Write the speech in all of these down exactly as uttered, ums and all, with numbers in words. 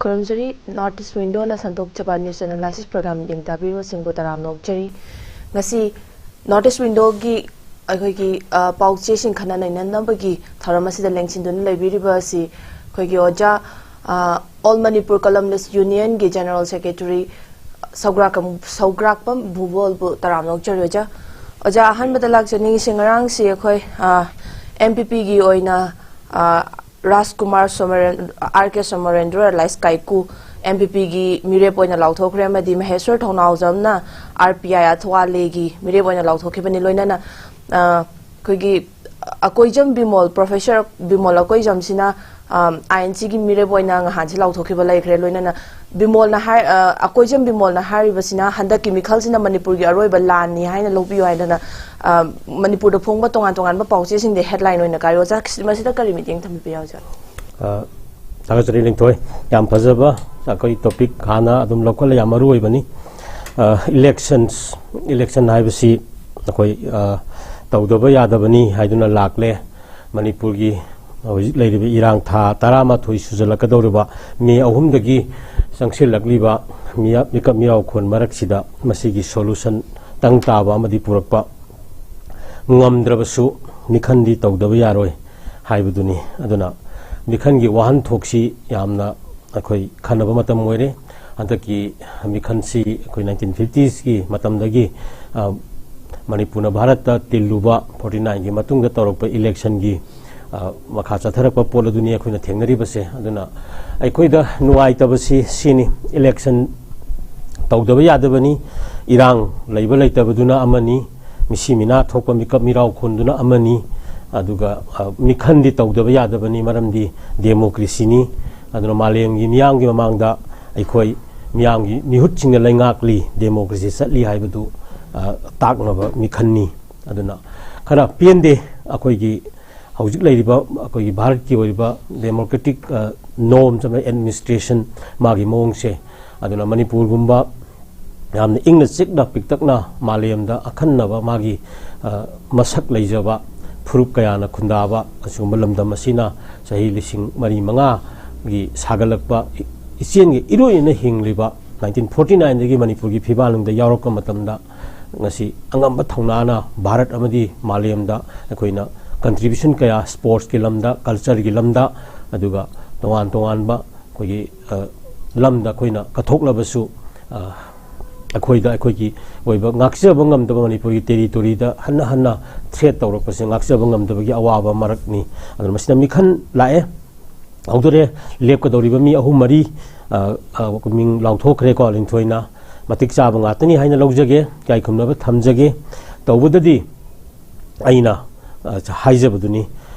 ꯈꯨꯔꯨꯝꯖꯔꯤ꯫ North East Window ꯅ ꯁꯟꯗꯣꯛꯆꯕ news analysis program ꯌꯦꯡꯇꯥꯕꯤꯔꯤꯕꯁꯤꯡꯕꯨ ꯇꯔꯥꯝꯅ ꯑꯣꯛꯆꯔꯤ꯫ ꯉꯁꯤ North East Window ꯒꯤ ꯑꯩꯈꯣꯏꯒꯤ, ꯑ, ꯄꯥꯎꯆꯦꯁꯤꯡ ꯈꯟꯅ ꯅꯩꯅꯅꯕꯒꯤ ꯊꯧꯔꯝ ꯑꯁꯤꯗ ꯂꯦꯡꯁꯤꯟꯗꯨꯅ ꯂꯩꯕꯤꯔꯤꯕ ꯑꯁꯤ ꯑꯩꯈꯣꯏꯒꯤ ꯑꯣꯖꯥ, ꯑ, All Manipur Columnist Union ꯒꯤ General Secretary ꯁꯧꯒ꯭ꯔꯥꯛꯀ-, ꯁꯧꯒ꯭ꯔꯥꯛꯄꯝ ꯚꯨꯕꯣꯜꯕꯨ ꯇꯔꯥꯝꯅ ꯑꯣꯛꯆꯔꯤ ꯑꯣꯖꯥ꯫ ꯑꯣꯖꯥ, ꯑꯍꯥꯟꯕꯗ ꯂꯥꯛꯆꯅꯤꯡꯉꯤꯁꯤ ꯉꯔꯥꯡꯁꯤ ꯑꯩꯈꯣꯏ, ꯑ, M P P ꯒꯤ ꯑꯣꯏꯅ, ꯑ, Rajkumar Somen-, R K Somendra alias ꯀꯥꯏꯀꯨ M P P ꯒꯤ ꯃꯤꯔꯦꯞ ꯑꯣꯏꯅ ꯂꯥꯎꯊꯣꯛꯈ꯭ꯔꯦ, ꯑꯃꯗꯤ ꯃꯍꯦꯁ꯭ꯋꯔ ꯊꯧꯅꯥꯎꯖꯝꯅ R P I ꯑꯊꯋꯥꯂꯦꯒꯤ ꯃꯤꯔꯦꯞ ꯑꯣꯏꯅ ꯂꯥꯎꯊꯣꯛꯈꯤꯕꯅꯤ꯫ ꯂꯣꯏꯅꯅ, ꯑ, ꯑꯩꯈꯣꯏꯒꯤ ꯑꯀꯣꯏꯖꯝ ꯕꯤꯃꯣꯜ, Professor ꯕꯤꯃꯣꯜ ꯑꯀꯣꯏꯖꯝꯁꯤꯅ, ꯑ, I N C ꯒꯤ ꯃꯤꯔꯦꯞ ꯑꯣꯏꯅ ꯉꯍꯥꯟꯁꯤ ꯂꯥꯎꯊꯣꯛꯈꯤꯕ ꯂꯩꯈ꯭ꯔꯦ꯫ ꯂꯣꯏꯅꯅ ꯕꯤꯃꯣꯜꯅ ꯍꯥꯏ-, ꯑ, ꯑꯀꯣꯏꯖꯝ ꯕꯤꯃꯣꯜꯅ ꯍꯥꯏꯔꯤꯕꯁꯤꯅ ꯍꯟꯗꯛꯀꯤ ꯃꯤꯈꯜꯁꯤꯅ ꯃꯅꯤꯄꯨꯔꯒꯤ ꯑꯔꯣꯏꯕ ꯂꯥꯟꯅꯤ ꯍꯥꯏꯅ ꯂꯧꯕꯤꯌꯨ ꯍꯥꯏꯗꯅ, ꯑ, ꯃꯅꯤꯄꯨꯔꯗ ꯐꯣꯡꯕ ꯇꯣꯉꯥꯟ ꯇꯣꯉꯥꯟꯕ ꯄꯥꯎꯆꯦꯁꯤꯡꯗ headline ꯑꯣꯏꯅ ꯀꯥꯏꯔꯤ꯫ ꯑꯣꯖꯥ, ꯃꯁꯤꯗ ꯀꯔꯤ ꯃꯤꯠꯌꯦꯡ ꯊꯝꯕꯤꯕ ꯌꯥꯎꯖ? ꯑ, ꯊꯥꯒꯠꯆꯔꯤ ꯂꯤꯡꯊꯣꯏ, ꯌꯥꯝ ꯐꯖꯕ ꯑꯩꯈꯣꯏ topic ꯍꯥꯟꯅ ꯑꯗꯨꯝ ꯂꯧꯈꯠꯂꯦ, ꯌꯥꯝ ꯃꯔꯨ ꯑꯣꯏꯕꯅꯤ꯫ ꯑ, elections, election ꯍꯥꯏꯕꯁꯤ ꯑꯩꯈꯣꯏ, ꯑ, ꯇꯧꯗꯕ ꯌꯥꯗꯕꯅꯤ ꯍꯥꯏꯗꯨꯅ ꯂꯥꯛꯂꯦ꯫ ꯃꯅꯤꯄꯨꯔꯒꯤ ꯍꯧꯖꯤꯛ ꯂꯩꯔꯤꯕ ꯏꯔꯥꯡ ꯊꯥ ꯇꯔꯥꯃꯥꯊꯣꯏ ꯁꯨꯖꯜꯂꯛꯀꯗꯧꯔꯤꯕ ꯃꯦ ꯑꯍꯨꯝꯗꯒꯤ ꯆꯪꯁꯤꯜꯂꯛꯂꯤꯕ ꯃꯤꯌꯥ-, ꯃꯤꯀꯞ ꯃꯤꯔꯥꯎ ꯈꯣꯟ ꯃꯔꯛꯁꯤꯗ ꯃꯁꯤꯒꯤ solution ꯇꯪ ꯇꯥꯕ ꯑꯃꯗꯤ ꯄꯨꯔꯛꯄ ꯉꯝꯗ꯭ꯔꯕꯁꯨ ꯃꯤꯈꯟꯗꯤ ꯇꯧꯗꯕ ꯌꯥꯔꯣꯏ ꯍꯥꯏꯕꯗꯨꯅꯤ꯫ ꯑꯗꯨꯅ ꯃꯤꯈꯟꯒꯤ ꯋꯥꯍꯟꯊꯣꯛꯁꯤ ꯌꯥꯝꯅ ꯑꯩꯈꯣꯏ ꯈꯟꯅꯕ ꯃꯇꯝ ꯑꯣꯏꯔꯦ꯫ ꯍꯟꯗꯛꯀꯤ ꯃꯤꯈꯟꯁꯤ ꯑꯩꯈꯣꯏ nineteen fifties ꯀꯤ ꯃꯇꯝꯗꯒꯤ, ꯑ, ꯃꯅꯤꯄꯨꯔꯅ ꯚꯥꯔꯠꯇ ꯇꯤꯜꯂꯨꯕ forty nine ꯒꯤ ꯃꯇꯨꯡꯗ ꯇꯧꯔꯛꯄ election ꯒꯤ, ꯑ, ꯃꯈꯥ ꯆꯠꯊꯔꯛꯄ ꯄꯣꯠ ꯑꯗꯨꯅꯤ ꯑꯩꯈꯣꯏꯅ ꯊꯦꯡꯅꯔꯤꯕꯁꯦ꯫ ꯑꯗꯨꯅ ꯑꯩꯈꯣꯏꯗ ꯅꯨꯡꯉꯥꯏꯇꯕꯁꯤ ꯁꯤꯅꯤ, election ꯇꯧꯗꯕ ꯌꯥꯗꯕꯅꯤ, ꯏꯔꯥꯡ ꯂꯩꯕ ꯂꯩꯇꯕꯗꯨꯅ ꯑꯃꯅꯤ, ꯃꯤꯁꯤ ꯃꯤꯅꯥ ꯊꯣꯛꯄ ꯃꯤꯀꯞ ꯃꯤꯔꯥꯎ ꯈꯣꯟꯗꯨꯅ ꯑꯃꯅꯤ, ꯑꯗꯨꯒ, ꯑ, ꯃꯤꯈꯟꯗꯤ ꯇꯧꯗꯕ ꯌꯥꯗꯕꯅꯤ, ꯃꯔꯝꯗꯤ democracy ꯅꯤ꯫ ꯑꯗꯨꯅ ꯃꯥꯂꯦꯝꯒꯤ ꯃꯤꯌꯥꯝꯒꯤ ꯃꯃꯥꯡꯗ ꯑꯩꯈꯣꯏ ꯃꯤꯌꯥꯝꯒꯤ ꯃꯤꯍꯨꯠꯁꯤꯡꯅ ꯂꯩꯉꯥꯛꯂꯤ, democracy ꯆꯠꯂꯤ ꯍꯥꯏꯕꯗꯨ, ꯑ, ꯇꯥꯛꯅꯕ ꯃꯤꯈꯟꯅꯤ꯫ ꯑꯗꯨꯅ ꯈꯔ ꯄꯦꯟꯗꯦ ꯑꯩꯈꯣꯏꯒꯤ ꯍꯧꯖꯤꯛ ꯂꯩꯔꯤꯕ ꯑꯩꯈꯣꯏꯒꯤ ꯚꯥꯔꯠꯀꯤ ꯑꯣꯏꯔꯤꯕ democratic, ꯑ, norms ꯑꯃ administration ꯃꯥꯒꯤ ꯃꯑꯣꯡꯁꯦ꯫ ꯑꯗꯨꯅ ꯃꯅꯤꯄꯨꯔꯒꯨꯝꯕ ꯌꯥꯝꯅ ꯏꯪꯅ ꯆꯤꯛꯅ ꯄꯤꯛꯇꯛꯅ ꯃꯥꯂꯦꯝꯗ ꯑꯈꯟꯅꯕ ꯃꯥꯒꯤ, ꯑ, ꯃꯁꯛ ꯂꯩꯖꯕ ꯐꯨꯔꯨꯞ ꯀꯌꯥꯅ ꯈꯨꯟꯗꯥꯕ ꯑꯁꯤꯒꯨꯝꯕ ꯂꯝꯗꯝ ꯑꯁꯤꯅ ꯆꯍꯤ ꯂꯤꯁꯤꯡ ꯃꯔꯤ ꯃꯉꯥꯒꯤ ꯁꯥꯒꯠꯂꯛꯄ ꯏꯆꯦꯜꯒꯤ ꯏꯔꯣꯏ ꯑꯣꯏꯅ ꯍꯤꯡꯂꯤꯕ, ꯅꯥꯏꯟꯇꯤꯟ ꯐꯣꯔꯇꯤ ꯅꯥꯏꯟꯗꯒꯤ ꯃꯅꯤꯄꯨꯔꯒꯤ ꯐꯤꯕꯥꯜꯅꯨꯡꯗ ꯌꯥꯎꯔꯛꯄ ꯃꯇꯝꯗ, ꯉꯁꯤ ꯑꯉꯝꯕ ꯊꯧꯅꯥꯅ ꯚꯥꯔꯠ ꯑꯃꯗꯤ ꯃꯥꯂꯦꯝꯗ ꯑꯩꯈꯣꯏꯅ contribution ꯀꯌꯥ sportsꯀꯤ ꯂꯝꯗ, cultureꯒꯤ ꯂꯝꯗ, ꯑꯗꯨꯒ ꯇꯣꯉꯥꯟ ꯇꯣꯉꯥꯟꯕ ꯑꯩꯈꯣꯏꯒꯤ, ꯑ, ꯂꯝꯗ ꯑꯩꯈꯣꯏꯅ ꯀꯠꯊꯣꯛꯂꯕꯁꯨ, ꯑ, ꯑꯩꯈꯣꯏꯗ ꯑꯩꯈꯣꯏꯒꯤ ꯑꯣꯏꯕ ꯉꯥꯛꯆꯕ ꯉꯝꯗꯕ, ꯃꯅꯤꯄꯨꯔꯒꯤ territoryꯗ ꯍꯟꯅ ꯍꯟꯅ threat ꯇꯧꯔꯛꯄꯁꯦ ꯉꯥꯛꯆꯕ ꯉꯝꯗꯕꯒꯤ ꯑꯋꯥꯕ ꯃꯔꯛꯅꯤ꯫ ꯑꯗꯨꯅ ꯃꯁꯤꯗ ꯃꯤꯈꯜ ꯂꯥꯛꯑꯦ꯫ ꯍꯧꯗꯣꯔꯦ꯫ ꯂꯦꯞꯀꯗꯧꯔꯤꯕ ꯃꯤ ꯑꯍꯨꯝ ꯃꯔꯤ, ꯑ, ꯑ, ꯃꯤꯡ ꯂꯥꯎꯊꯣꯛꯈ꯭ꯔꯦꯀꯣ, ꯂꯤꯟꯊꯣꯏꯅ꯫ ꯃꯇꯤꯛ ꯆꯥꯕ ꯉꯥꯛꯇꯅꯤ ꯍꯥꯏꯅ ꯂꯧꯖꯒꯦ, ꯏꯀꯥꯏ ꯈꯨꯝꯅꯕ ꯊꯝꯖꯒꯦ꯫ ꯇꯧꯕꯗꯗꯤ ꯑꯩꯅ, ꯑ, ꯍꯥꯏꯖꯕꯗꯨꯅꯤ,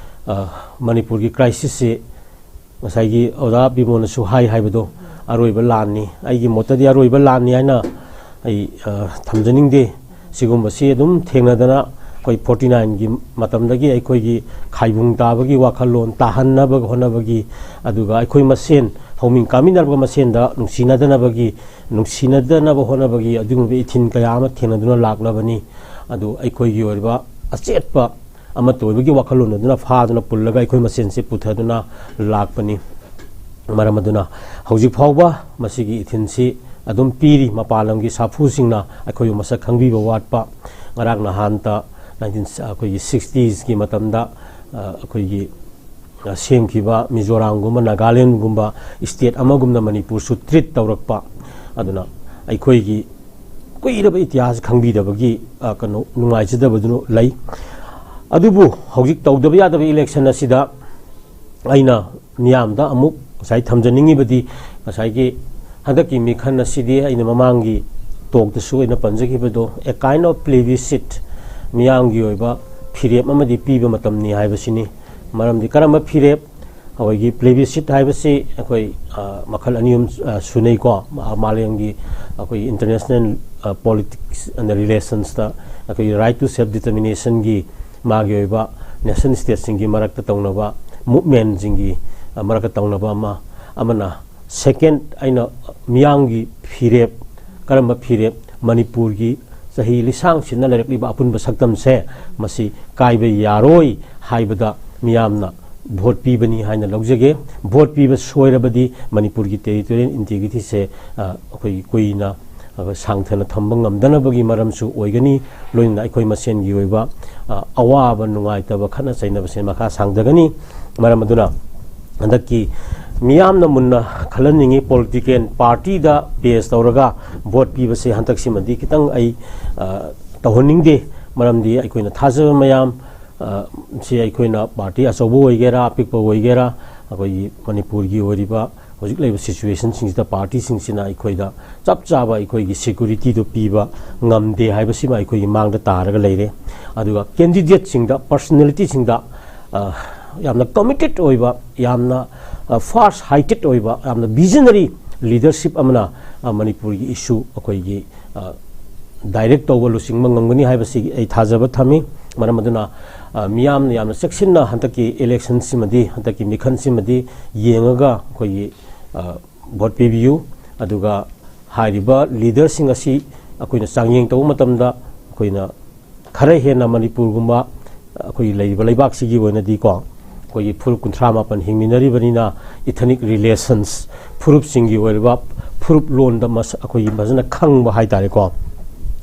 ꯑ, ꯃꯅꯤꯄꯨꯔꯒꯤ crisisꯁꯤ ꯉꯁꯥꯏꯒꯤ ꯑꯣꯖꯥ ꯕꯤꯃꯣꯜꯅꯁꯨ ꯍꯥꯏ ꯍꯥꯏꯕꯗꯣ ꯑꯔꯣꯏꯕ ꯂꯥꯟꯅꯤ꯫ ꯑꯩꯒꯤ ꯃꯣꯠꯇꯗꯤ ꯑꯔꯣꯏꯕ ꯂꯥꯟꯅꯤ ꯍꯥꯏꯅ ꯑꯩ, ꯑ, ꯊꯝꯖꯅꯤꯡꯗꯦ꯫ ꯁꯤꯒꯨꯝꯕꯁꯤ ꯑꯗꯨꯝ ꯊꯦꯡꯅꯗꯅ ꯑꯩꯈꯣꯏ ꯐꯣꯔꯇꯤ ꯅꯥꯏꯟꯒꯤ ꯃꯇꯝꯗꯒꯤ ꯑꯩꯈꯣꯏꯒꯤ ꯈꯥꯏꯕꯨꯡ ꯇꯥꯕꯒꯤ ꯋꯥꯈꯜꯂꯣꯟ ꯇꯥꯍꯟꯅꯕ ꯍꯣꯠꯅꯕꯒꯤ, ꯑꯗꯨꯒ ꯑꯩꯈꯣꯏ ꯃꯁꯦꯟ ꯍꯧꯃꯤꯟ ꯀꯥꯃꯤꯟꯅꯔꯕ ꯃꯁꯦꯟꯗ ꯅꯨꯡꯁꯤꯅꯗꯅꯕꯒꯤ, ꯅꯨꯡꯁꯤꯅꯗꯅꯕ ꯍꯣꯠꯅꯕꯒꯤ ꯑꯗꯨꯒꯨꯝꯕ ꯏꯊꯤꯟ ꯀꯌꯥ ꯑꯃ ꯊꯦꯡꯅꯗꯨꯅ ꯂꯥꯛꯂꯕꯅꯤ꯫ ꯑꯗꯨ ꯑꯩꯈꯣꯏꯒꯤ ꯑꯣꯏꯕ ꯑꯆꯦꯠꯄ ꯑꯃꯠꯇ ꯑꯣꯏꯕꯒꯤ ꯋꯥꯈꯜꯂꯣꯟ ꯑꯗꯨꯅ ꯐꯥꯗꯨꯅ ꯄꯨꯜꯂꯒ ꯑꯩꯈꯣꯏ ꯃꯁꯦꯟꯁꯦ ꯄꯨꯊꯗꯨꯅ ꯂꯥꯛꯄꯅꯤ꯫ ꯃꯔꯝ ꯑꯗꯨꯅ ꯍꯧꯖꯤꯛ ꯐꯥꯎꯕ ꯃꯁꯤꯒꯤ ꯏꯊꯤꯟꯁꯤ ꯑꯗꯨꯝ ꯄꯤꯔꯤ꯫ ꯃꯄꯥꯟ ꯂꯝꯒꯤ ꯁꯥꯐꯨꯁꯤꯡꯅ ꯑꯩꯈꯣꯏꯕꯨ ꯃꯁꯛ ꯈꯪꯕꯤꯕ ꯋꯥꯠꯄ꯫ ꯉꯔꯥꯡ ꯅꯍꯥꯟꯇ ꯅꯥꯏꯟꯇꯤꯟ, ꯑꯩꯈꯣꯏꯒꯤ sixtiesꯀꯤ ꯃꯇꯝꯗ, ꯑ, ꯑꯩꯈꯣꯏꯒꯤ, ꯑ, ꯁꯦꯝꯈꯤꯕ ꯃꯤꯖꯣꯔꯥꯝꯒꯨꯝꯕ, ꯅꯥꯒꯥꯂꯦꯟꯒꯨꯝꯕ state ꯑꯃꯒꯨꯝꯅ ꯃꯅꯤꯄꯨꯔꯁꯨ treat ꯇꯧꯔꯛꯄ꯫ ꯑꯗꯨꯅ ꯑꯩꯈꯣꯏꯒꯤ ꯀꯨꯏꯔꯕ ꯏꯇꯤꯍꯥꯁ ꯈꯪꯕꯤꯗꯕꯒꯤ, ꯑ, ꯀꯩꯅꯣ, ꯅꯨꯡꯉꯥꯏꯖꯗꯕꯗꯨ ꯂꯩ꯫ ꯑꯗꯨꯕꯨ ꯍꯧꯖꯤꯛ ꯇꯧꯗꯕ ꯌꯥꯗꯕ election ꯑꯁꯤꯗ ꯑꯩꯅ ꯃꯤꯌꯥꯝꯗ ꯑꯃꯨꯛ ꯉꯁꯥꯏ ꯊꯝꯖꯅꯤꯡꯉꯤꯕꯗꯤ, ꯉꯁꯥꯏꯒꯤ ꯍꯟꯗꯛꯀꯤ ꯃꯤꯈꯜ ꯑꯁꯤꯗꯤ ꯑꯩꯅ ꯃꯃꯥꯡꯒꯤ talkꯇꯁꯨ ꯑꯩꯅ ꯄꯟꯖꯈꯤꯕꯗꯣ, a kind of plebiscite, ꯃꯤꯌꯥꯝꯒꯤ ꯑꯣꯏꯕ ꯐꯤꯔꯦꯞ ꯑꯃꯗꯤ ꯄꯤꯕ ꯃꯇꯝꯅꯤ ꯍꯥꯏꯕꯁꯤꯅꯤ꯫ ꯃꯔꯝꯗꯤ ꯀꯔꯝꯕ ꯐꯤꯔꯦꯞ? ꯑꯩꯈꯣꯏꯒꯤ plebiscite ꯍꯥꯏꯕꯁꯤ ꯑꯩꯈꯣꯏ, ꯑ, ꯃꯈꯜ ꯑꯅꯤ ꯑꯍꯨꯝ, ꯑ, ꯁꯨꯅꯩꯀꯣ꯫ ꯃꯥ-, ꯃꯥꯂꯦꯝꯒꯤ ꯑꯩꯈꯣꯏ international, ꯑ, politics and relationsꯇ ꯑꯩꯈꯣꯏꯒꯤ right to self determinationꯒꯤ ꯃꯥꯒꯤ ꯑꯣꯏꯕ nation stateꯁꯤꯡꯒꯤ ꯃꯔꯛꯇ ꯇꯧꯅꯕ movementꯁꯤꯡꯒꯤ, ꯑ, ꯃꯔꯛꯇ ꯇꯧꯅꯕ ꯑꯃ, ꯑꯃꯅ second ꯑꯩꯅ ꯃꯤꯌꯥꯝꯒꯤ ꯐꯤꯔꯦꯞ, ꯀꯔꯝꯕ ꯐꯤꯔꯦꯞ? ꯃꯅꯤꯄꯨꯔꯒꯤ ꯆꯍꯤ ꯂꯤꯁꯥꯡ ꯁꯤꯠꯅ ꯂꯩꯔꯛꯂꯤꯕ ꯑꯄꯨꯟꯕ ꯁꯛꯇꯝꯁꯦ ꯃꯁꯤ ꯀꯥꯏꯕ ꯌꯥꯔꯣꯏ ꯍꯥꯏꯕꯗ ꯃꯤꯌꯥꯝꯅ ꯚꯣꯠ ꯄꯤꯕꯅꯤ ꯍꯥꯏꯅ ꯂꯧꯖꯒꯦ꯫ ꯚꯣꯠ ꯄꯤꯕ ꯁꯣꯏꯔꯕꯗꯤ ꯃꯅꯤꯄꯨꯔꯒꯤ ꯇꯦꯔꯤꯇꯣꯔꯤꯌꯦꯜ ꯏꯟꯇꯤꯒ꯭ꯔꯤꯇꯤꯁꯦ, ꯑ, ꯑꯩꯈꯣꯏꯒꯤ ꯀꯨꯏꯅ, ꯑ, ꯁꯥꯡꯊꯅ ꯊꯝꯕ ꯉꯝꯗꯅꯕꯒꯤ ꯃꯔꯝꯁꯨ ꯑꯣꯏꯒꯅꯤ꯫ ꯂꯣꯏꯅꯅ ꯑꯩꯈꯣꯏ ꯃꯁꯦꯟꯒꯤ ꯑꯣꯏꯕ, ꯑ, ꯑꯋꯥꯕ, ꯅꯨꯡꯉꯥꯏꯇꯕ, ꯈꯠꯅ ꯆꯩꯅꯕꯁꯦ ꯃꯈꯥ ꯁꯥꯡꯊꯒꯅꯤ꯫ ꯃꯔꯝ ꯑꯗꯨꯅ ꯍꯟꯗꯛꯀꯤ ꯃꯤꯌꯥꯝꯅ ꯃꯨꯟꯅ ꯈꯜꯍꯟꯅꯤꯡꯉꯤ, ꯄꯣꯂꯤꯇꯤꯀꯦꯜ ꯄꯥꯔꯇꯤꯗ ꯕꯦꯁ ꯇꯧꯔꯒ ꯚꯣꯠ ꯄꯤꯕꯁꯦ ꯍꯟꯗꯛꯁꯤꯃꯗꯤ ꯈꯤꯇꯪ ꯑꯩ, ꯑ, ꯇꯧꯍꯟꯅꯤꯡꯗꯦ꯫ ꯃꯔꯝꯗꯤ ꯑꯩꯈꯣꯏꯅ ꯊꯥꯖꯕ ꯃꯌꯥꯝ, ꯑ, ꯁꯤ ꯑꯩꯈꯣꯏꯅ ꯄꯥꯔꯇꯤ ꯑꯆꯧꯕ ꯑꯣꯏꯒꯦꯔꯥ, ꯑꯄꯤꯛꯄ ꯑꯣꯏꯒꯦꯔꯥ, ꯑꯩꯈꯣꯏꯒꯤ ꯃꯅꯤꯄꯨꯔꯒꯤ ꯑꯣꯏꯔꯤꯕ ꯍꯧꯖꯤꯛ ꯂꯩꯔꯤꯕ ꯁꯤꯆꯨꯋꯦꯁꯟꯁꯤꯡꯁꯤꯗ ꯄꯥꯔꯇꯤꯁꯤꯡꯁꯤꯅ ꯑꯩꯈꯣꯏꯗ ꯆꯞ ꯆꯥꯕ ꯑꯩꯈꯣꯏꯒꯤ ꯁꯦꯀ꯭ꯌꯨꯔꯤꯇꯤꯗꯨ ꯄꯤꯕ ꯉꯝꯗꯦ ꯍꯥꯏꯕꯁꯤꯃ ꯑꯩꯈꯣꯏꯒꯤ ꯃꯥꯡꯗ ꯇꯥꯔꯒ ꯂꯩꯔꯦ꯫ ꯑꯗꯨꯒ ꯀꯦꯟꯗꯤꯗꯦꯠꯁꯤꯡꯗ, ꯄꯔꯁꯅꯦꯂꯤꯇꯤꯁꯤꯡꯗ, ꯑ, ꯌꯥꯝꯅ ꯀꯃꯤꯇꯦꯠ ꯑꯣꯏꯕ, ꯌꯥꯝꯅ, ꯑ, ꯐꯥꯔꯁ ꯍꯥꯏꯇꯦꯠ ꯑꯣꯏꯕ, ꯌꯥꯝꯅ ꯚꯤꯖꯅꯔꯤ ꯂꯤꯗꯔꯁꯤꯞ ꯑꯃꯅ, ꯑ, ꯃꯅꯤꯄꯨꯔꯒꯤ ꯏꯁꯨ ꯑꯩꯈꯣꯏꯒꯤ, ꯑ, ꯗꯥꯏꯔꯦꯛ ꯇꯧꯕ, ꯂꯨꯆꯤꯡꯕ ꯉꯝꯒꯅꯤ ꯍꯥꯏꯕꯁꯤ ꯑꯩ ꯊꯥꯖꯕ ꯊꯝꯃꯤ꯫ ꯃꯔꯝ ꯑꯗꯨꯅ, ꯑ, ꯃꯤꯌꯥꯝꯅ ꯌꯥꯝꯅ ꯆꯦꯛꯁꯤꯟꯅ ꯍꯟꯗꯛꯀꯤ ꯏꯂꯦꯛꯁꯟꯁꯤꯃꯗꯤ, ꯍꯟꯗꯛꯀꯤ ꯃꯤꯈꯜꯁꯤꯃꯗꯤ ꯌꯦꯡꯉꯒ ꯑꯩꯈꯣꯏꯒꯤ, ꯑ, ꯚꯣꯠ ꯄꯤꯕꯤꯌꯨ꯫ ꯑꯗꯨꯒ ꯍꯥꯏꯔꯤꯕ ꯂꯤꯗꯔꯁꯤꯡ ꯑꯁꯤ ꯑꯩꯈꯣꯏꯅ ꯆꯥꯡꯌꯦꯡ ꯇꯧꯕ ꯃꯇꯝꯗ ꯑꯩꯈꯣꯏꯅ ꯈꯔ ꯍꯦꯟꯅ ꯃꯅꯤꯄꯨꯔꯒꯨꯝꯕ ꯑꯩꯈꯣꯏꯒꯤ ꯂꯩꯔꯤꯕ ꯂꯩꯕꯥꯛꯁꯤꯒꯤ ꯑꯣꯏꯅꯗꯤꯀꯣ, ꯑꯩꯈꯣꯏꯒꯤ ꯐꯨꯔꯨꯞ ꯀꯨꯟꯊ꯭ꯔꯥ ꯃꯥꯄꯟ ꯍꯤꯡꯃꯤꯟꯅꯔꯤꯕꯅꯤꯅ, ꯏꯊꯅꯤꯛ ꯔꯤꯂꯦꯁꯟꯁ, ꯐꯨꯔꯨꯞꯁꯤꯡꯒꯤ ꯑꯣꯏꯔꯤꯕ ꯐꯨꯔꯨꯞ ꯂꯣꯟꯗ ꯃꯁ-, ꯑꯩꯈꯣꯏꯒꯤ ꯐꯖꯅ ꯈꯪꯕ ꯍꯥꯏꯇꯥꯔꯦꯀꯣ꯫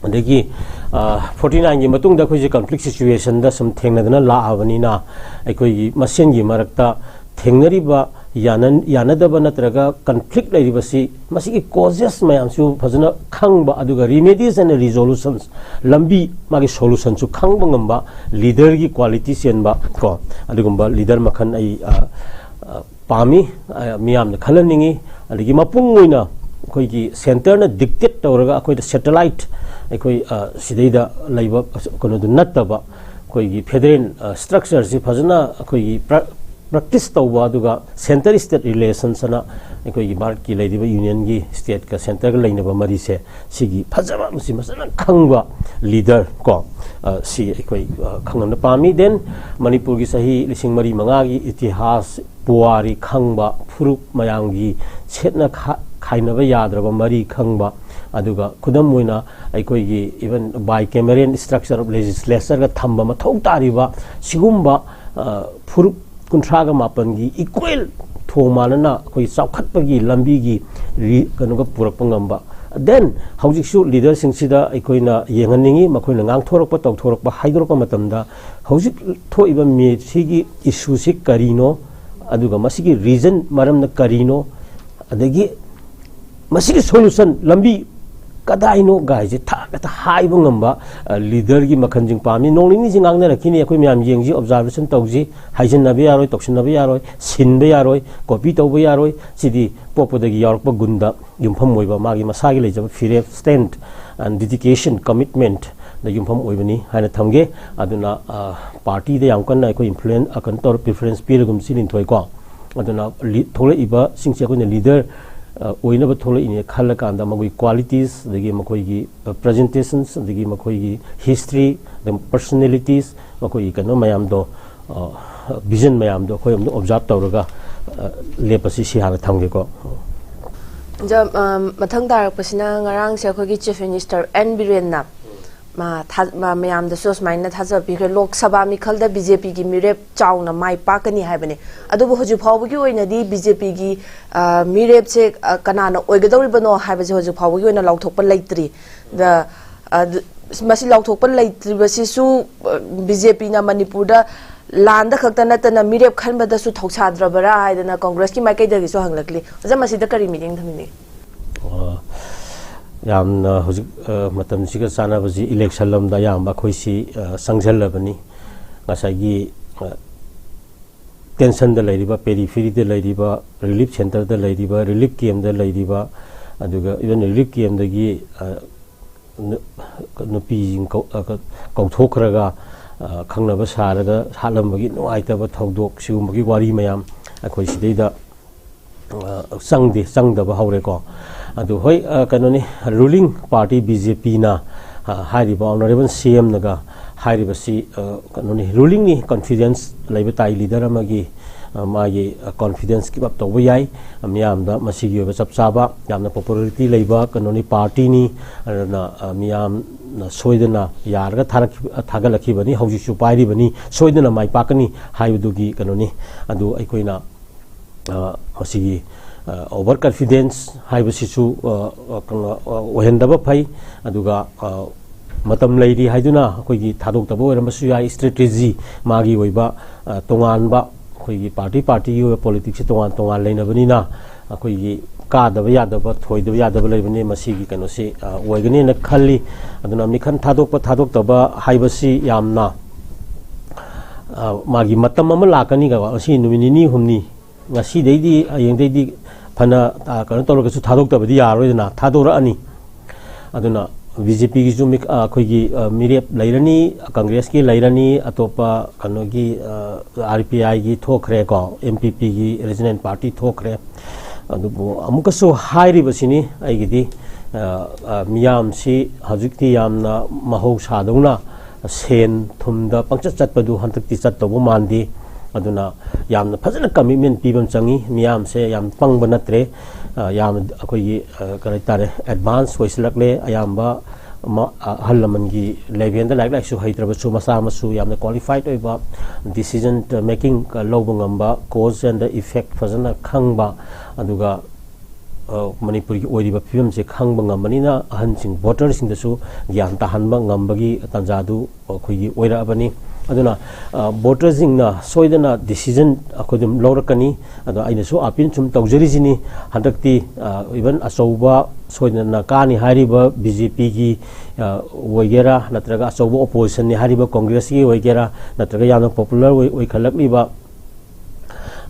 ꯑꯗꯒꯤ, ꯑ, ꯐꯣꯔꯇꯤ ꯅꯥꯏꯟꯒꯤ ꯃꯇꯨꯡꯗ ꯑꯩꯈꯣꯏꯁꯦ ꯀꯟꯐ꯭ꯂꯤꯛ ꯁꯤꯆꯨꯋꯦꯁꯟꯗ ꯁꯨꯝ ꯊꯦꯡꯅꯗꯅ ꯂꯥꯛꯑꯕꯅꯤꯅ, ꯑꯩꯈꯣꯏꯒꯤ ꯃꯁꯦꯟꯒꯤ ꯃꯔꯛꯇ ꯊꯦꯡꯅꯔꯤꯕ ꯌꯥꯅ-, ꯌꯥꯅꯗꯕ ꯅꯠꯇ꯭ꯔꯒ ꯀꯟꯐ꯭ꯂꯤꯛ ꯂꯩꯔꯤꯕꯁꯤ, ꯃꯁꯤꯒꯤ ꯀꯣꯖꯦꯁ ꯃꯌꯥꯝꯁꯨ ꯐꯖꯅ ꯈꯪꯕ, ꯑꯗꯨꯒ ꯔꯤꯃꯦꯗꯤꯁ ꯑꯦꯟ ꯔꯤꯖꯣꯂꯨꯁꯟꯁ, ꯂꯝꯕꯤ, ꯃꯥꯒꯤ ꯁꯣꯂꯨꯁꯟꯁꯨ ꯈꯪꯕ ꯉꯝꯕ ꯂꯤꯗꯔꯒꯤ ꯀ꯭ꯋꯥꯂꯤꯇꯤ ꯆꯦꯟꯕ ꯀꯣ, ꯑꯗꯨꯒꯨꯝꯕ ꯂꯤꯗꯔ ꯃꯈꯜ ꯑꯩ, ꯑ, ꯑ, ꯄꯥꯝꯃꯤ, ꯑ, ꯃꯤꯌꯥꯝꯅ ꯈꯜꯍꯟꯅꯤꯡꯉꯤ꯫ ꯑꯗꯒꯤ ꯃꯄꯨꯡ ꯑꯣꯏꯅ ꯑꯩꯈꯣꯏꯒꯤ ꯁꯦꯟꯇꯔꯅ ꯗꯤꯛꯇꯦꯠ ꯇꯧꯔꯒ ꯑꯩꯈꯣꯏꯗ ꯁꯦꯇꯦꯂꯥꯏꯠ, ꯑꯩꯈꯣꯏ, ꯑ, ꯁꯤꯗꯩꯗ ꯂꯩꯕ ꯀꯩꯅꯣꯗꯨ ꯅꯠꯇꯕ, ꯑꯩꯈꯣꯏꯒꯤ ꯐꯦꯗꯔꯦꯜ, ꯑ, ꯁ꯭ꯇ꯭ꯔꯛꯆꯔꯁꯤ ꯐꯖꯅ ꯑꯩꯈꯣꯏꯒꯤ ꯄ꯭ꯔ-, ꯄ꯭ꯔꯦꯛꯇꯤꯁ ꯇꯧꯕ, ꯑꯗꯨꯒ ꯁꯦꯟꯇꯔ ꯁ꯭ꯇꯦꯠ ꯔꯤꯂꯦꯁꯟꯁ ꯑꯅ ꯑꯩꯈꯣꯏꯒꯤ ꯚꯥꯔꯠꯀꯤ ꯂꯩꯔꯤꯕ ꯌꯨꯅꯤꯌꯟꯒꯤ ꯁ꯭ꯇꯦꯠꯀ ꯁꯦꯟꯇꯔꯒ ꯂꯩꯅꯕ ꯃꯔꯤꯁꯦ, ꯁꯤꯒꯤ ꯐꯖꯕ, ꯃꯁꯤ ꯐꯖꯅ ꯈꯪꯕ ꯂꯤꯗꯔ ꯀꯣ, ꯑ, ꯁꯤ ꯑꯩꯈꯣꯏ, ꯑ, ꯈꯪꯍꯟꯕ ꯄꯥꯝꯃꯤ꯫ ꯗꯦꯟ ꯃꯅꯤꯄꯨꯔꯒꯤ ꯆꯍꯤ ꯂꯤꯁꯤꯡ ꯃꯔꯤ ꯃꯉꯥꯒꯤ ꯏꯇꯤꯍꯥꯁ, ꯄꯨꯋꯥꯔꯤ ꯈꯪꯕ, ꯐꯨꯔꯨꯞ ꯃꯌꯥꯝꯒꯤ ꯁꯦꯠꯅ ꯈꯥ-, ꯈꯥꯏꯅꯕ ꯌꯥꯗ꯭ꯔꯕ ꯃꯔꯤ ꯈꯪꯕ, ꯑꯗꯨꯒ ꯈꯨꯗꯝ ꯑꯣꯏꯅ ꯑꯩꯈꯣꯏꯒꯤ even bicameral structure of legislature ꯒ ꯊꯝꯕ ꯃꯊꯧ ꯇꯥꯔꯤꯕ ꯁꯤꯒꯨꯝꯕ, ꯑ, ꯐꯨꯔꯨꯞ ꯀꯨꯟꯊ꯭ꯔꯥꯒ ꯃꯥꯄꯟꯒꯤ ꯏꯀ꯭ꯋꯦꯜ ꯊꯣꯡ ꯃꯥꯟꯅꯅ ꯑꯩꯈꯣꯏ ꯆꯥꯎꯈꯠꯄꯒꯤ ꯂꯝꯕꯤꯒꯤ ꯔꯤ-, ꯀꯩꯅꯣꯒ ꯄꯨꯔꯛꯄ ꯉꯝꯕ꯫ Then ꯍꯧꯖꯤꯛꯁꯨ ꯂꯤꯗꯔꯁꯤꯡꯁꯤꯗ ꯑꯩꯈꯣꯏꯅ ꯌꯦꯡꯍꯟꯅꯤꯡꯉꯤ, ꯃꯈꯣꯏꯅ ꯉꯥꯡꯊꯣꯔꯛꯄ, ꯇꯧꯊꯣꯔꯛꯄ, ꯍꯥꯏꯗꯣꯔꯛꯄ ꯃꯇꯝꯗ ꯍꯧꯖꯤꯛ ꯊꯣꯛꯏꯕ ꯃꯦꯁꯤꯒꯤ ꯏꯁꯨꯁꯤ ꯀꯔꯤꯅꯣ, ꯑꯗꯨꯒ ꯃꯁꯤꯒꯤ ꯔꯤꯖꯟ, ꯃꯔꯝꯅ ꯀꯔꯤꯅꯣ, ꯑꯗꯒꯤ ꯃꯁꯤꯒꯤ ꯁꯣꯂꯨꯁꯟ ꯂꯝꯕꯤ ꯀꯗꯥꯏꯅꯣ ꯒꯥꯏꯁꯦ ꯊꯥ ꯍꯦꯛꯇ ꯍꯥꯏꯕ ꯉꯝꯕ, ꯑ, ꯂꯤꯗꯔꯒꯤ ꯃꯈꯜꯁꯤꯡ ꯄꯥꯝꯃꯤ꯫ ꯅꯣꯡ ꯅꯤꯅꯤꯁꯤ ꯉꯥꯡꯅꯔꯛꯈꯤꯅꯤ, ꯑꯩꯈꯣꯏ ꯃꯌꯥꯝ ꯌꯦꯡꯁꯤ, ꯑꯣꯕꯖꯥꯔꯕꯦꯁꯟ ꯇꯧꯁꯤ, ꯍꯥꯏꯖꯤꯟꯅꯕ ꯌꯥꯔꯣꯏ, ꯇꯧꯁꯤꯟꯅꯕ ꯌꯥꯔꯣꯏ, ꯁꯤꯟꯕ ꯌꯥꯔꯣꯏ, ꯀꯣꯄꯤ ꯇꯧꯕ ꯌꯥꯔꯣꯏ꯫ ꯁꯤꯗꯤ ꯄꯣꯛꯄꯗꯒꯤ ꯌꯥꯎꯔꯛꯄ ꯒꯨꯟꯗ ꯌꯨꯝꯐꯝ ꯑꯣꯏꯕ, ꯃꯥꯒꯤ ꯃꯁꯥꯒꯤ ꯂꯩꯖꯕ ꯐꯤꯔꯦꯞ, ꯁ꯭ꯇꯦꯟꯠ, ꯑꯦꯟ ꯗꯤꯗꯤꯀꯦꯁꯟ, ꯀꯃꯤꯠꯃꯦꯟꯠ ꯗ ꯌꯨꯝꯐꯝ ꯑꯣꯏꯕꯅꯤ ꯍꯥꯏꯅ ꯊꯝꯒꯦ꯫ ꯑꯗꯨꯅ, ꯑ, ꯄꯥꯔꯇꯤꯗ ꯌꯥꯝ ꯀꯟꯅ ꯑꯩꯈꯣꯏ ꯏꯟꯐ꯭ꯂꯨꯌꯦꯟ-, ꯑ, ꯀꯩꯅꯣ ꯇꯧꯔ, ꯄ꯭ꯔꯤꯐꯔꯦꯟꯁ ꯄꯤꯔꯒꯨꯝꯁꯤ, ꯂꯤꯟꯊꯣꯏꯀꯣ꯫ ꯑꯗꯨꯅ ꯂꯤ-, ꯊꯣꯛꯂꯛꯏꯕꯁꯤꯡꯁꯦ ꯑꯩꯈꯣꯏꯅ ꯂꯤꯗꯔ, ꯑ, ꯑꯣꯏꯅꯕ ꯊꯣꯛꯂꯛꯏꯅꯦ ꯈꯜꯂꯀꯥꯟꯗ ꯃꯈꯣꯏꯒꯤ ꯀ꯭ꯋꯥꯂꯤꯇꯤꯁ, ꯑꯗꯒꯤ ꯃꯈꯣꯏꯒꯤ, ꯑ, ꯄ꯭ꯔꯖꯦꯟꯇꯦꯁꯟꯁ, ꯑꯗꯒꯤ ꯃꯈꯣꯏꯒꯤ ꯍꯤꯁꯇ꯭ꯔꯤ, ꯑꯗꯒꯤ ꯄꯔꯁꯣꯅꯦꯂꯤꯇꯤꯁ, ꯃꯈꯣꯏꯒꯤ ꯀꯩꯅꯣ ꯃꯌꯥꯝꯗꯣ, ꯑ, ꯚꯤꯖꯟ ꯃꯌꯥꯝꯗꯣ ꯑꯩꯈꯣꯏ ꯑꯃꯨꯛ ꯑꯣꯕꯖꯥꯔꯕ ꯇꯧꯔꯒ, ꯑ, ꯂꯦꯞꯄꯁꯤ, ꯁꯤ ꯍꯥꯟꯅ ꯊꯝꯒꯦꯀꯣ꯫ ꯑꯗ, ꯑ, ꯃꯊꯪ ꯇꯥꯔꯛꯄꯁꯤꯅ ꯉꯔꯥꯡꯁꯦ ꯑꯩꯈꯣꯏꯒꯤ ꯆꯤꯐ ꯃꯤꯅꯤꯁꯇꯔ ꯑꯦꯟ ꯕꯤꯔꯦꯟꯅ ꯃꯥ ꯊꯥ-, ꯃꯥ ꯃꯌꯥꯝꯗꯁꯨ ꯑꯁꯨꯃꯥꯏꯅ ꯊꯥꯖꯕ ꯄꯤꯈ꯭ꯔꯦ, ꯂꯣꯛ ꯁꯚꯥ ꯃꯤꯈꯜꯗ ꯕꯤ ꯖꯦ ꯄꯤꯒꯤ ꯃꯤꯔꯦꯞ ꯆꯥꯎꯅ ꯃꯥꯏ ꯄꯥꯛꯀꯅꯤ ꯍꯥꯏꯕꯅꯤ꯫ ꯑꯗꯨꯕꯨ ꯍꯧꯖꯤꯛ ꯐꯥꯎꯕꯒꯤ ꯑꯣꯏꯅꯗꯤ ꯕꯤ ꯖꯦ ꯄꯤꯒꯤ, ꯑ, ꯃꯤꯔꯦꯞꯁꯦ, ꯑ, ꯀꯅꯥꯅ ꯑꯣꯏꯒꯗꯧꯔꯤꯕꯅꯣ ꯍꯥꯏꯕꯁꯦ ꯍꯧꯖꯤꯛ ꯐꯥꯎꯕꯒꯤ ꯑꯣꯏꯅ ꯂꯥꯎꯊꯣꯛꯄ ꯂꯩꯇ꯭ꯔꯤ꯫ ꯗ-, ꯑ, ꯗ-, ꯃꯁꯤ ꯂꯥꯎꯊꯣꯛꯄ ꯂꯩꯇ꯭ꯔꯤꯕꯁꯤꯁꯨ, ꯑ, ꯕꯤ ꯖꯦ ꯄꯤꯅ ꯃꯅꯤꯄꯨꯔꯗ ꯂꯥꯟꯗ ꯈꯛꯇ ꯅꯠꯇꯅ ꯃꯤꯔꯦꯞ ꯈꯟꯕꯗꯁꯨ ꯊꯧꯁꯥꯗ꯭ꯔꯕꯔꯥ ꯍꯥꯏꯗꯅ ꯀꯣꯡꯒ꯭ꯔꯦꯁꯀꯤ ꯃꯥꯏꯀꯩꯗꯒꯤꯁꯨ ꯍꯪꯂꯛꯂꯤ꯫ ꯑꯣꯖꯥ, ꯃꯁꯤꯗ ꯀꯔꯤ ꯃꯤꯠꯌꯦꯡ ꯊꯝꯕꯤꯅꯤꯡꯉꯤ? ꯑ, ꯌꯥꯝꯅ ꯍꯧꯖꯤꯛ, ꯑ, ꯃꯇꯝꯁꯤꯒ ꯆꯥꯟꯅꯕꯁꯤ ꯏꯂꯦꯛꯁꯟ ꯂꯣꯝꯗ ꯑꯌꯥꯝꯕ ꯑꯩꯈꯣꯏꯁꯤ, ꯑ, ꯆꯪꯁꯤꯜꯂꯕꯅꯤ꯫ ꯉꯁꯥꯏꯒꯤ, ꯑ, ꯇꯦꯟꯁꯟꯗ ꯂꯩꯔꯤꯕ, ꯄꯦꯔꯤꯐꯦꯔꯤꯗ ꯂꯩꯔꯤꯕ, ꯔꯤꯂꯤꯐ ꯁꯦꯟꯇꯔꯗ ꯂꯩꯔꯤꯕ, ꯔꯤꯂꯤꯐ ꯀꯦꯝꯗ ꯂꯩꯔꯤꯕ, ꯑꯗꯨꯒ ꯏꯚꯟ ꯔꯤꯂꯤꯐ ꯀꯦꯝꯗꯒꯤ, ꯑ, ꯅꯨ-, ꯅꯨꯄꯤꯁꯤꯡ ꯀꯧ-, ꯑ, ꯀ-, ꯀꯧꯊꯣꯛꯈ꯭ꯔꯒ, ꯑ, ꯈꯪꯅꯕ ꯁꯥꯔꯒ ꯍꯥꯠꯂꯝꯕꯒꯤ ꯅꯨꯡꯉꯥꯏꯇꯕ ꯊꯧꯗꯣꯛ, ꯁꯤꯒꯨꯝꯕꯒꯤ ꯋꯥꯔꯤ ꯃꯌꯥꯝ ꯑꯩꯈꯣꯏ ꯁꯤꯗꯩꯗ, ꯑ, ꯆꯪꯗꯦ, ꯆꯪꯗꯕ ꯍꯧꯔꯦꯀꯣ꯫ ꯑꯗꯨ ꯍꯣꯏ, ꯑ, ꯀꯩꯅꯣꯅꯤ, ꯔꯨꯂꯤꯡ ꯄꯥꯔꯇꯤ ꯕꯤ ꯖꯦ ꯄꯤꯅ, ꯑ, ꯍꯥꯏꯔꯤꯕ ꯑꯣꯅꯔꯦꯕꯜ ꯁꯤ ꯑꯦꯝꯅꯒ ꯍꯥꯏꯔꯤꯕꯁꯤ, ꯑ, ꯀꯩꯅꯣꯅꯤ, ꯔꯨꯂꯤꯡꯅꯤ, ꯀꯟꯐꯤꯗꯦꯟꯁ ꯂꯩꯕ ꯇꯥꯏ ꯂꯤꯗꯔ ꯑꯃꯒꯤ꯫ ꯑ, ꯃꯥꯒꯤ, ꯑ, confidence give up ꯇꯧꯕ ꯌꯥꯏ꯫ ꯑ, ꯃꯤꯌꯥꯝꯗ ꯃꯁꯤꯒꯤ ꯑꯣꯏꯕ ꯆꯞ ꯆꯥꯕ, ꯌꯥꯝꯅ popularity ꯂꯩꯕ ꯀꯩꯅꯣꯅꯤ, party ꯅꯤ꯫ ꯑꯗꯨꯅ, ꯑ, ꯃꯤꯌꯥꯝꯅ ꯁꯣꯏꯗꯅ ꯌꯥꯔꯒ ꯊꯥꯔꯛꯈꯤ-, ꯑ, ꯊꯥꯒꯠꯂꯛꯈꯤꯕꯅꯤ, ꯍꯧꯖꯤꯛꯁꯨ ꯄꯥꯏꯔꯤꯕꯅꯤ, ꯁꯣꯏꯗꯅ ꯃꯥꯏ ꯄꯥꯛꯀꯅꯤ ꯍꯥꯏꯕꯗꯨꯒꯤ ꯀꯩꯅꯣꯅꯤ꯫ ꯑꯗꯨ ꯑꯩꯈꯣꯏꯅ, ꯑ, ꯃꯁꯤꯒꯤ, ꯑ, over confidence ꯍꯥꯏꯕꯁꯤꯁꯨ, ꯑ, ꯑ, ꯀꯩꯅꯣ, ꯑ, ꯑꯣꯏꯍꯟꯗꯕ ꯐꯩ꯫ ꯑꯗꯨꯒ, ꯑ, ꯃꯇꯝ ꯂꯩꯔꯤ ꯍꯥꯏꯗꯨꯅ ꯑꯩꯈꯣꯏꯒꯤ ꯊꯥꯗꯣꯛꯇꯕ ꯑꯣꯏꯔꯝꯕꯁꯨ ꯌꯥꯏ꯫ Strategy ꯃꯥꯒꯤ ꯑꯣꯏꯕ, ꯑ, ꯇꯣꯉꯥꯟꯕ ꯑꯩꯈꯣꯏꯒꯤ party party ꯒꯤ ꯑꯣꯏꯕ politics ꯁꯤ ꯇꯣꯉꯥꯟ ꯇꯣꯉꯥꯟ ꯂꯩꯅꯕꯅꯤꯅ ꯑꯩꯈꯣꯏꯒꯤ ꯀꯥꯗꯕ ꯌꯥꯗꯕ, ꯊꯣꯏꯗꯕ ꯌꯥꯗꯕ ꯂꯩꯕꯅꯤ꯫ ꯃꯁꯤꯒꯤ ꯀꯩꯅꯣꯁꯤ, ꯑ, ꯑꯣꯏꯒꯅꯦꯅ ꯈꯜꯂꯤ꯫ ꯑꯗꯨꯅ ꯃꯤꯈꯜ ꯊꯥꯗꯣꯛꯄ ꯊꯥꯗꯣꯛꯇꯕ ꯍꯥꯏꯕꯁꯤ ꯌꯥꯝꯅ, ꯑ, ꯃꯥꯒꯤ ꯃꯇꯝ ꯑꯃ ꯂꯥꯛꯀꯅꯤ꯫ ꯉꯁꯤ ꯅꯨꯃꯤꯠ ꯅꯤꯅꯤ ꯍꯨꯝꯅꯤ, ꯉꯁꯤꯗꯩꯗꯤ ꯍꯌꯦꯡꯗꯩꯗꯤ ꯐꯅ, ꯑ, ꯀꯩꯅꯣ ꯇꯧꯔꯒꯁꯨ ꯊꯥꯗꯣꯛꯇꯕꯗꯤ ꯌꯥꯔꯔꯣꯏꯗꯅ, ꯊꯥꯗꯣꯔꯛꯑꯅꯤ꯫ ꯑꯗꯨꯅ BJP ꯒꯤꯁꯨ ꯃꯤ-, ꯑ, ꯑꯩꯈꯣꯏꯒꯤ, ꯑ, ꯃꯤꯔꯦꯞ ꯂꯩꯔꯅꯤ, Congress ꯀꯤ ꯂꯩꯔꯅꯤ, ꯑꯇꯣꯞꯄ ꯀꯩꯅꯣꯒꯤ, ꯑ, RPI ꯒꯤ ꯊꯣꯛꯈ꯭ꯔꯦꯀꯣ, NPP ꯒꯤ regional party ꯊꯣꯛꯈ꯭ꯔꯦ꯫ ꯑꯗꯨꯕꯨ ꯑꯃꯨꯛꯀꯁꯨ ꯍꯥꯏꯔꯤꯕꯁꯤꯅꯤ ꯑꯩꯒꯤꯗꯤ, ꯑ, ꯑ, ꯃꯤꯌꯥꯝꯁꯤ ꯍꯧꯖꯤꯛꯇꯤ ꯌꯥꯝꯅ ꯃꯍꯧꯁꯥꯗꯧꯅ ꯁꯦꯟ ꯊꯨꯝꯗ ꯄꯪꯆꯠ ꯆꯠꯄꯗꯨ ꯍꯟꯗꯛꯇꯤ ꯆꯠꯇꯧꯕ ꯃꯥꯟꯗꯦ꯫ ꯑꯗꯨꯅ ꯌꯥꯝꯅ ꯐꯖꯅ commitment ꯄꯤꯕ ꯑꯃ ꯆꯪꯉꯤ꯫ ꯃꯤꯌꯥꯝꯁꯦ ꯌꯥꯝ ꯄꯪꯕ ꯅꯠꯇ꯭ꯔꯦ꯫ ꯑ, ꯌꯥꯝ ꯑꯩꯈꯣꯏꯒꯤ, ꯑ, ꯀꯔꯤ ꯍꯥꯏꯇꯥꯔꯦ, advance ꯑꯣꯏꯁꯤꯜꯂꯛꯂꯦ꯫ ꯑꯌꯥꯝꯕ ꯃ-, ꯑ, ꯑꯍꯜ ꯂꯃꯟꯒꯤ level ꯗ ꯂꯥꯏꯔꯤꯛ ꯂꯥꯏꯁꯨ ꯍꯩꯇ꯭ꯔꯕꯁꯨ ꯃꯆꯥ ꯃꯁꯨ ꯌꯥꯝꯅ qualified ꯑꯣꯏꯕ, decision making ꯂꯧꯕ ꯉꯝꯕ, cause and effect ꯐꯖꯅ ꯈꯪꯕ, ꯑꯗꯨꯒ, ꯑ, ꯃꯅꯤꯄꯨꯔꯒꯤ ꯑꯣꯏꯔꯤꯕ ꯐꯤꯕꯝꯁꯦ ꯈꯪꯕ ꯉꯝꯕꯅꯤꯅ ꯑꯍꯟꯁꯤꯡ, voter ꯁꯤꯡꯗꯁꯨ ꯒ꯭ꯌꯥꯟ ꯇꯥꯍꯟꯕ ꯉꯝꯕꯒꯤ ꯇꯥꯟꯖꯥꯗꯨ ꯑꯩꯈꯣꯏꯒꯤ ꯑꯣꯏꯔꯛꯑꯕꯅꯤ꯫ ꯑꯗꯨꯅ, ꯑ, voter ꯁꯤꯡꯅ ꯁꯣꯏꯗꯅ decision ꯑꯩꯈꯣꯏ ꯑꯗꯨꯝ ꯂꯧꯔꯛꯀꯅꯤ꯫ ꯑꯗꯣ ꯑꯩꯅꯁꯨ appeal ꯁꯨꯝ ꯇꯧꯖꯔꯤꯁꯤꯅꯤ, ꯍꯟꯗꯛꯇꯤ, ꯑ, even ꯑꯆꯧꯕ ꯁꯣꯏꯗꯅ ꯀꯥꯅꯤ ꯍꯥꯏꯔꯤꯕ BJP ꯒꯤ, ꯑ, ꯑꯣꯏꯒꯦꯔꯥ, ꯅꯠꯇ꯭ꯔꯒ ꯑꯆꯧꯕ opposition ꯅꯤ ꯍꯥꯏꯔꯤꯕ Congress ꯀꯤ ꯑꯣꯏꯒꯦꯔꯥ, ꯅꯠꯇ꯭ꯔꯒ ꯌꯥꯝꯅ popular ꯑꯣꯏ-, ꯑꯣꯏꯈꯠꯂꯛꯂꯤꯕ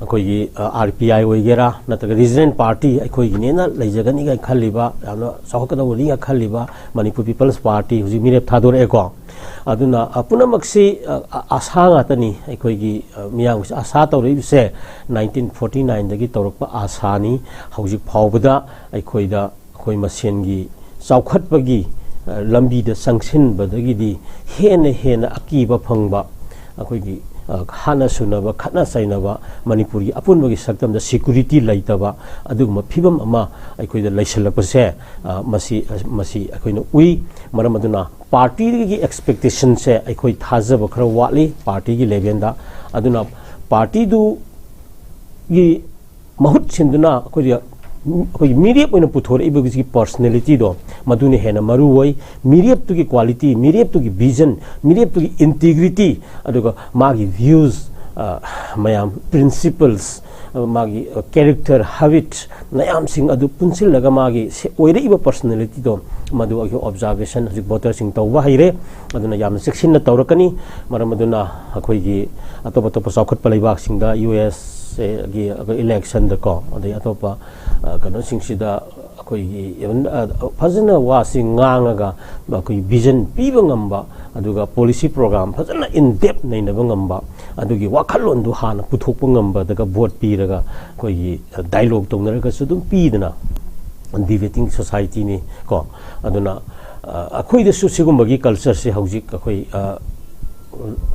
ꯑꯩꯈꯣꯏꯒꯤ, ꯑ, RPI ꯑꯣꯏꯒꯦꯔꯥ, ꯅꯠꯇ꯭ꯔꯒ regional party ꯑꯩꯈꯣꯏꯒꯤꯅꯦꯅ ꯂꯩꯖꯒꯅꯤꯒ ꯈꯜꯂꯤꯕ, ꯌꯥꯝꯅ ꯆꯥꯎꯈꯠꯀꯗꯧꯕꯅꯤꯒ ꯈꯜꯂꯤꯕ Manipur People's Party ꯍꯧꯖꯤꯛ ꯃꯤꯔꯦꯞ ꯊꯥꯗꯣꯔꯛꯑꯦꯀꯣ꯫ ꯑꯗꯨꯅ, ꯑ, ꯄꯨꯝꯅꯃꯛꯁꯤ, ꯑ, ꯑ, ꯑꯁꯥ ꯉꯥꯛꯇꯅꯤ꯫ ꯑꯩꯈꯣꯏꯒꯤ, ꯑ, ꯃꯤꯌꯥꯝꯒꯤꯁꯤ ꯑꯁꯥ ꯇꯧꯔꯛꯏꯕꯁꯦ nineteen forty nine ꯗꯒꯤ ꯇꯧꯔꯛꯄ ꯑꯁꯥꯅꯤ꯫ ꯍꯧꯖꯤꯛ ꯐꯥꯎꯕꯗ ꯑꯩꯈꯣꯏꯗ ꯑꯩꯈꯣꯏ ꯃꯁꯦꯟꯒꯤ ꯆꯥꯎꯈꯠꯄꯒꯤ, ꯑ, ꯂꯝꯕꯤꯗ ꯆꯪꯁꯤꯟꯕꯗꯒꯤꯗꯤ ꯍꯦꯟꯅ ꯍꯦꯟꯅ ꯑꯀꯤꯕ ꯐꯪꯕ, ꯑꯩꯈꯣꯏꯒꯤ ꯑ, ꯍꯥꯠꯅ ꯁꯨꯅꯕ, ꯈꯠꯅ ꯆꯩꯅꯕ, ꯃꯅꯤꯄꯨꯔꯒꯤ ꯑꯄꯨꯟꯕꯒꯤ ꯁꯛꯇꯝꯗ ꯁꯦꯀ꯭ꯌꯨꯔꯤꯇꯤ ꯂꯩꯇꯕ, ꯑꯗꯨꯒꯨꯝꯕ ꯐꯤꯕꯝ ꯑꯃ ꯑꯩꯈꯣꯏꯗ ꯂꯩꯁꯜꯂꯛꯄꯁꯦ, ꯑ, ꯃꯁꯤ, ꯃꯁꯤ ꯑꯩꯈꯣꯏꯅ ꯎꯏ꯫ ꯃꯔꯝ ꯑꯗꯨꯅ ꯄꯥꯔꯇꯤꯒꯤ ꯑꯦꯛꯁꯄꯦꯛꯇꯦꯁꯟꯁꯦ ꯑꯩꯈꯣꯏ ꯊꯥꯖꯕ ꯈꯔ ꯋꯥꯠꯂꯤ ꯄꯥꯔꯇꯤꯒꯤ ꯂꯦꯚꯦꯜꯗ꯫ ꯑꯗꯨꯅ ꯄꯥꯔꯇꯤꯗꯨꯒꯤ ꯃꯍꯨꯠ ꯁꯤꯟꯗꯨꯅ ꯑꯩꯈꯣꯏꯒꯤ, ꯑꯩꯈꯣꯏꯒꯤ ꯃꯤꯔꯦꯞ ꯑꯣꯏꯅ ꯄꯨꯊꯣꯔꯛꯏꯕꯒꯤ ꯄꯔꯁꯅꯦꯂꯤꯇꯤꯗꯣ, ꯃꯗꯨꯅ ꯍꯦꯟꯅ ꯃꯔꯨ ꯑꯣꯏ꯫ ꯃꯤꯔꯦꯞꯇꯨꯒꯤ ꯀ꯭ꯋꯥꯂꯤꯇꯤ, ꯃꯤꯔꯦꯞꯇꯨꯒꯤ ꯚꯤꯖꯟ, ꯃꯤꯔꯦꯞꯇꯨꯒꯤ ꯏꯟꯇꯤꯒ꯭ꯔꯤꯇꯤ, ꯑꯗꯨꯒ ꯃꯥꯒꯤ ꯚ꯭ꯌꯨꯁ, ꯑ, ꯃꯌꯥꯝ ꯄ꯭ꯔꯤꯟꯁꯤꯄꯜꯁ, ꯑ, ꯃꯥꯒꯤ, ꯑ, ꯀꯦꯔꯦꯛꯇꯔ, ꯍꯦꯕꯤꯠ ꯃꯌꯥꯝꯁꯤꯡ ꯑꯗꯨ ꯄꯨꯟꯁꯤꯜꯂꯒ ꯃꯥꯒꯤ ꯁꯦ-, ꯑꯣꯏꯔꯛꯏꯕ ꯄꯔꯁꯅꯦꯂꯤꯇꯤꯗꯣ, ꯃꯗꯨ ꯑꯩꯈꯣꯏ ꯑꯣꯕꯖꯥꯔꯕꯦꯁꯟ ꯍꯧꯖꯤꯛ ꯚꯣꯇꯔꯁꯤꯡ ꯇꯧꯕ ꯍꯩꯔꯦ꯫ ꯑꯗꯨꯅ ꯌꯥꯝꯅ ꯆꯦꯛꯁꯤꯟꯅ ꯇꯧꯔꯛꯀꯅꯤ꯫ ꯃꯔꯝ ꯑꯗꯨꯅ ꯑꯩꯈꯣꯏꯒꯤ ꯑꯇꯣꯞ ꯑꯇꯣꯞꯄ ꯆꯥꯎꯈꯠꯄ ꯂꯩꯕꯥꯛꯁꯤꯡꯗ, ꯌꯨ ꯑꯦꯁ ꯑꯦꯒꯤ ꯑꯩꯈꯣꯏ ꯏꯂꯦꯛꯁꯟꯗꯀꯣ, ꯑꯗꯩ ꯑꯇꯣꯞꯄ, ꯑ, ꯀꯩꯅꯣꯁꯤꯡꯁꯤꯗ ꯑꯩꯈꯣꯏꯒꯤ even, ꯑ, ꯐꯖꯅ ꯋꯥꯁꯤ ꯉꯥꯡꯉꯒ ꯑꯩꯈꯣꯏꯒꯤ ꯚꯤꯖꯟ ꯄꯤꯕ ꯉꯝꯕ, ꯑꯗꯨꯒ ꯄꯣꯂꯤꯁꯤ ꯄ꯭ꯔꯣꯒ꯭ꯔꯥꯝ ꯐꯖꯅ ꯏꯟ ꯗꯦꯞ ꯅꯩꯅꯕ ꯉꯝꯕ, ꯑꯗꯨꯒꯤ ꯋꯥꯈꯜꯂꯣꯟꯗꯨ ꯍꯥꯟꯅ ꯄꯨꯊꯣꯛꯄ ꯉꯝꯕꯗꯒ ꯚꯣꯠ ꯄꯤꯔꯒ ꯑꯩꯈꯣꯏꯒꯤ, ꯑ, ꯗꯥꯏꯂꯣꯛ ꯇꯧꯅꯔꯒꯁꯨ ꯑꯗꯨꯝ ꯄꯤꯗꯅ, ꯗꯤꯕꯦꯇꯤꯡ ꯁꯣꯁꯥꯏꯇꯤꯅꯤ ꯀꯣ꯫ ꯑꯗꯨꯅ, ꯑ, ꯑꯩꯈꯣꯏꯗꯁꯨ ꯁꯤꯒꯨꯝꯕꯒꯤ ꯀꯜꯆꯔꯁꯦ ꯍꯧꯖꯤꯛ ꯑꯩꯈꯣꯏ, ꯑ,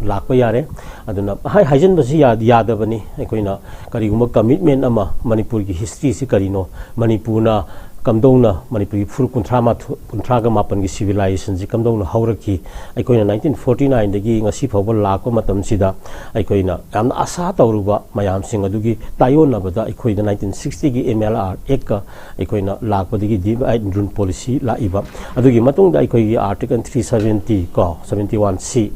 ꯂꯥꯛꯄ ꯌꯥꯔꯦ꯫ ꯑꯗꯨꯅ ꯍꯥꯏ-, ꯍꯥꯏꯖꯤꯟꯕꯁꯤ ꯌꯥ-, ꯌꯥꯗꯕꯅꯤ꯫ ꯑꯩꯈꯣꯏꯅ ꯀꯔꯤꯒꯨꯝꯕ ꯀꯃꯤꯠꯃꯦꯟ ꯑꯃ ꯃꯅꯤꯄꯨꯔꯒꯤ ꯍꯤꯁꯇ꯭ꯔꯤꯁꯤ ꯀꯔꯤꯅꯣ, ꯃꯅꯤꯄꯨꯔꯅ ꯀꯝꯗꯧꯅ ꯃꯅꯤꯄꯨꯔꯒꯤ ꯐꯨꯔꯨꯞ ꯀꯨꯟꯊ꯭ꯔꯥ ꯃꯥꯊꯣꯏ, ꯀꯨꯟꯊ꯭ꯔꯥꯒ ꯃꯥꯄꯟꯒꯤ ꯁꯤꯚꯤꯂꯥꯏꯖꯦꯁꯟꯁꯤ ꯀꯝꯗꯧꯅ ꯍꯧꯔꯛꯈꯤ, ꯑꯩꯈꯣꯏꯅ ꯅꯥꯏꯟꯇꯤꯟ ꯐꯣꯔꯇꯤ ꯅꯥꯏꯟꯗꯒꯤ ꯉꯁꯤ ꯐꯥꯎꯕ ꯂꯥꯛꯄ ꯃꯇꯝꯁꯤꯗ ꯑꯩꯈꯣꯏꯅ ꯌꯥꯝꯅ ꯑꯁꯥ ꯇꯧꯔꯨꯕ ꯃꯌꯥꯝꯁꯤꯡ ꯑꯗꯨꯒꯤ ꯇꯥꯏꯑꯣꯟꯅꯕꯗ ꯑꯩꯈꯣꯏꯗ ꯅꯥꯏꯟꯇꯤꯟ ꯁꯤꯛꯁꯇꯤꯒꯤ ꯑꯦꯝ ꯑꯦꯜ ꯑꯥꯔ ꯑꯦꯛꯀ ꯑꯩꯈꯣꯏꯅ ꯂꯥꯛꯄꯗꯒꯤ ꯗꯤꯚꯥꯏꯠ ꯑꯦꯟ ꯔꯨꯜ ꯄꯣꯂꯤꯁꯤ ꯂꯥꯛꯏꯕ꯫ ꯑꯗꯨꯒꯤ ꯃꯇꯨꯡꯗ ꯑꯩꯈꯣꯏꯒꯤ ꯑꯥꯔꯇꯤꯀꯜ ꯊ꯭ꯔꯤ ꯁꯚꯦꯟꯇꯤ ꯀꯣ, ꯁꯚꯦꯟꯇꯤ ꯋꯥꯟ ꯁꯤ,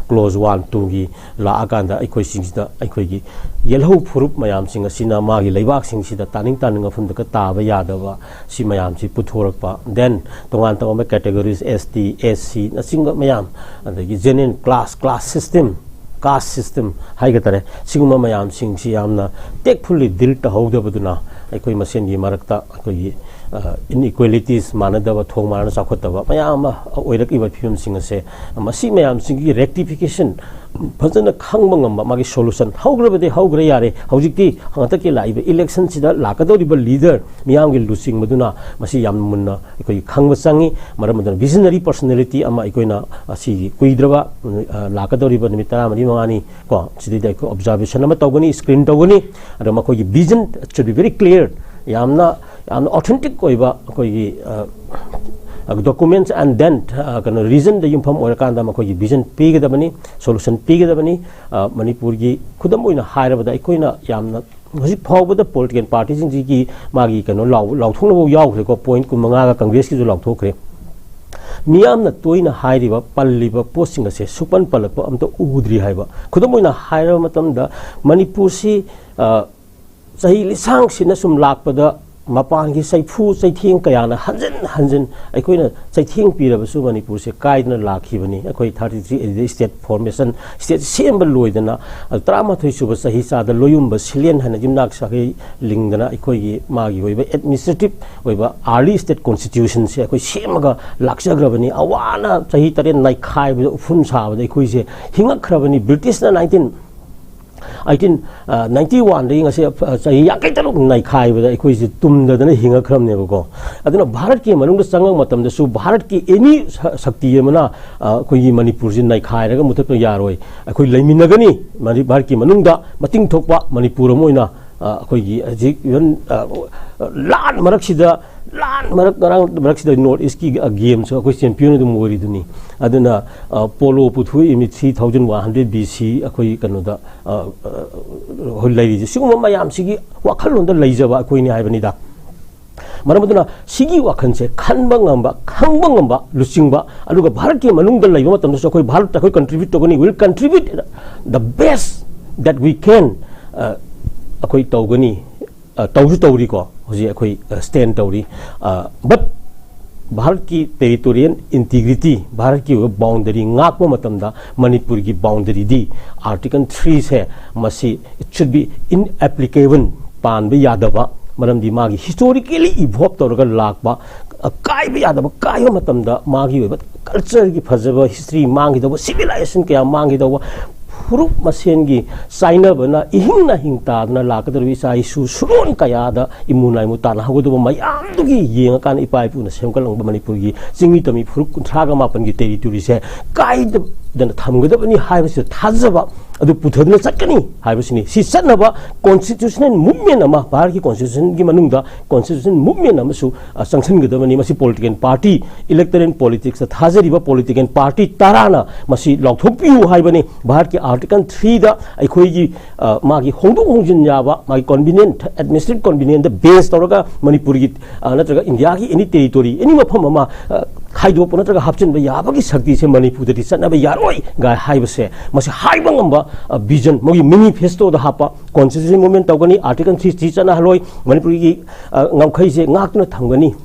ꯀ꯭ꯂꯣꯖ ꯋꯥꯟ ꯇꯨꯒꯤ ꯂꯥꯛꯑꯀꯥꯟꯗ ꯑꯩꯈꯣꯏꯁꯤꯡꯁꯤꯗ, ꯑꯩꯈꯣꯏꯒꯤ ꯌꯦꯜꯍꯧ ꯐꯨꯔꯨꯞ ꯃꯌꯥꯝꯁꯤꯡ ꯑꯁꯤꯅ ꯃꯥꯒꯤ ꯂꯩꯕꯥꯛꯁꯤꯡꯁꯤꯗ ꯇꯥꯅꯤꯡ ꯇꯥꯅꯤꯡ ꯃꯐꯝꯗꯒ ꯇꯥꯕ ꯌꯥꯗꯕ ꯁꯤ ꯃꯌꯥꯝꯁꯤ ꯄꯨꯊꯣꯔꯛꯄ, ꯗꯦꯟ ꯇꯣꯉꯥꯟ ꯇꯣꯉꯥꯟꯕ ꯀꯦꯇꯦꯒꯣꯔꯤꯁ, ꯑꯦꯁ ꯇꯤ, ꯑꯦꯁ ꯁꯤ ꯅꯆꯤꯡꯕ ꯃꯌꯥꯝ, ꯑꯗꯒꯤ ꯖꯦꯅꯔꯦꯜ ꯀ꯭ꯂꯥꯁ, ꯀ꯭ꯂꯥꯁ ꯁꯤꯁꯇꯦꯝ, ꯀꯥꯁ ꯁꯤꯁꯇꯦꯝ ꯍꯥꯏꯒꯗꯔꯦ, ꯁꯤꯒꯨꯝꯕ ꯃꯌꯥꯝꯁꯤꯡꯁꯤ ꯌꯥꯝꯅ ꯇꯦꯛꯐꯨꯜꯂꯤ ꯗꯤꯜ ꯇꯧꯍꯧꯗꯕꯗꯨꯅ ꯑꯩꯈꯣꯏ ꯃꯁꯦꯟꯒꯤ ꯃꯔꯛꯇ ꯑꯩꯈꯣꯏꯒꯤ ꯏꯟꯏꯀ꯭ꯋꯦꯂꯤꯇꯤꯁ, ꯃꯥꯟꯅꯗꯕ, ꯊꯣꯡ ꯃꯥꯟꯅꯅ ꯆꯥꯎꯈꯠꯇꯕ ꯃꯌꯥꯝ ꯑꯃ ꯑꯣꯏꯔꯛꯏꯕ ꯐꯤꯕꯝꯁꯤꯡ ꯑꯁꯦ, ꯃꯁꯤ ꯃꯌꯥꯝꯁꯤꯒꯤ ꯔꯦꯛꯇꯤꯐꯤꯀꯦꯁꯟ ꯐꯖꯅ ꯈꯪꯕ ꯉꯝꯕ, ꯃꯥꯒꯤ ꯁꯣꯂꯨꯁꯟ ꯍꯧꯈ꯭ꯔꯕꯗꯤ ꯍꯧꯈ꯭ꯔꯦ, ꯌꯥꯔꯦ꯫ ꯍꯧꯖꯤꯛꯇꯤ ꯍꯟꯗꯛꯀꯤ ꯂꯥꯛꯏꯕ ꯏꯂꯦꯛꯁꯟꯁꯤꯗ ꯂꯥꯛꯀꯗꯧꯔꯤꯕ ꯂꯤꯗꯔ ꯃꯤꯌꯥꯝꯒꯤ ꯂꯨꯆꯤꯡꯕꯗꯨꯅ ꯃꯁꯤ ꯌꯥꯝ ꯃꯨꯟꯅ ꯑꯩꯈꯣꯏ ꯈꯪꯕ ꯆꯪꯉꯤ꯫ ꯃꯔꯝ ꯑꯗꯨꯅ ꯚꯤꯖꯅꯔꯤ ꯄꯔꯁꯣꯅꯦꯂꯤꯇꯤ ꯑꯃ ꯑꯩꯈꯣꯏꯅ ꯑꯁꯤꯒꯤ ꯀꯨꯏꯗ꯭ꯔꯕ, ꯎꯝ, ꯑ, ꯂꯥꯛꯀꯗꯧꯔꯤꯕ ꯅꯨꯃꯤꯠ ꯇꯔꯥꯃꯔꯤ ꯃꯉꯥꯅꯤ ꯀꯣ, ꯁꯤꯗꯩꯗ ꯑꯩꯈꯣꯏ ꯑꯣꯕꯖꯥꯔꯕꯦꯁꯟ ꯑꯃ ꯇꯧꯒꯅꯤ, ꯁ꯭ꯀ꯭ꯔꯤꯟ ꯇꯧꯒꯅꯤ꯫ ꯑꯗꯣ ꯃꯈꯣꯏꯒꯤ vision should be very clear, ꯌꯥꯝꯅ, ꯌꯥꯝꯅ ꯑꯣꯊꯦꯟꯇꯤꯛ ꯑꯣꯏꯕ ꯑꯩꯈꯣꯏꯒꯤ, ꯑ, documents and then, ꯑ, ꯀꯩꯅꯣ, ꯔꯤꯖꯟꯗ ꯌꯨꯝꯐꯝ ꯑꯣꯏꯔꯀꯥꯟꯗ ꯃꯈꯣꯏꯒꯤ ꯚꯤꯖꯟ ꯄꯤꯒꯗꯕꯅꯤ, ꯁꯣꯂꯨꯁꯟ ꯄꯤꯒꯗꯕꯅꯤ꯫ ꯑ, ꯃꯅꯤꯄꯨꯔꯒꯤ ꯈꯨꯗꯝ ꯑꯣꯏꯅ ꯍꯥꯏꯔꯕꯗ, ꯑꯩꯈꯣꯏꯅ ꯌꯥꯝꯅ ꯍꯧꯖꯤꯛ ꯐꯥꯎꯕꯗ ꯄꯣꯂꯤꯇꯤꯀꯦꯜ ꯄꯥꯔꯇꯤꯁꯤꯡꯁꯤꯒꯤ ꯃꯥꯒꯤ ꯀꯩꯅꯣ ꯂꯥꯎ-, ꯂꯥꯎꯊꯣꯛꯅꯕ ꯌꯥꯎꯈ꯭ꯔꯦꯀꯣ, ꯄꯣꯏꯟꯠ ꯀꯨꯟꯃꯉꯥꯒ ꯀꯪꯒ꯭ꯔꯦꯁꯀꯤꯁꯨ ꯂꯥꯎꯊꯣꯛꯈ꯭ꯔꯦ꯫ ꯃꯤꯌꯥꯝꯅ ꯇꯣꯏꯅ ꯍꯥꯏꯔꯤꯕ, ꯄꯜꯂꯤꯕ ꯄꯣꯠꯁꯤꯡ ꯑꯁꯦ ꯁꯨꯛꯄꯟ ꯄꯜꯂꯛꯄ ꯑꯝꯇ ꯎꯗ꯭ꯔꯤ ꯍꯥꯏꯕ꯫ ꯈꯨꯗꯝ ꯑꯣꯏꯅ ꯍꯥꯏꯔꯕ ꯃꯇꯝꯗ, ꯃꯅꯤꯄꯨꯔꯁꯤ, ꯑ, ꯆꯍꯤ ꯂꯤꯁꯥꯡꯁꯤꯅ ꯁꯨꯝ ꯂꯥꯛꯄꯗ ꯃꯄꯥꯟꯒꯤ ꯆꯩꯐꯨ ꯆꯩꯊꯦꯡ ꯀꯌꯥꯅ ꯍꯟꯖꯤꯟ ꯍꯟꯖꯤꯟ ꯑꯩꯈꯣꯏꯅ ꯆꯩꯊꯦꯡ ꯄꯤꯔꯕꯁꯨ, ꯃꯅꯤꯄꯨꯔꯁꯦ ꯀꯥꯏꯗꯅ ꯂꯥꯛꯈꯤꯕꯅꯤ꯫ ꯑꯩꯈꯣꯏ ꯊꯥꯔꯇꯤ ꯊ꯭ꯔꯤ ꯑꯦꯗꯤꯗ ꯁ꯭ꯇꯦꯠ ꯐꯣꯔꯃꯦꯁꯟ, ꯁ꯭ꯇꯦꯠ ꯁꯦꯝꯕ ꯂꯣꯏꯗꯅ, ꯑ, ꯇꯔꯥꯃꯥꯊꯣꯏ ꯁꯨꯕ ꯆꯍꯤ ꯆꯥꯗ ꯂꯣꯌꯨꯝꯕ ꯁꯤꯂꯦꯟ ꯍꯥꯏꯅ ꯌꯨꯝꯅꯥꯛ ꯁꯥꯒꯩ ꯂꯤꯡꯗꯅ ꯑꯩꯈꯣꯏꯒꯤ ꯃꯥꯒꯤ ꯑꯣꯏꯕ ꯑꯦꯗꯃꯤꯅꯤꯁꯇ꯭ꯔꯦꯇꯤꯞ ꯑꯣꯏꯕ ꯑꯥꯔꯂꯤ ꯁ꯭ꯇꯦꯠ ꯀꯣꯟꯁꯇꯤꯇ꯭ꯌꯨꯁꯟꯁꯦ ꯑꯩꯈꯣꯏ ꯁꯦꯝꯃꯒ ꯂꯥꯛꯆꯈ꯭ꯔꯕꯅꯤ꯫ ꯑꯋꯥꯅ ꯆꯍꯤ ꯇꯔꯦꯠ ꯅꯩꯈꯥꯏꯕꯗ, ꯎꯐꯨꯟ ꯁꯥꯕꯗ ꯑꯩꯈꯣꯏꯁꯦ ꯍꯤꯡꯉꯛꯈ꯭ꯔꯕꯅꯤ꯫ ꯕ꯭ꯔꯤꯇꯤꯁꯅ ꯅꯥꯏꯟꯇꯤꯟ ꯑꯩꯠꯇꯤꯟ ꯅꯥꯏꯟꯇꯤ ꯋꯥꯟꯗꯒꯤ ꯉꯁꯤ, ꯑ, ꯆꯍꯤ ꯌꯥꯡꯈꯩ ꯇꯔꯨꯛ ꯅꯩꯈꯥꯏꯕꯗ ꯑꯩꯈꯣꯏꯁꯦ ꯇꯨꯝꯗꯗꯅ ꯍꯤꯡꯉꯛꯈ꯭ꯔꯕꯅꯦꯕꯀꯣ꯫ ꯑꯗꯨꯅ ꯚꯥꯔꯠꯀꯤ ꯃꯅꯨꯡꯗ ꯆꯪꯉꯛꯄ ꯃꯇꯝꯗꯁꯨ ꯚꯥꯔꯠꯀꯤ ꯑꯦꯅꯤ ꯁ-, ꯁꯛꯇꯤ ꯑꯃꯅ, ꯑ, ꯑꯩꯈꯣꯏꯒꯤ ꯃꯅꯤꯄꯨꯔꯁꯤ ꯅꯩꯈꯥꯏꯔꯒ ꯃꯨꯊꯠꯄ ꯌꯥꯔꯣꯏ꯫ ꯑꯩꯈꯣꯏ ꯂꯩꯃꯤꯟꯅꯒꯅꯤ꯫ ꯃꯅꯤ-, ꯚꯥꯔꯠꯀꯤ ꯃꯅꯨꯡꯗ ꯃꯇꯤꯡ ꯊꯣꯛꯄ ꯃꯅꯤꯄꯨꯔ ꯑꯃ ꯑꯣꯏꯅ, ꯑ, ꯑꯩꯈꯣꯏꯒꯤ ꯍꯧꯖꯤꯛ ꯏꯚꯟ, ꯑ, ꯂꯥꯟ ꯃꯔꯛꯁꯤꯗ, ꯂꯥꯟ ꯃꯔꯛ, ꯉꯔꯥꯡ ꯃꯔꯛꯁꯤꯗ ꯅꯣꯔꯠ ꯏꯁꯀꯤ, ꯑ, ꯒꯦꯝꯁꯨ ꯑꯩꯈꯣꯏ ꯆꯦꯝꯄꯤꯌꯟ ꯑꯗꯨꯝ ꯑꯣꯏꯔꯤꯗꯨꯅꯤ꯫ ꯑꯗꯨꯅ, ꯑ, ꯄꯣꯂꯣ ꯄꯨꯊꯣꯛꯏ ꯃꯤ three thousand one hundred B C ꯑꯩꯈꯣꯏ ꯀꯩꯅꯣꯗ, ꯑ, ꯑ, ꯍꯧꯖꯤꯛ ꯂꯩꯔꯤꯁꯦ꯫ ꯁꯤꯒꯨꯝꯕ ꯃꯌꯥꯝꯁꯤꯒꯤ ꯋꯥꯈꯜꯂꯣꯟꯗ ꯂꯩꯖꯕ ꯑꯩꯈꯣꯏꯅꯤ ꯍꯥꯏꯕꯅꯤꯗ꯫ ꯃꯔꯝ ꯑꯗꯨꯅ ꯁꯤꯒꯤ ꯋꯥꯈꯜꯁꯦ ꯈꯟꯕ ꯉꯝꯕ, ꯈꯪꯕ ꯉꯝꯕ, ꯂꯨꯆꯤꯡꯕ, ꯑꯗꯨꯒ ꯚꯥꯔꯠꯀꯤ ꯃꯅꯨꯡꯗ ꯂꯩꯕ ꯃꯇꯝꯗꯁꯨ ꯑꯩꯈꯣꯏ ꯚꯥꯔꯠꯇ ꯑꯩꯈꯣꯏ contribute ꯇꯧꯒꯅꯤ, will contribute the best that we can, ꯑ, ꯑꯩꯈꯣꯏ ꯇꯧꯒꯅꯤ, ꯑ, ꯇꯧꯁꯨ ꯇꯧꯔꯤꯀꯣ, ꯍꯧꯖꯤꯛ ꯑꯩꯈꯣꯏ, ꯑ, stand ꯇꯧꯔꯤ꯫ ꯑ, but ꯚꯥꯔꯠꯀꯤ territorial integrity, ꯚꯥꯔꯠꯀꯤ ꯑꯣꯏꯕ ꯕꯥꯎꯟꯗꯔꯤ ꯉꯥꯛꯄ ꯃꯇꯝꯗ ꯃꯅꯤꯄꯨꯔꯒꯤ ꯕꯥꯎꯟꯗꯔꯤꯗꯤ ꯑꯥꯔꯇꯤꯀꯜ ꯊ꯭ꯔꯤꯁꯦ ꯃꯁꯤ it should be inapplicable, ꯄꯥꯟꯕ ꯌꯥꯗꯕ, ꯃꯔꯝꯗꯤ ꯃꯥꯒꯤ historically evolve ꯇꯧꯔꯒ ꯂꯥꯛꯄ, ꯑ, ꯀꯥꯏꯕ ꯌꯥꯗꯕ, ꯀꯥꯏꯕ ꯃꯇꯝꯗ ꯃꯥꯒꯤ ꯑꯣꯏꯕ cultureꯒꯤ ꯐꯖꯕ history ꯃꯥꯡꯈꯤꯗꯧꯕ, civilization ꯀꯌꯥ ꯃꯥꯡꯈꯤꯗꯧꯕ, ꯐꯨꯔꯨꯞ ꯃꯁꯦꯟꯒꯤ ꯆꯥꯏꯅꯕꯅ ꯏꯍꯤꯡ ꯅꯥꯍꯤꯡ ꯇꯥꯗꯨꯅ ꯂꯥꯛꯀꯗꯧꯔꯤꯕ ꯏꯆꯥ ꯏꯁꯨ ꯁꯨꯔꯣꯟ ꯀꯌꯥꯗ ꯏꯃꯨ ꯅꯥꯏꯃꯨ ꯇꯥꯟꯅꯍꯧꯒꯗꯧꯕ ꯃꯌꯥꯝꯗꯨꯒꯤ ꯌꯦꯡꯉꯀꯥꯟꯗ ꯏꯄꯥ ꯏꯄꯨꯅ ꯁꯦꯝꯒꯠꯂꯝꯕ ꯃꯅꯤꯄꯨꯔꯒꯤ ꯆꯤꯡꯃꯤ ꯇꯝꯃꯤ ꯐꯨꯔꯨꯞ ꯀꯨꯟꯊ꯭ꯔꯥꯒ ꯃꯥꯄꯟꯒꯤ territoryꯁꯦ ꯀꯥꯏꯗꯅ ꯊꯝꯒꯗꯕꯅꯤ ꯍꯥꯏꯕꯁꯤꯗ ꯊꯥꯖꯕ ꯑꯗꯨ ꯄꯨꯊꯗꯨꯅ ꯆꯠꯀꯅꯤ ꯍꯥꯏꯕꯁꯤꯅꯤ꯫ ꯁꯤ ꯆꯠꯅꯕ constitutional movement ꯑꯃ, ꯚꯥꯔꯠꯀꯤ constitutionꯒꯤ ꯃꯅꯨꯡꯗ constitutional movement ꯑꯃꯁꯨ, ꯑ, ꯆꯪꯁꯤꯟꯒꯗꯕꯅꯤ꯫ ꯃꯁꯤ political party, electoral politicsꯇ ꯊꯥꯖꯔꯤꯕ political party ꯇꯔꯥꯅ ꯃꯁꯤ ꯂꯥꯎꯊꯣꯛꯄꯤꯌꯨ ꯍꯥꯏꯕꯅꯤ꯫ ꯚꯥꯔꯠꯀꯤ Article threeꯗ ꯑꯩꯈꯣꯏꯒꯤ, ꯑ, ꯃꯥꯒꯤ ꯍꯣꯡꯗꯣꯛ ꯍꯣꯡꯖꯤꯟ ꯌꯥꯕ, ꯃꯥꯒꯤ convenient, administrative convenientꯇ base ꯇꯧꯔꯒ ꯃꯅꯤꯄꯨꯔꯒꯤ, ꯑ, ꯅꯠꯇ꯭ꯔꯒ ꯏꯟꯗꯤꯌꯥꯒꯤ any territory, any ꯃꯐꯝ ꯑꯃ, ꯑ, ꯈꯥꯏꯗꯣꯛꯄ ꯅꯠꯇ꯭ꯔꯒ ꯍꯥꯞꯆꯤꯟꯕ ꯌꯥꯕꯒꯤ ꯁꯛꯇꯤꯁꯦ ꯃꯅꯤꯄꯨꯔꯗꯗꯤ ꯆꯠꯅꯕ ꯌꯥꯔꯣꯏ ꯒꯥꯏ ꯍꯥꯏꯕꯁꯦ, ꯃꯁꯤ ꯍꯥꯏꯕ ꯉꯝꯕ, ꯑ, vision, ꯃꯣꯏꯒꯤ manifestoꯗ ꯍꯥꯞꯄ, constitutional movement ꯇꯧꯒꯅꯤ, Article three ꯆꯠꯅꯍꯜꯂꯣꯏ, ꯃꯅꯤꯄꯨꯔꯒꯤ, ꯑ, ꯉꯝꯈꯩꯁꯦ ꯉꯥꯛꯇꯨꯅ ꯊꯝꯒꯅꯤ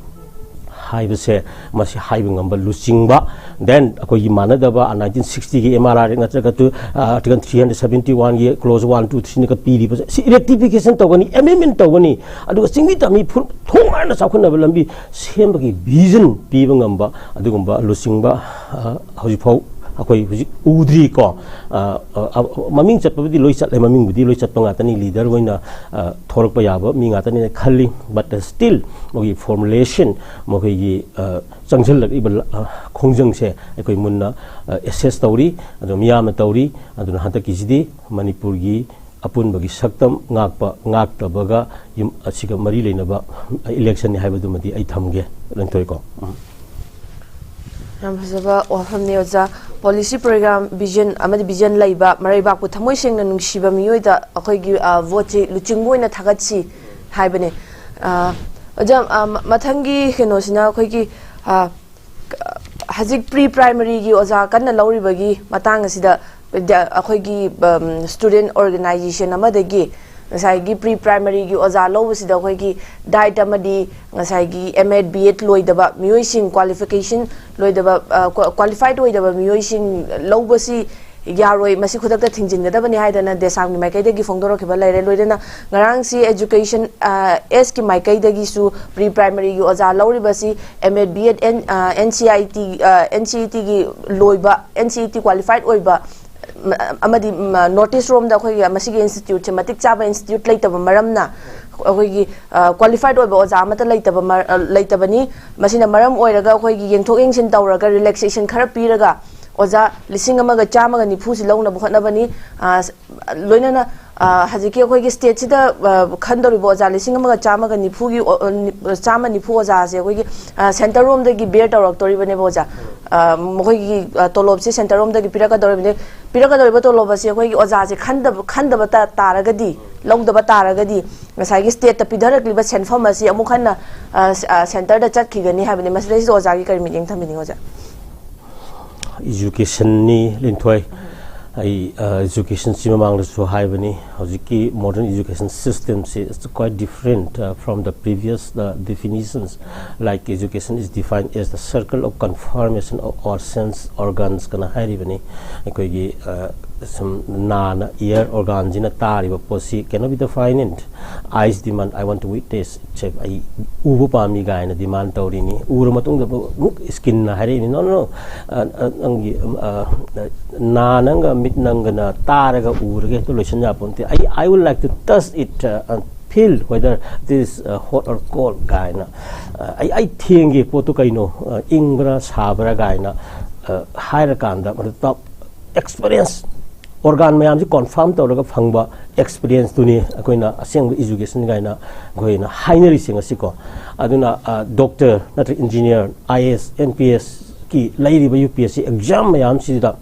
ꯍꯥꯏꯕꯁꯦ, ꯃꯁꯤ ꯍꯥꯏꯕ ꯉꯝꯕ ꯂꯨꯆꯤꯡꯕ, then ꯑꯩꯈꯣꯏꯒꯤ ꯃꯥꯟꯅꯗꯕ, ꯑ, nineteen sixtyꯒꯤ M R R Act ꯅꯠꯇ꯭ꯔꯒ ꯇꯨ-, ꯑ, Article three hundred seventy oneꯒꯤ clause one, two, threeꯅꯒ ꯄꯤꯔꯤꯕ ꯁꯤ rectification ꯇꯧꯒꯅꯤ, amendment ꯇꯧꯒꯅꯤ, ꯑꯗꯨꯒ ꯆꯤꯡꯃꯤ ꯇꯝꯃꯤ ꯐꯨꯔꯨꯞ ꯊꯣꯡ ꯍꯥꯟꯅ ꯆꯥꯎꯈꯠꯅꯕ ꯂꯝꯕꯤ ꯁꯦꯝꯕꯒꯤ vision ꯄꯤꯕ ꯉꯝꯕ ꯑꯗꯨꯒꯨꯝꯕ ꯂꯨꯆꯤꯡꯕ, ꯑ, ꯍꯧꯖꯤꯛꯐꯥꯎ ꯑꯩꯈꯣꯏ ꯍꯧꯖꯤꯛ ꯎꯗ꯭ꯔꯤꯀꯣ꯫ ꯑ, ꯑ, ꯑ, ꯃꯃꯤꯡ ꯆꯠꯄꯕꯨꯗꯤ ꯂꯣꯏ ꯆꯠꯂꯦ, ꯃꯃꯤꯡꯕꯨꯗꯤ ꯂꯣꯏ ꯆꯠꯄ ꯉꯥꯛꯇꯅꯤ, leader ꯑꯣꯏꯅ, ꯑ, ꯊꯣꯔꯛꯄ ꯌꯥꯕ ꯃꯤ ꯉꯥꯛꯇꯅꯤꯅ ꯈꯜꯂꯤ꯫ But still ꯃꯈꯣꯏꯒꯤ formulation, ꯃꯈꯣꯏꯒꯤ, ꯑ, ꯆꯪꯁꯤꯜꯂꯛꯂꯤꯕ ꯂ-, ꯑ, ꯈꯣꯡꯖꯪꯁꯦ ꯑꯩꯈꯣꯏ ꯃꯨꯟꯅ, ꯑ, assess ꯇꯧꯔꯤ, ꯑꯗꯨ ꯃꯤꯌꯥꯝꯅ ꯇꯧꯔꯤ꯫ ꯑꯗꯨꯅ ꯍꯟꯗꯛꯀꯤꯁꯤꯗꯤ ꯃꯅꯤꯄꯨꯔꯒꯤ ꯑꯄꯨꯟꯕꯒꯤ ꯁꯛꯇꯝ ꯉꯥꯛꯄ ꯉꯥꯛꯇꯕꯒ ꯌꯨꯝ-, ꯑꯁꯤꯒ ꯃꯔꯤ ꯂꯩꯅꯕ electionꯅꯤ ꯍꯥꯏꯕꯗꯨꯃꯗꯤ ꯑꯩ ꯊꯝꯒꯦ꯫ ꯂꯣꯏꯊꯣꯛꯑꯦꯀꯣ꯫ ꯎꯝ꯫ ꯌꯥꯝ ꯐꯖꯕ ꯋꯥꯐꯝꯅꯤ ꯑꯣꯖꯥ꯫ Policy program, vision ꯑꯃꯗꯤ vision ꯂꯩꯕ, ꯃꯔꯩꯕꯥꯛꯄꯨ ꯊꯃꯣꯏ ꯁꯦꯡꯅ ꯅꯨꯡꯁꯤꯕ ꯃꯤꯑꯣꯏꯗ ꯑꯩꯈꯣꯏꯒꯤ, ꯑ, voteꯁꯤ ꯂꯨꯆꯤꯡꯕ ꯑꯣꯏꯅ ꯊꯥꯒꯠꯁꯤ ꯍꯥꯏꯕꯅꯦ꯫ ꯑ, ꯑꯣꯖꯥ, ꯑ, ꯃ-, ꯃꯊꯪꯒꯤ ꯀꯩꯅꯣꯁꯤꯅ ꯑꯩꯈꯣꯏꯒꯤ, ꯑ, ꯍꯧꯖꯤꯛ pre primaryꯒꯤ ꯑꯣꯖꯥ ꯀꯟꯅ ꯂꯧꯔꯤꯕꯒꯤ ꯃꯇꯥꯡ ꯑꯁꯤꯗ ꯕꯤꯗ꯭ꯌꯥ-, ꯑꯩꯈꯣꯏꯒꯤ, ꯎꯝ, student organization ꯑꯃꯗꯒꯤ ꯉꯁꯥꯏꯒꯤ pre primaryꯒꯤ ꯑꯣꯖꯥ ꯂꯧꯕꯁꯤꯗ ꯑꯩꯈꯣꯏꯒꯤ diet ꯑꯃꯗꯤ ꯉꯁꯥꯏꯒꯤ M.Ed, B.Ed ꯂꯣꯏꯗꯕ ꯃꯤꯑꯣꯏꯁꯤꯡ, qualification ꯂꯣꯏꯗꯕ, ꯑ, qua-, qualified ꯑꯣꯏꯗꯕ ꯃꯤꯑꯣꯏꯁꯤꯡ ꯂꯧꯕꯁꯤ ꯌꯥꯔꯣꯏ, ꯃꯁꯤ ꯈꯨꯗꯛꯇ ꯊꯤꯡꯖꯤꯟꯒꯗꯕꯅꯤ ꯍꯥꯏꯗꯅ ꯗꯦꯁꯥꯝꯒꯤ ꯃꯥꯏꯀꯩꯗꯒꯤ ꯐꯣꯡꯗꯣꯔꯛꯈꯤꯕ ꯂꯩꯔꯦ꯫ ꯂꯣꯏꯅꯅ ꯉꯔꯥꯡꯁꯤ education, ꯑ, S ꯀꯤ ꯃꯥꯏꯀꯩꯗꯒꯤꯁꯨ pre primaryꯒꯤ ꯑꯣꯖꯥ ꯂꯧꯔꯤꯕꯁꯤ M Ed, B Ed, N-, ꯑ, N C I T, ꯑ, N C E Tꯒꯤ ꯂꯣꯏꯕ, N C E T qualified ꯑꯣꯏꯕ, ꯃ-, ꯑꯃꯗꯤ, ꯃ-, North East ꯔꯣꯝꯗ ꯑꯩꯈꯣꯏꯒꯤ ꯃꯁꯤꯒꯤ instituteꯁꯦ ꯃꯇꯤꯛ ꯆꯥꯕ institute ꯂꯩꯇꯕ ꯃꯔꯝꯅ ꯑꯩꯈꯣꯏꯒꯤ, ꯑ, qualified ꯑꯣꯏꯕ ꯑꯣꯖꯥ ꯑꯃꯠꯇ ꯂꯩꯇꯕ ꯃꯔ-, ꯑ, ꯂꯩꯇꯕꯅꯤ꯫ ꯃꯁꯤꯅ ꯃꯔꯝ ꯑꯣꯏꯔꯒ ꯑꯩꯈꯣꯏꯒꯤ ꯌꯦꯡꯊꯣꯛ ꯌꯦꯡꯁꯤꯟ ꯇꯧꯔꯒ relaxation ꯈꯔ ꯄꯤꯔꯒ ꯑꯣꯖꯥ ꯂꯤꯁꯤꯡ ꯑꯃꯒ ꯆꯥꯝꯃꯒ ꯅꯤꯐꯨꯁꯤ ꯂꯧꯅꯕ ꯍꯣꯠꯅꯕꯅꯤ꯫ ꯑ, ꯁ-, ꯂꯣꯏꯅꯅ, ꯑ, ꯍꯧꯖꯤꯛꯀꯤ ꯑꯩꯈꯣꯏꯒꯤ stateꯁꯤꯗ, ꯑ, ꯈꯟꯗꯧꯔꯤꯕ ꯑꯣꯖꯥ ꯂꯤꯁꯤꯡ ꯑꯃꯒ ꯆꯥꯝꯃꯒ ꯅꯤꯐꯨꯒꯤ ꯑꯣ-, ꯑ, ꯅꯤ-, ꯆꯥꯝꯃ ꯅꯤꯐꯨ ꯑꯣꯖꯥꯁꯦ ꯑꯩꯈꯣꯏꯒꯤ, ꯑ, centre ꯔꯣꯝꯗꯒꯤ bear ꯇꯧꯔꯛꯇꯣꯔꯤꯕꯅꯦꯕ ꯑꯣꯖꯥ꯫ ꯑ, ꯃꯈꯣꯏꯒꯤ, ꯑ, ꯇꯣꯂꯣꯞꯁꯦ centre ꯔꯣꯝꯗꯒꯤ ꯄꯤꯔꯛꯀꯗꯧꯔꯤꯕꯅꯤ꯫ ꯄꯤꯔꯛꯀꯗꯧꯔꯤꯕ ꯇꯣꯂꯣꯞ ꯑꯁꯤ ꯑꯩꯈꯣꯏꯒꯤ ꯑꯣꯖꯥꯁꯦ ꯈꯟꯗꯕ, ꯈꯟꯗꯕ ꯇꯥ-, ꯇꯥꯔꯒꯗꯤ, ꯂꯧꯗꯕ ꯇꯥꯔꯒꯗꯤ ꯉꯁꯥꯏꯒꯤ stateꯇ ꯄꯤꯊꯔꯛꯂꯤꯕ ꯁꯦꯟꯐꯝ ꯑꯁꯤ ꯑꯃꯨꯛ ꯍꯟꯅ, ꯑ, ꯁ-, ꯑ, centreꯗ ꯆꯠꯈꯤꯒꯅꯤ ꯍꯥꯏꯕꯅꯤ꯫ ꯃꯁꯤꯗꯩꯁꯤꯗ ꯑꯣꯖꯥꯒꯤ ꯀꯔꯤ ꯃꯤꯠꯌꯦꯡ ꯊꯝꯕꯤꯅꯤꯡꯉꯤ ꯑꯣꯖꯥ? Educationꯅꯤ, ꯂꯤꯟꯊꯣꯏ꯫ ꯑꯩ, ꯑ, educationꯁꯤ ꯃꯃꯥꯡꯗꯁꯨ ꯍꯥꯏꯕꯅꯤ, ꯍꯧꯖꯤꯛꯀꯤ modern education systemꯁꯤ is quite different, uh, from the previous, uh, definitions. Like education is defined as the circle of conformation of our sense organs ꯀꯅ ꯍꯥꯏꯔꯤꯕꯅꯤ꯫ ꯑꯩꯈꯣꯏꯒꯤ, ꯑ, ꯁꯨꯝ ꯅꯥꯅ ear organꯁꯤꯅ ꯇꯥꯔꯤꯕ ꯄꯣꯠꯁꯤ cannot be defined in eyes demand, "I want to witness." ꯁꯦ ꯑꯩ ꯎꯕ ꯄꯥꯝꯃꯤ ꯀꯥꯏꯅ demand ꯇꯧꯔꯤꯅꯤ꯫ ꯎꯔ ꯃꯇꯨꯡꯗ ꯑꯃꯨꯛ skinꯅ ꯍꯥꯏꯔꯛꯏꯅꯤ, "No, no, no, ꯑ, ꯑ, ꯅꯪꯒꯤ, ꯑ, ꯅꯥ ꯅꯪꯒ ꯃꯤꯠ ꯅꯪꯒꯅ ꯇꯥꯔꯒ ꯎꯔꯒ ꯍꯦꯛꯇ ꯂꯣꯏꯁꯤꯟ ꯌꯥꯄꯣꯟꯇꯦ꯫ I, I would like to touch it, uh, and feel whether it is, uh, hot or cold" ꯀꯥꯏꯅ꯫ ꯑ, ꯑꯩ, ꯑꯩ ꯊꯦꯡꯒꯦ ꯄꯣꯠꯇꯨ ꯀꯩꯅꯣ, ꯑ, ꯏꯪꯕ꯭ꯔꯥ ꯁꯥꯕ꯭ꯔꯥ ꯀꯥꯏꯅ, ꯑ, ꯍꯥꯏꯔꯀꯥꯟꯗ ꯃꯗꯨ experience, organ ꯃꯌꯥꯝꯁꯤ confirm ꯇꯧꯔꯒ ꯐꯪꯕ experienceꯇꯨꯅꯤ ꯑꯩꯈꯣꯏꯅ ꯑꯁꯦꯡꯕ education ꯀꯥꯏꯅ ꯑꯩꯈꯣꯏꯅ ꯍꯥꯏꯅꯔꯤꯁꯦ ꯉꯁꯤꯀꯣ꯫ ꯑꯗꯨꯅ, ꯑ, doctor ꯅꯠꯇ꯭ꯔꯒ engineer, IAS, NPSꯀꯤ ꯂꯩꯔꯤꯕ UPSC exam ꯃꯌꯥꯝꯁꯤꯗ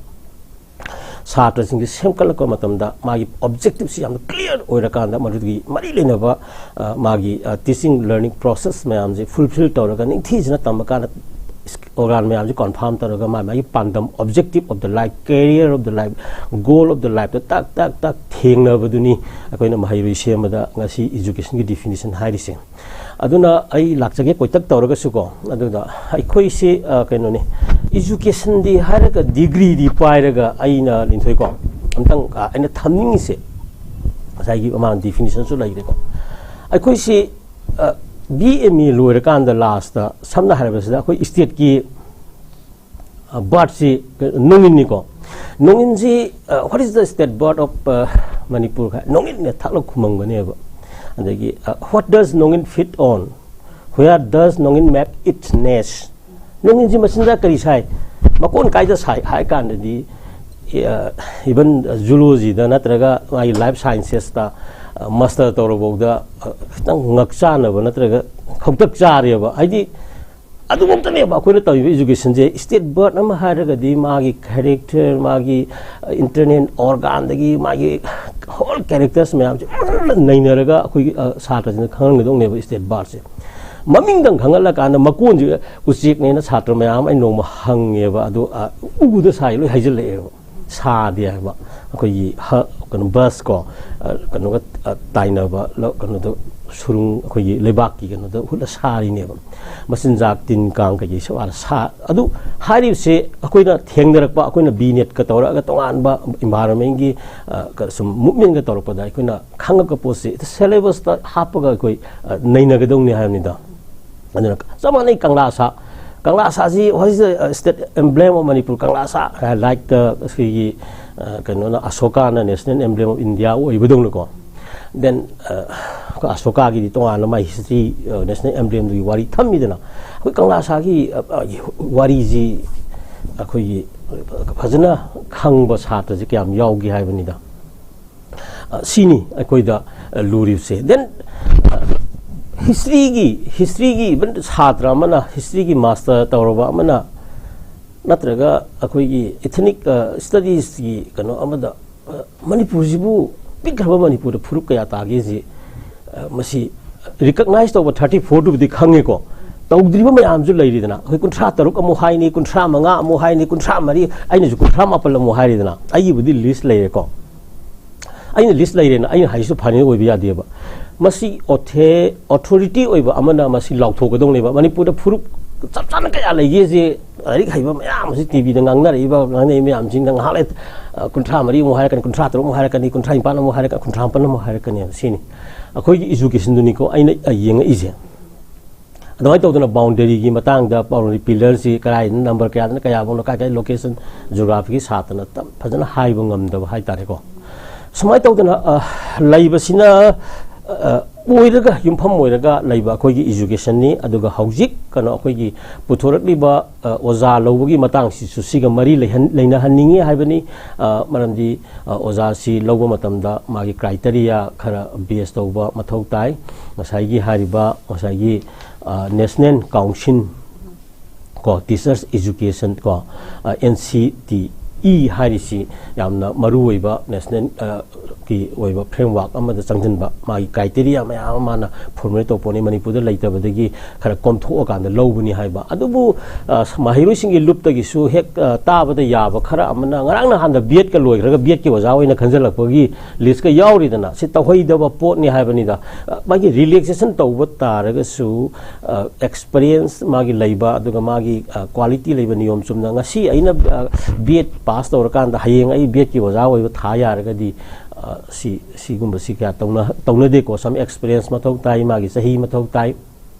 ꯁꯥꯇ꯭ꯔꯁꯤꯡꯁꯤ ꯁꯦꯝꯒꯠꯂꯛꯄ ꯃꯇꯝꯗ ꯃꯥꯒꯤ objectiveꯁꯤ ꯌꯥꯝꯅ clear ꯑꯣꯏꯔꯀꯥꯟꯗ ꯃꯗꯨꯒꯤ ꯃꯔꯤ ꯂꯩꯅꯕ, ꯑ, ꯃꯥꯒꯤ, ꯑ, teaching learning process ꯃꯌꯥꯝꯁꯤ fulfill ꯇꯧꯔꯒ ꯅꯤꯡꯊꯤꯖꯅ ꯇꯝꯃꯀꯥꯟꯗ organ ꯃꯌꯥꯝꯁꯤ confirm ꯇꯧꯔꯒ ꯃꯥ ꯃꯥꯒꯤ ꯄꯥꯟꯗꯝ, objective of the life, career of the life, goal of the lifeꯇ ꯇꯛ ꯇꯛ ꯇꯛ ꯊꯦꯡꯅꯕꯗꯨꯅꯤ ꯑꯩꯈꯣꯏꯅ ꯃꯍꯩꯔꯣꯏ ꯁꯦꯝꯕꯗ ꯉꯁꯤ educationꯒꯤ definition ꯍꯥꯏꯔꯤꯁꯦ꯫ ꯑꯗꯨꯅ ꯑꯩ ꯂꯥꯛꯆꯒꯦ ꯀꯣꯏꯇꯛ ꯇꯧꯔꯒꯁꯨꯀꯣ꯫ ꯑꯗꯨꯗ ꯑꯩꯈꯣꯏꯁꯤ, ꯑ, ꯀꯩꯅꯣꯅꯤ, ꯏꯖꯨꯀꯦꯁꯟꯗꯤ ꯍꯥꯏꯔꯒ ꯗꯤꯒ꯭ꯔꯤꯗꯤ ꯄꯥꯏꯔꯒ ꯑꯩꯅ, ꯂꯤꯟꯊꯣꯏꯀꯣ, ꯑꯝꯇꯪ, ꯑ, ꯑꯩꯅ ꯊꯝꯅꯤꯡꯉꯤꯁꯦ, ꯉꯁꯥꯏꯒꯤ ꯃꯃꯥꯡ ꯗꯤꯐꯤꯅꯤꯁꯟꯁꯨ ꯂꯩꯔꯦꯀꯣ, ꯑꯩꯈꯣꯏꯁꯤ, ꯕꯤ ꯑꯦꯝ ꯑꯦ ꯂꯣꯏꯔꯀꯥꯟꯗ ꯂꯥꯁꯇ ꯁꯝꯅ ꯍꯥꯏꯔꯕꯁꯤꯗ ꯑꯩꯈꯣꯏ ꯁ꯭ꯇꯦꯠꯀꯤ ꯕꯥꯔꯠꯁꯤ ꯅꯣꯡꯏꯟꯅꯤꯀꯣ꯫ ꯅꯣꯡꯏꯟꯁꯤ, what is the state bird of Manipur ꯍꯥꯏ, ꯅꯣꯡꯏꯟꯅ ꯊꯥꯛꯂ ꯈꯨꯝꯃꯝꯒꯅꯦꯕ꯫ ꯑꯗꯒꯤ, what does Nongin feed on? Where does Nongin make its nest? ꯅꯣꯡꯏꯟꯁꯤ ꯃꯆꯤꯟꯖꯥꯛ ꯀꯔꯤ ꯁꯥꯏ, ꯃꯀꯣꯟ ꯀꯥꯏꯗ ꯁꯥꯏ ꯍꯥꯏ ꯀꯥꯟꯗꯗꯤ, ꯏꯚꯟ ꯖꯨꯂꯣꯖꯤꯗ ꯅꯠꯇ꯭ꯔꯒ ꯃꯥꯒꯤ ꯂꯥꯏꯐ ꯁꯥꯏꯟꯁꯦꯁꯇ ꯃꯥꯁꯇꯔ ꯇꯧꯔꯐꯥꯎꯗ ꯈꯤꯇꯪ ꯉꯛꯆꯥꯟꯅꯕ ꯅꯠꯇ꯭ꯔꯒ ꯈꯧꯇꯛ ꯆꯥꯔꯦꯕ꯫ ꯍꯥꯏꯗꯤ ꯑꯗꯨꯃꯛꯇꯅꯦꯕ ꯑꯩꯈꯣꯏꯅ ꯇꯧꯔꯤꯕ ꯏꯖꯨꯀꯦꯁꯟꯁꯦ꯫ ꯁ꯭ꯇꯦꯠ ꯕꯥꯔꯠ ꯑꯃ ꯍꯥꯏꯔꯒꯗꯤ ꯃꯥꯒꯤ ꯀꯦꯔꯦꯛꯇꯔ, ꯃꯥꯒꯤ ꯏꯟꯇꯔꯅꯦꯜ ꯑꯣꯔꯒꯥꯟꯗꯒꯤ ꯃꯥꯒꯤ ꯍꯣꯜ ꯀꯦꯔꯦꯛꯇꯔꯁ ꯃꯌꯥꯝꯁꯦ ꯄꯨꯟꯅ ꯅꯩꯅꯔꯒ ꯑꯩꯈꯣꯏꯒꯤ, ꯑ, ꯁꯥꯇ꯭ꯔꯁꯤꯡꯅ ꯈꯪꯍꯟꯒꯗꯧꯅꯦꯕ ꯁ꯭ꯇꯦꯠ ꯕꯥꯔꯠꯁꯦ꯫ ꯃꯃꯤꯡꯗꯪ ꯈꯪꯍꯜꯂꯀꯥꯟꯗ ꯃꯀꯣꯟꯁꯦ ꯎꯆꯦꯛꯅꯦꯅ ꯁꯥꯇ꯭ꯔ ꯃꯌꯥꯝ ꯑꯩ ꯅꯣꯡꯃ ꯍꯪꯉꯦꯕ꯫ ꯑꯗꯣ, ꯑ, ꯎꯗ ꯁꯥꯏ ꯂꯣꯏ ꯍꯥꯏꯖꯤꯜꯂꯛꯑꯦꯕ꯫ ꯁꯥꯗꯦ ꯍꯥꯏꯕ꯫ ꯑꯩꯈꯣꯏꯒꯤ ꯍ-, ꯀꯩꯅꯣ, ꯕꯁ ꯀꯣ, ꯑ, ꯀꯩꯅꯣꯒ, ꯑ, ꯇꯥꯏꯅꯕ, ꯂ-, ꯀꯩꯅꯣꯗꯣ, ꯁꯨꯔꯨꯡ, ꯑꯩꯈꯣꯏꯒꯤ ꯂꯩꯕꯥꯛꯀꯤ ꯀꯩꯅꯣꯗ ꯍꯨꯠꯂ ꯁꯥꯔꯤꯅꯦꯕ꯫ ꯃꯆꯤꯟꯖꯥꯛ, ꯇꯤꯟ ꯀꯥꯡ ꯀꯩꯀꯩ ꯁꯥ-, ꯁꯥ-, ꯑꯗꯨ ꯍꯥꯏꯔꯤꯕꯁꯦ ꯑꯩꯈꯣꯏꯅ ꯊꯦꯡꯅꯔꯛꯄ, ꯑꯩꯈꯣꯏꯅ ꯕꯤ ꯅꯦꯠꯀ ꯇꯧꯔꯒ ꯇꯣꯉꯥꯟꯕ ꯏꯟꯚꯥꯏꯔꯣꯟꯃꯦꯟꯒꯤ, ꯑ, ꯀ-, ꯁꯨꯝ ꯃꯨꯞꯃꯦꯟꯒ ꯇꯧꯔꯛꯄꯗ ꯑꯩꯈꯣꯏꯅ ꯈꯪꯉꯛꯄ ꯄꯣꯠꯁꯦ ꯁꯦꯂꯦꯕꯁꯇ ꯍꯥꯞꯄꯒ ꯑꯩꯈꯣꯏ, ꯑ, ꯅꯩꯅꯒꯗꯧꯅꯤ ꯍꯥꯏꯕꯅꯤꯗ꯫ ꯑꯗꯨꯅ ꯆꯞ ꯃꯥꯟꯅꯩ ꯀꯪꯂꯥ ꯁꯥ-, ꯀꯪꯂꯥ ꯁꯥꯁꯤ ꯍꯧꯖꯤꯛ, ꯑ, state emblem of Manipur, ꯀꯪꯂꯥ ꯁꯥ, ꯑ, like the, ꯑꯩꯈꯣꯏꯒꯤ, ꯑ, ꯀꯩꯅꯣꯅ, ꯑꯁꯣꯀꯥꯅ national emblem of India ꯑꯣꯏꯕꯗꯧꯅꯀꯣ꯫ Then, ꯑ, ꯑꯩꯈꯣꯏ ꯑꯁꯣꯀꯥꯒꯤꯗꯤ ꯇꯣꯉꯥꯟꯅ ꯃꯥꯏ history, ꯑ, national emblemꯗꯨꯒꯤ ꯋꯥꯔꯤ ꯊꯝꯃꯤꯗꯅ꯫ ꯑꯩꯈꯣꯏ ꯀꯪꯂꯥ ꯁꯥꯒꯤ, ꯑ, ꯑ, ꯋꯥꯔꯤꯁꯤ ꯑꯩꯈꯣꯏꯒꯤ ꯐꯖꯅ ꯈꯪꯕ ꯁꯥꯇ꯭ꯔꯁꯤ ꯀꯌꯥꯝ ꯌꯥꯎꯒꯦ ꯍꯥꯏꯕꯅꯤꯗ꯫ ꯑ, ꯁꯤꯅꯤ ꯑꯩꯈꯣꯏꯗ, ꯑ, ꯂꯨꯔꯤꯕꯁꯦ꯫ Then, ꯑ, historyꯒꯤ, historyꯒꯤ even ꯁꯥꯇ꯭ꯔ ꯑꯃꯅ, historyꯒꯤ ꯃꯥꯁꯇꯔ ꯇꯧꯔꯕ ꯑꯃꯅ, ꯅꯠꯇ꯭ꯔꯒ ꯑꯩꯈꯣꯏꯒꯤ ethnic, ꯑ, studiesꯀꯤ ꯀꯩꯅꯣ ꯑꯃꯗ, ꯑ, ꯃꯅꯤꯄꯨꯔꯁꯤꯕꯨ, ꯄꯤꯛꯈ꯭ꯔꯕ ꯃꯅꯤꯄꯨꯔꯗ ꯐꯨꯔꯨꯞ ꯀꯌꯥ ꯇꯥꯒꯦꯁꯤ, ꯑ, ꯃꯁꯤ recognize ꯇꯧꯕ thirty fourꯗꯨꯕꯨꯗꯤ ꯈꯪꯉꯦꯀꯣ꯫ ꯇꯧꯗ꯭ꯔꯤꯕ ꯃꯌꯥꯝꯁꯨ ꯂꯩꯔꯤꯗꯅ, ꯑꯩꯈꯣꯏ ꯀꯨꯟꯊ꯭ꯔꯥ ꯇꯔꯨꯛ ꯑꯃꯨꯛ ꯍꯥꯏꯅꯤ, ꯀꯨꯟꯊ꯭ꯔꯥ ꯃꯉꯥ ꯑꯃꯨꯛ ꯍꯥꯏꯅꯤ, ꯀꯨꯟꯊ꯭ꯔꯥ ꯃꯔꯤ, ꯑꯩꯅꯁꯨ ꯀꯨꯟꯊ꯭ꯔꯥ ꯃꯥꯄꯜ ꯑꯃꯨꯛ ꯍꯥꯏꯔꯤꯗꯅ, ꯑꯩꯒꯤꯕꯨꯗꯤ list ꯂꯩꯔꯦꯀꯣ꯫ ꯑꯩꯅ list ꯂꯩꯔꯦꯅ ꯑꯩꯅ ꯍꯥꯏꯁꯨ final ꯑꯣꯏꯕ ꯌꯥꯗꯦꯕ꯫ ꯃꯁꯤ ꯑꯣꯊꯦ-, authority ꯑꯣꯏꯕ ꯑꯃꯅ ꯃꯁꯤ ꯂꯥꯎꯊꯣꯛꯀꯗꯧꯅꯦꯕ꯫ ꯃꯅꯤꯄꯨꯔꯗ ꯐꯨꯔꯨꯞ ꯆꯞ ꯆꯥꯅ ꯀꯌꯥ ꯂꯩꯒꯦꯁꯦ ꯂꯥꯏꯔꯤꯛ ꯍꯩꯕ ꯃꯌꯥꯝ ꯑꯁꯤ ꯇꯤꯚꯤꯗ ꯉꯥꯡꯅꯔꯛꯏꯕ, ꯉꯥꯡꯅꯔꯤꯕ ꯃꯌꯥꯝꯁꯤꯡꯗ ꯉꯥꯏꯍꯥꯛ ꯂꯩ, ꯑ, ꯀꯨꯟꯊ꯭ꯔꯥ ꯃꯔꯤ ꯑꯃꯨꯛ ꯍꯥꯏꯔꯛꯀꯅꯤ, ꯀꯨꯟꯊ꯭ꯔꯥ ꯇꯔꯨꯛ ꯑꯃꯨꯛ ꯍꯥꯏꯔꯛꯀꯅꯤ, ꯀꯨꯟꯊ꯭ꯔꯥ ꯅꯤꯄꯥꯟ ꯑꯃꯨꯛ ꯍꯥꯏꯔꯛꯀꯅꯤ, ꯀꯨꯟꯊ꯭ꯔꯥ ꯃꯥꯄꯟ ꯑꯃꯨꯛ ꯍꯥꯏꯔꯛꯀꯅꯦꯕ꯫ ꯁꯤꯅꯤ ꯑꯩꯈꯣꯏꯒꯤ ꯏꯖꯨꯀꯦꯁꯟꯗꯨꯅꯤꯀꯣ ꯑꯩꯅ, ꯑ, ꯌꯦꯡꯉꯛꯏꯁꯦ꯫ ꯑꯗꯨꯃꯥꯏꯅ ꯇꯧꯗꯅ ꯕꯥꯎꯟꯗꯔꯤꯒꯤ ꯃꯇꯥꯡꯗ, ꯕꯥꯎꯟꯗꯔꯤ ꯄꯤꯂꯔꯁꯤ ꯀꯗꯥꯏꯗꯅ, ꯅꯝꯕꯔ ꯀꯌꯥꯗꯅ ꯀꯌꯥꯐꯥꯎꯅꯣ, ꯀꯥꯏ ꯀꯥꯏ ꯂꯣꯀꯦꯁꯟ, ꯖꯤꯑꯣꯒ꯭ꯔꯥꯐꯤꯒꯤ ꯁꯥꯇ꯭ꯔꯅ ꯇꯝ-, ꯐꯖꯅ ꯍꯥꯏꯕ ꯉꯝꯗꯕ ꯍꯥꯏꯇꯥꯔꯦꯀꯣ꯫ ꯁꯨꯃꯥꯏꯅ ꯇꯧꯗꯅ, ꯑ, ꯂꯩꯕꯁꯤꯅ, ꯑ, ꯑꯣꯏꯔꯒ, ꯌꯨꯝꯐꯝ ꯑꯣꯏꯔꯒ ꯂꯩꯕ ꯑꯩꯈꯣꯏꯒꯤ ꯏꯖꯨꯀꯦꯁꯟꯅꯤ꯫ ꯑꯗꯨꯒ ꯍꯧꯖꯤꯛ ꯀꯩꯅꯣ ꯑꯩꯈꯣꯏꯒꯤ ꯄꯨꯊꯣꯔꯛꯂꯤꯕ, ꯑ, ꯑꯣꯖꯥ ꯂꯧꯕꯒꯤ ꯃꯇꯥꯡꯁꯤꯁꯨ ꯁꯤꯒ ꯃꯔꯤ ꯂꯩꯍꯟ-, ꯂꯩꯅꯍꯟꯅꯤꯡꯉꯤ ꯍꯥꯏꯕꯅꯤ꯫ ꯑ, ꯃꯔꯝꯗꯤ, ꯑ, ꯑꯣꯖꯥꯁꯤ ꯂꯧꯕ ꯃꯇꯝꯗ ꯃꯥꯒꯤ ꯀ꯭ꯔꯥꯏꯇꯦꯔꯤꯌꯥ ꯈꯔ ꯕꯦꯁ ꯇꯧꯕ ꯃꯊꯧ ꯇꯥꯏ꯫ ꯉꯁꯥꯏꯒꯤ ꯍꯥꯏꯔꯤꯕ, ꯉꯁꯥꯏꯒꯤ, ꯑ, ꯅꯦꯁꯅꯦꯜ ꯀꯥꯎꯟꯁꯤꯜ ꯀꯣ, ꯇꯤꯆꯔꯁ ꯏꯖꯨꯀꯦꯁꯟ ꯀꯣ, ꯑ, ꯑꯦꯟ ꯁꯤ ꯇꯤ ꯏ ꯍꯥꯏꯔꯤꯁꯤ ꯌꯥꯝꯅ ꯃꯔꯨꯑꯣꯏꯕ ꯅꯦꯁꯅꯦꯜ, ꯑ, ꯀꯤ ꯑꯣꯏꯕ ꯐ꯭ꯔꯦꯝꯋꯥꯔꯛ ꯑꯃꯗ ꯆꯪꯁꯤꯟꯕ, ꯃꯥꯒꯤ ꯀ꯭ꯔꯥꯏꯇꯦꯔꯤꯌꯥ ꯃꯌꯥꯝ ꯑꯃ ꯃꯥꯅ ꯐꯣꯔꯃꯨꯂꯦꯠ ꯇꯧꯕ ꯄꯣꯠꯅꯤ꯫ ꯃꯅꯤꯄꯨꯔꯗ ꯂꯩꯇꯕꯗꯒꯤ ꯈꯔ ꯀꯣꯝꯊꯣꯛꯑꯀꯥꯟꯗ ꯂꯧꯕꯅꯤ ꯍꯥꯏꯕ꯫ ꯑꯗꯨꯕꯨ, ꯑ, ꯃꯍꯩꯔꯣꯏꯁꯤꯡꯒꯤ ꯂꯨꯞꯇꯒꯤꯁꯨ ꯍꯦꯛ, ꯑ, ꯇꯥꯕꯗ ꯌꯥꯕ ꯈꯔ ꯑꯃꯅ, ꯉꯔꯥꯡ ꯅꯍꯥꯟꯗ ꯕꯤ ꯑꯦꯗꯀ ꯂꯣꯏꯈ꯭ꯔꯒ ꯕꯤ ꯑꯦꯗꯀꯤ ꯑꯣꯖꯥ ꯑꯣꯏꯅ ꯈꯟꯖꯜꯂꯛꯄꯒꯤ ꯂꯤꯁꯀ ꯌꯥꯎꯔꯤꯗꯅ, ꯁꯤ ꯇꯧꯍꯩꯗꯕ ꯄꯣꯠꯅꯤ ꯍꯥꯏꯕꯅꯤꯗ꯫ ꯑ, ꯃꯥꯒꯤ ꯔꯤꯂꯦꯛꯁꯦꯁꯟ ꯇꯧꯕ ꯇꯥꯔꯒꯁꯨ, ꯑ, ꯑꯦꯛꯁꯄꯔꯤꯌꯦꯟꯁ ꯃꯥꯒꯤ ꯂꯩꯕ, ꯑꯗꯨꯒ ꯃꯥꯒꯤ, ꯑ, ꯀ꯭ꯋꯥꯂꯤꯇꯤ ꯂꯩꯕ ꯅꯤꯌꯣꯝ ꯆꯨꯝꯅ, ꯉꯁꯤ ꯑꯩꯅ, ꯑ, ꯕꯤ ꯑꯦꯗ ꯄꯥꯁ ꯇꯧꯔꯀꯥꯟꯗ ꯍꯌꯦꯡ ꯑꯩ ꯕꯤ ꯑꯦꯗꯀꯤ ꯑꯣꯖꯥ ꯑꯣꯏꯕ ꯊꯥ ꯌꯥꯔꯒꯗꯤ, ꯑ, ꯁꯤ, ꯁꯤꯒꯨꯝꯕꯁꯤ ꯀꯌꯥ ꯇꯧꯅ-, ꯇꯧꯅꯗꯦꯀꯣ꯫ ꯁꯝ ꯑꯦꯛꯁꯄꯔꯤꯌꯦꯟꯁ ꯃꯊꯧ ꯇꯥꯏ, ꯃꯥꯒꯤ ꯆꯍꯤ ꯃꯊꯧ ꯇꯥꯏ꯫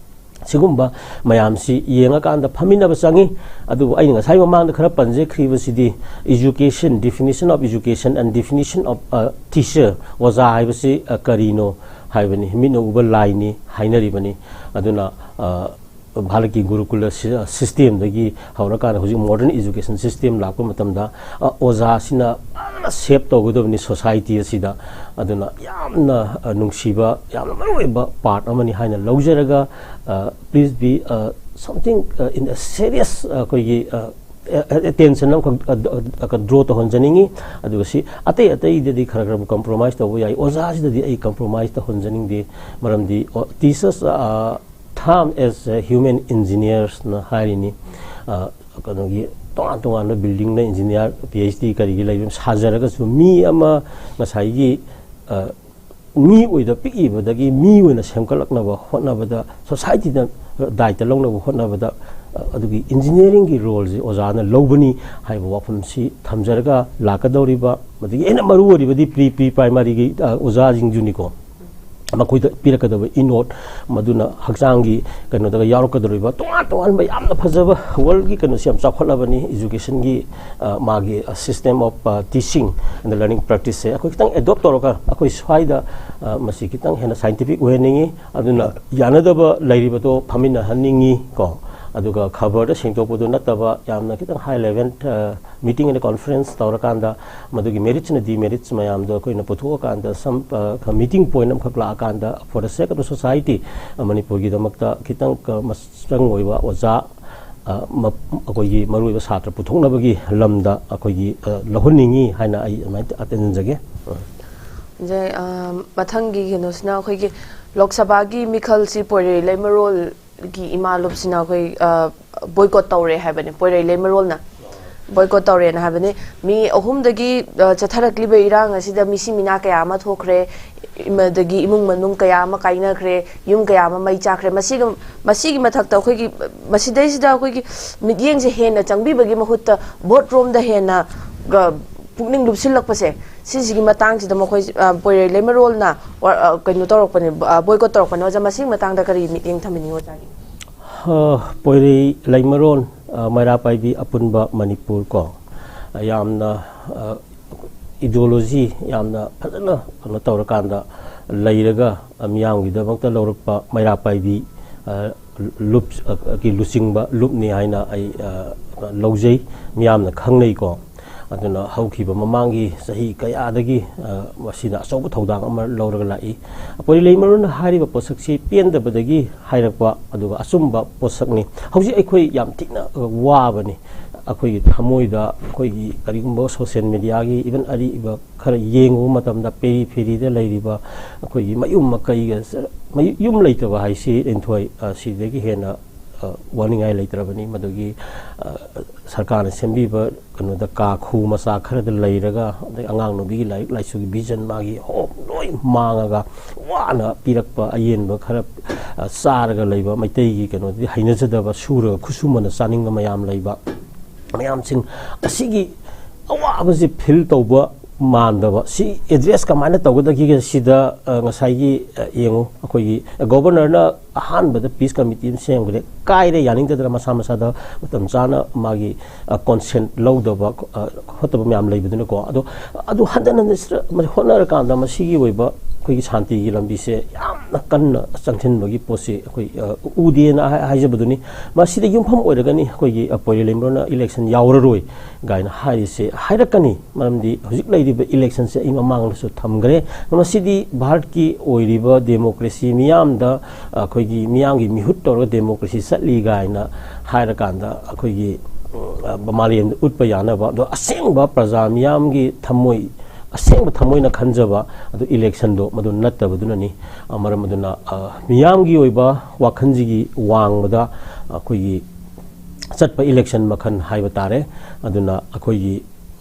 ꯁꯤꯒꯨꯝꯕ ꯃꯌꯥꯝꯁꯤ ꯌꯦꯡꯉꯀꯥꯟꯗ ꯐꯝꯃꯤꯟꯅꯕ ꯆꯪꯉꯤ꯫ ꯑꯗꯨꯕꯨ ꯑꯩꯅ ꯉꯁꯥꯏ ꯃꯃꯥꯡꯗ ꯈꯔ ꯄꯟꯖꯈ꯭ꯔꯤꯕꯁꯤꯗꯤ education, definition of education and definition of, ꯑ, teacher, ꯑꯣꯖꯥ ꯍꯥꯏꯕꯁꯤ, ꯑ, ꯀꯔꯤꯅꯣ ꯍꯥꯏꯕꯅꯤ, ꯃꯤꯠꯅ ꯎꯕ ꯂꯥꯏꯅꯤ ꯍꯥꯏꯅꯔꯤꯕꯅꯤ꯫ ꯑꯗꯨꯅ, ꯑ, ꯚꯥꯔꯠꯀꯤ ꯒꯨꯔꯨꯀꯨꯂ ꯁꯤ-, ꯁꯤꯁꯇꯦꯝꯗꯒꯤ ꯍꯧꯔꯀꯥꯟꯗ ꯍꯧꯖꯤꯛ ꯃꯣꯗꯔꯟ ꯏꯖꯨꯀꯦꯁꯟ ꯁꯤꯁꯇꯦꯝ ꯂꯥꯛꯄ ꯃꯇꯝꯗ, ꯑ, ꯑꯣꯖꯥꯁꯤꯅ ꯐꯖꯅ ꯁꯦꯞ ꯇꯧꯒꯗꯕꯅꯤ ꯁꯣꯁꯥꯏꯇꯤ ꯑꯁꯤꯗ꯫ ꯑꯗꯨꯅ ꯌꯥꯝꯅ, ꯑ, ꯅꯨꯡꯁꯤꯕ, ꯌꯥꯝꯅ ꯃꯔꯨꯑꯣꯏꯕ ꯄꯥꯔꯠ ꯑꯃꯅꯤ ꯍꯥꯏꯅ ꯂꯧꯖꯔꯒ, ꯑ, please be, ꯑ, something, ꯑ, in a serious, ꯑ, ꯑꯩꯈꯣꯏꯒꯤ, ꯑ, ꯑꯦ-, ꯑꯦ-, ꯑꯦꯇꯦꯟꯁꯟ ꯑꯃꯈꯛ, ꯑ, ꯗ-, ꯑ, ꯗ꯭ꯔꯣ ꯇꯧꯍꯟꯖꯅꯤꯡꯉꯤ꯫ ꯑꯗꯨꯒ ꯁꯤ ꯑꯇꯩ ꯑꯇꯩꯗꯗꯤ ꯈꯔ ꯈꯔꯕꯨ ꯀꯝꯄ꯭ꯔꯣꯃꯥꯏꯁ ꯇꯧꯕ ꯌꯥꯏ, ꯑꯣꯖꯥꯁꯤꯗꯗꯤ ꯑꯩ ꯀꯝꯄ꯭ꯔꯣꯃꯥꯏꯁ ꯇꯧꯍꯟꯖꯅꯤꯡꯗꯦ꯫ ꯃꯔꯝꯗꯤ, ꯑꯣ, ꯇꯤꯆꯔꯁ, ꯑ, ꯊꯥꯝ ꯑꯦꯁ ꯑꯦ ꯍ꯭ꯌꯨꯃꯦꯟ ꯏꯟꯖꯤꯅꯤꯌꯔꯁꯅ ꯍꯥꯏꯔꯤꯅꯤ꯫ ꯑ, ꯀꯩꯅꯣꯒꯤ ꯇꯣꯉꯥꯟ ꯇꯣꯉꯥꯟꯕ ꯕꯤꯜꯗꯤꯡꯗ ꯏꯟꯖꯤꯅꯤꯌꯥꯔ, ꯄꯤ ꯑꯩꯆ ꯗꯤ ꯀꯔꯤꯒꯤ ꯂꯩꯕ ꯁꯥꯖꯔꯒꯁꯨ, ꯃꯤ ꯑꯃ ꯉꯁꯥꯏꯒꯤ, ꯑ, ꯃꯤ ꯑꯣꯏꯅ ꯄꯤꯛꯏꯕꯗꯒꯤ ꯃꯤ ꯑꯣꯏꯅ ꯁꯦꯝꯒꯠꯂꯛꯅꯕ ꯍꯣꯠꯅꯕꯗ, ꯁꯣꯁꯥꯏꯇꯤꯗ ꯗꯥꯏꯇ ꯂꯧꯅꯕ ꯍꯣꯠꯅꯕꯗ ꯑꯗꯨꯒꯤ ꯏꯟꯖꯤꯅꯤꯌꯥꯔꯤꯡꯒꯤ ꯔꯣꯜꯁꯤ ꯑꯣꯖꯥꯅ ꯂꯧꯕꯅꯤ ꯍꯥꯏꯕ ꯋꯥꯐꯝꯁꯤ ꯊꯝꯖꯔꯒ, ꯂꯥꯛꯀꯗꯧꯔꯤꯕ, ꯃꯗꯨꯒꯤ ꯍꯦꯟꯅ ꯃꯔꯨ ꯑꯣꯏꯔꯤꯕꯗꯤ ꯄ꯭ꯔꯤ ꯄ꯭ꯔꯤ ꯄ꯭ꯔꯥꯏꯃꯥꯔꯤꯒꯤ ꯑꯣꯖꯥꯁꯤꯡꯗꯨꯅꯤꯀꯣ꯫ ꯃꯈꯣꯏꯗ ꯄꯤꯔꯛꯀꯗꯕ ꯏꯅꯣꯠ, ꯃꯗꯨꯅ ꯍꯛꯆꯥꯡꯒꯤ ꯀꯩꯅꯣꯗꯒ ꯌꯥꯎꯔꯛꯀꯗꯧꯔꯤꯕ ꯇꯣꯉꯥꯟ ꯇꯣꯉꯥꯟꯕ ꯌꯥꯝꯅ ꯐꯖꯕ, ꯋꯥꯔꯜꯒꯤ ꯀꯩꯅꯣꯁꯤ ꯌꯥꯝ ꯆꯥꯎꯈꯠꯂꯕꯅꯤ, ꯏꯖꯨꯀꯦꯁꯟꯒꯤ ꯃꯥꯒꯤ system of teaching and learning practiceꯁꯦ ꯑꯩꯈꯣꯏ ꯈꯤꯇꯪ ꯑꯦꯗꯣꯞ ꯇꯧꯔꯒ ꯑꯩꯈꯣꯏ ꯁ꯭ꯋꯥꯏꯗ ꯃꯁꯤ ꯈꯤꯇꯪ ꯍꯦꯟꯅ ꯁꯥꯏꯟꯇꯤꯐꯤꯛ ꯑꯣꯏꯍꯟꯅꯤꯡꯉꯤ꯫ ꯑꯗꯨꯅ ꯌꯥꯅꯗꯕ ꯂꯩꯔꯤꯕꯗꯣ ꯐꯝꯃꯤꯟꯅꯍꯟꯅꯤꯡꯉꯤ ꯀꯣ꯫ ꯑꯗꯨꯒ ꯈꯕꯔꯗ ꯁꯦꯡꯗꯣꯛꯄꯗꯨ ꯅꯠꯇꯕ, ꯌꯥꯝꯅ ꯈꯤꯇꯪ ꯍꯥꯏ ꯂꯦꯚꯦꯜ ꯃꯤꯇꯤꯡ ꯑꯦꯟ ꯀꯣꯟꯐ꯭ꯔꯦꯟꯁ ꯇꯧꯔꯀꯥꯟꯗ ꯃꯗꯨꯒꯤ ꯃꯦꯔꯤꯠꯁ ꯑꯦꯟ ꯗꯤꯃꯦꯔꯤꯠꯁ ꯃꯌꯥꯝꯗꯣ ꯑꯩꯈꯣꯏꯅ ꯄꯨꯊꯣꯛꯑꯀꯥꯟꯗ, ꯁꯝ ꯃꯤꯇꯤꯡ ꯄꯣꯏꯟꯠ ꯑꯃꯈꯛ ꯂꯥꯛꯑꯀꯥꯟꯗ, for the sake of the society, ꯃꯅꯤꯄꯨꯔꯒꯤꯗꯃꯛꯇ ꯈꯤꯇꯪ ꯃꯆꯪ ꯑꯣꯏꯕ ꯑꯣꯖꯥ, ꯑꯩꯈꯣꯏꯒꯤ ꯃꯔꯨꯑꯣꯏꯕ ꯁꯥꯇ꯭ꯔ ꯄꯨꯊꯣꯛꯅꯕꯒꯤ ꯂꯝꯗ ꯑꯩꯈꯣꯏꯒꯤ ꯂꯧꯍꯟꯅꯤꯡꯉꯤ ꯍꯥꯏꯅ ꯑꯩ ꯑꯗꯨꯃꯥꯏꯅ ꯇꯦꯟꯖꯒꯦ꯫ ꯃꯊꯪꯒꯤ ꯀꯩꯅꯣꯁꯤꯅ ꯑꯩꯈꯣꯏꯒꯤ ꯂꯣꯛ ꯁꯚꯥꯒꯤ ꯃꯤꯈꯜꯁꯤ ꯄꯣꯏꯔꯩ ꯂꯩꯃꯔꯣꯜꯒꯤ ꯏꯃꯥ ꯂꯨꯞꯁꯤꯅ ꯑꯩꯈꯣꯏ ꯕꯣꯏꯀꯣꯠ ꯇꯧꯔꯦ ꯍꯥꯏꯕꯅꯤ, ꯄꯣꯏꯔꯩ ꯂꯩꯃꯔꯣꯜꯅ ꯕꯣꯏꯀꯣꯠ ꯇꯧꯔꯦꯅ ꯍꯥꯏꯕꯅꯤ꯫ ꯃꯤ ꯑꯍꯨꯝꯗꯒꯤ ꯆꯠꯊꯔꯛꯂꯤꯕ ꯏꯔꯥꯡ ꯑꯁꯤꯗ ꯃꯤꯁꯤ ꯃꯤꯅꯥ ꯀꯌꯥ ꯑꯃ ꯊꯣꯛꯈ꯭ꯔꯦ, ꯑꯗꯒꯤ ꯏꯃꯨꯡ ꯃꯅꯨꯡ ꯀꯌꯥ ꯑꯃ ꯀꯥꯏꯅꯈ꯭ꯔꯦ, ꯌꯨꯝ ꯀꯌꯥ ꯑꯃ ꯃꯩ ꯆꯥꯛꯈ꯭ꯔꯦ꯫ ꯃꯁꯤꯒ ꯃꯁꯤꯒꯤ ꯃꯊꯛꯇ ꯑꯩꯈꯣꯏꯒꯤ ꯃꯁꯤꯗꯩꯁꯤꯗ ꯑꯩꯈꯣꯏꯒꯤ ꯃꯤꯠꯌꯦꯡꯁꯦ ꯍꯦꯟꯅ ꯆꯪꯕꯤꯕꯒꯤ ꯃꯍꯨꯠꯇ ꯚꯣꯠ ꯔꯣꯝꯗ ꯍꯦꯟꯅ ꯄꯨꯛꯅꯤꯡ ꯂꯨꯞꯁꯤꯜꯂꯛꯄꯁꯦ, ꯁꯤꯁꯤꯒꯤ ꯃꯇꯥꯡꯁꯤꯗ ꯃꯈꯣꯏ ꯄꯣꯏꯔꯩ ꯂꯩꯃꯔꯣꯜꯅ ꯀꯩꯅꯣ ꯇꯧꯔꯛꯄꯅꯦ, ꯕꯣꯏꯀꯣꯠ ꯇꯧꯔꯛꯄꯅꯦ꯫ ꯑꯣꯖꯥ, ꯃꯁꯤꯒꯤ ꯃꯇꯥꯡꯗ ꯀꯔꯤ ꯃꯤꯠꯌꯦꯡ ꯊꯝꯕꯤꯅꯤꯡꯉꯤ ꯑꯣꯖꯥꯒꯤ? ꯄꯣꯏꯔꯩ ꯂꯩꯃꯔꯣꯟ, ꯃꯩꯔꯥ ꯄꯥꯏꯕꯤ ꯑꯄꯨꯟꯕ ꯃꯅꯤꯄꯨꯔ ꯀꯣ, ꯌꯥꯝꯅ ideology ꯌꯥꯝꯅ ꯐꯖꯅ ꯀꯩꯅꯣ ꯇꯧꯔꯀꯥꯟꯗ ꯂꯩꯔꯒ, ꯃꯤꯌꯥꯝꯒꯤꯗꯃꯛꯇ ꯂꯧꯔꯛꯄ ꯃꯩꯔꯥ ꯄꯥꯏꯕꯤ ꯂꯨꯞ ꯀꯤ ꯂꯨꯆꯤꯡꯕ ꯂꯨꯞꯅꯤ ꯍꯥꯏꯅ ꯑꯩ ꯂꯧꯖꯩ, ꯃꯤꯌꯥꯝꯅ ꯈꯪꯅꯩꯀꯣ꯫ ꯑꯗꯨꯅ ꯍꯧꯈꯤꯕ ꯃꯃꯥꯡꯒꯤ ꯆꯍꯤ ꯀꯌꯥꯗꯒꯤ ꯃꯁꯤꯗ ꯑꯆꯧꯕ ꯊꯧꯗꯥꯡ ꯑꯃ ꯂꯧꯔꯒ ꯂꯥꯛꯏ꯫ ꯄꯣꯏꯔꯩ ꯂꯩꯃꯔꯣꯟꯅ ꯍꯥꯏꯔꯤꯕ ꯄꯣꯠꯁꯛꯁꯤ ꯄꯦꯟꯗꯕꯗꯒꯤ ꯍꯥꯏꯔꯛꯄ, ꯑꯗꯨꯒ ꯑꯆꯨꯝꯕ ꯄꯣꯠꯁꯛꯅꯤ꯫ ꯍꯧꯖꯤꯛ ꯑꯩꯈꯣꯏ ꯌꯥꯝ ꯊꯤꯅ ꯋꯥꯕꯅꯤ꯫ ꯑꯩꯈꯣꯏꯒꯤ ꯊꯃꯣꯏꯗ, ꯑꯩꯈꯣꯏꯒꯤ ꯀꯔꯤꯒꯨꯝꯕ social mediaꯒꯤ, even ꯑꯔꯤꯕ ꯈꯔ ꯌꯦꯡꯉꯨꯕ ꯃꯇꯝꯗ, ꯄꯦꯔꯤ ꯐꯦꯔꯤꯗ ꯂꯩꯔꯤꯕ ꯑꯩꯈꯣꯏꯒꯤ ꯃꯌꯨꯝ ꯃꯀꯩꯒ, ꯌꯨꯝ ꯂꯩꯇꯕ ꯍꯥꯏꯁꯤ ꯂꯤꯟꯊꯣꯏ, ꯁꯤꯗꯒꯤ ꯍꯦꯟꯅ ꯋꯥꯅꯤꯡꯉꯥꯏ ꯂꯩꯇ꯭ꯔꯕꯅꯤ꯫ ꯃꯗꯨꯒꯤ ꯁꯔꯀꯥꯔꯅ ꯁꯦꯝꯕꯤꯕ ꯀꯩꯅꯣꯗ ꯀꯥ ꯈꯨ ꯃꯆꯥ ꯈꯔꯗ ꯂꯩꯔꯒ, ꯑꯗꯩ ꯑꯉꯥꯡ ꯅꯨꯕꯤꯒꯤ ꯂꯥꯏꯔꯤꯛ ꯂꯥꯏꯁꯨꯒꯤ ꯚꯤꯖꯟ, ꯃꯥꯒꯤ ꯍꯣꯞ ꯂꯣꯏ ꯃꯥꯡꯉꯒ, ꯋꯥꯅ ꯄꯤꯔꯛꯄ ꯑꯌꯦꯟꯕ ꯈꯔ ꯆꯥꯔꯒ ꯂꯩꯕ, ꯃꯩꯇꯩꯒꯤ ꯀꯩꯅꯣꯗꯤ ꯍꯩꯅꯖꯗꯕ, ꯁꯨꯔꯒ ꯈꯨꯠꯁꯨꯃꯅ ꯆꯥꯅꯤꯡꯕ ꯃꯌꯥꯝ ꯂꯩꯕ ꯃꯌꯥꯝꯁꯤꯡ ꯑꯁꯤꯒꯤ ꯑꯋꯥꯕꯁꯤ ꯐꯤꯜ ꯇꯧꯕ ꯃꯥꯟꯗꯕ, ꯁꯤ ꯑꯦꯗ꯭ꯔꯦꯁ ꯀꯃꯥꯏꯅ ꯇꯧꯒꯗꯒꯦ? ꯁꯤꯗ ꯉꯁꯥꯏꯒꯤ, ꯌꯦꯡꯉꯨ, ꯑꯩꯈꯣꯏꯒꯤ ꯒꯣꯕꯔꯅꯔꯅ ꯑꯍꯥꯟꯕꯗ ꯄꯤꯁ ꯀꯃꯤꯇꯤ ꯑꯃ ꯁꯦꯝꯈ꯭ꯔꯦ, ꯀꯥꯏꯔꯦ, ꯌꯥꯅꯤꯡꯗꯗꯅ ꯃꯁꯥ ꯃꯁꯥꯗ ꯃꯇꯝ ꯆꯥꯅ ꯃꯥꯒꯤ ꯀꯣꯟꯁꯦꯟ ꯂꯧꯗꯕ ꯈꯣꯠꯇꯕ ꯃꯌꯥꯝ ꯂꯩꯕꯗꯨꯅꯀꯣ꯫ ꯑꯗꯣ ꯑꯗꯨ ꯍꯟꯗꯅ ꯍꯣꯠꯅꯔꯀꯥꯟꯗ ꯃꯁꯤꯒꯤ ꯑꯣꯏꯕ ꯑꯩꯈꯣꯏꯒꯤ ꯁꯥꯟꯇꯤꯒꯤ ꯂꯝꯕꯤꯁꯦ ꯌꯥꯝꯅ ꯀꯟꯅ ꯆꯪꯁꯤꯟꯕꯒꯤ ꯄꯣꯠꯁꯤ ꯑꯩꯈꯣꯏ ꯎꯗꯦꯅ ꯍꯥꯏꯖꯕꯗꯨꯅꯤ꯫ ꯃꯁꯤꯗ ꯌꯨꯝꯐꯝ ꯑꯣꯏꯔꯒꯅꯤ ꯑꯩꯈꯣꯏꯒꯤ ꯄꯣꯏꯔꯦꯂꯦꯝꯕ꯭ꯔꯣꯅ ꯏꯂꯦꯛꯁꯟ ꯌꯥꯎꯔꯔꯣꯏ ꯀꯥꯏꯅ ꯍꯥꯏꯔꯤꯁꯦ ꯍꯥꯏꯔꯛꯀꯅꯤ꯫ ꯃꯔꯝꯗꯤ ꯍꯧꯖꯤꯛ ꯂꯩꯔꯤꯕ ꯏꯂꯦꯛꯁꯟꯁꯦ ꯑꯩ ꯃꯃꯥꯡꯗꯁꯨ ꯊꯝꯈ꯭ꯔꯦ꯫ ꯃꯁꯤꯗꯤ ꯚꯥꯔꯠꯀꯤ ꯑꯣꯏꯔꯤꯕ ꯗꯦꯃꯣꯀ꯭ꯔꯦꯁꯤ ꯃꯤꯌꯥꯝꯗ, ꯑꯩꯈꯣꯏꯒꯤ ꯃꯤꯌꯥꯝꯒꯤ ꯃꯤꯍꯨꯠ ꯇꯧꯔꯒ ꯗꯦꯃꯣꯀ꯭ꯔꯦꯁꯤ ꯆꯠꯂꯤ ꯀꯥꯏꯅ ꯍꯥꯏꯔꯀꯥꯟꯗ ꯑꯩꯈꯣꯏꯒꯤ ꯃꯥꯂꯦꯝꯗ ꯎꯠꯄ ꯌꯥꯅꯕ, ꯑꯗꯣ ꯑꯁꯦꯡꯕ ꯄ꯭ꯔꯖꯥ ꯃꯤꯌꯥꯝꯒꯤ ꯊꯃꯣꯏ, ꯑꯁꯦꯡꯕ ꯊꯃꯣꯏꯅ ꯈꯟꯖꯕ ꯑꯗꯨ ꯏꯂꯦꯛꯁꯟꯗꯣ ꯃꯗꯨ ꯅꯠꯇꯕꯗꯨꯅꯅꯤ꯫ ꯃꯔꯝ ꯑꯗꯨꯅ ꯃꯤꯌꯥꯝꯒꯤ ꯑꯣꯏꯕ ꯋꯥꯈꯜꯁꯤꯒꯤ ꯋꯥꯡꯃꯗ ꯑꯩꯈꯣꯏꯒꯤ ꯆꯠꯄ ꯏꯂꯦꯛꯁꯟ ꯃꯈꯜ ꯍꯥꯏꯕ ꯇꯥꯔꯦ꯫ ꯑꯗꯨꯅ ꯑꯩꯈꯣꯏꯒꯤ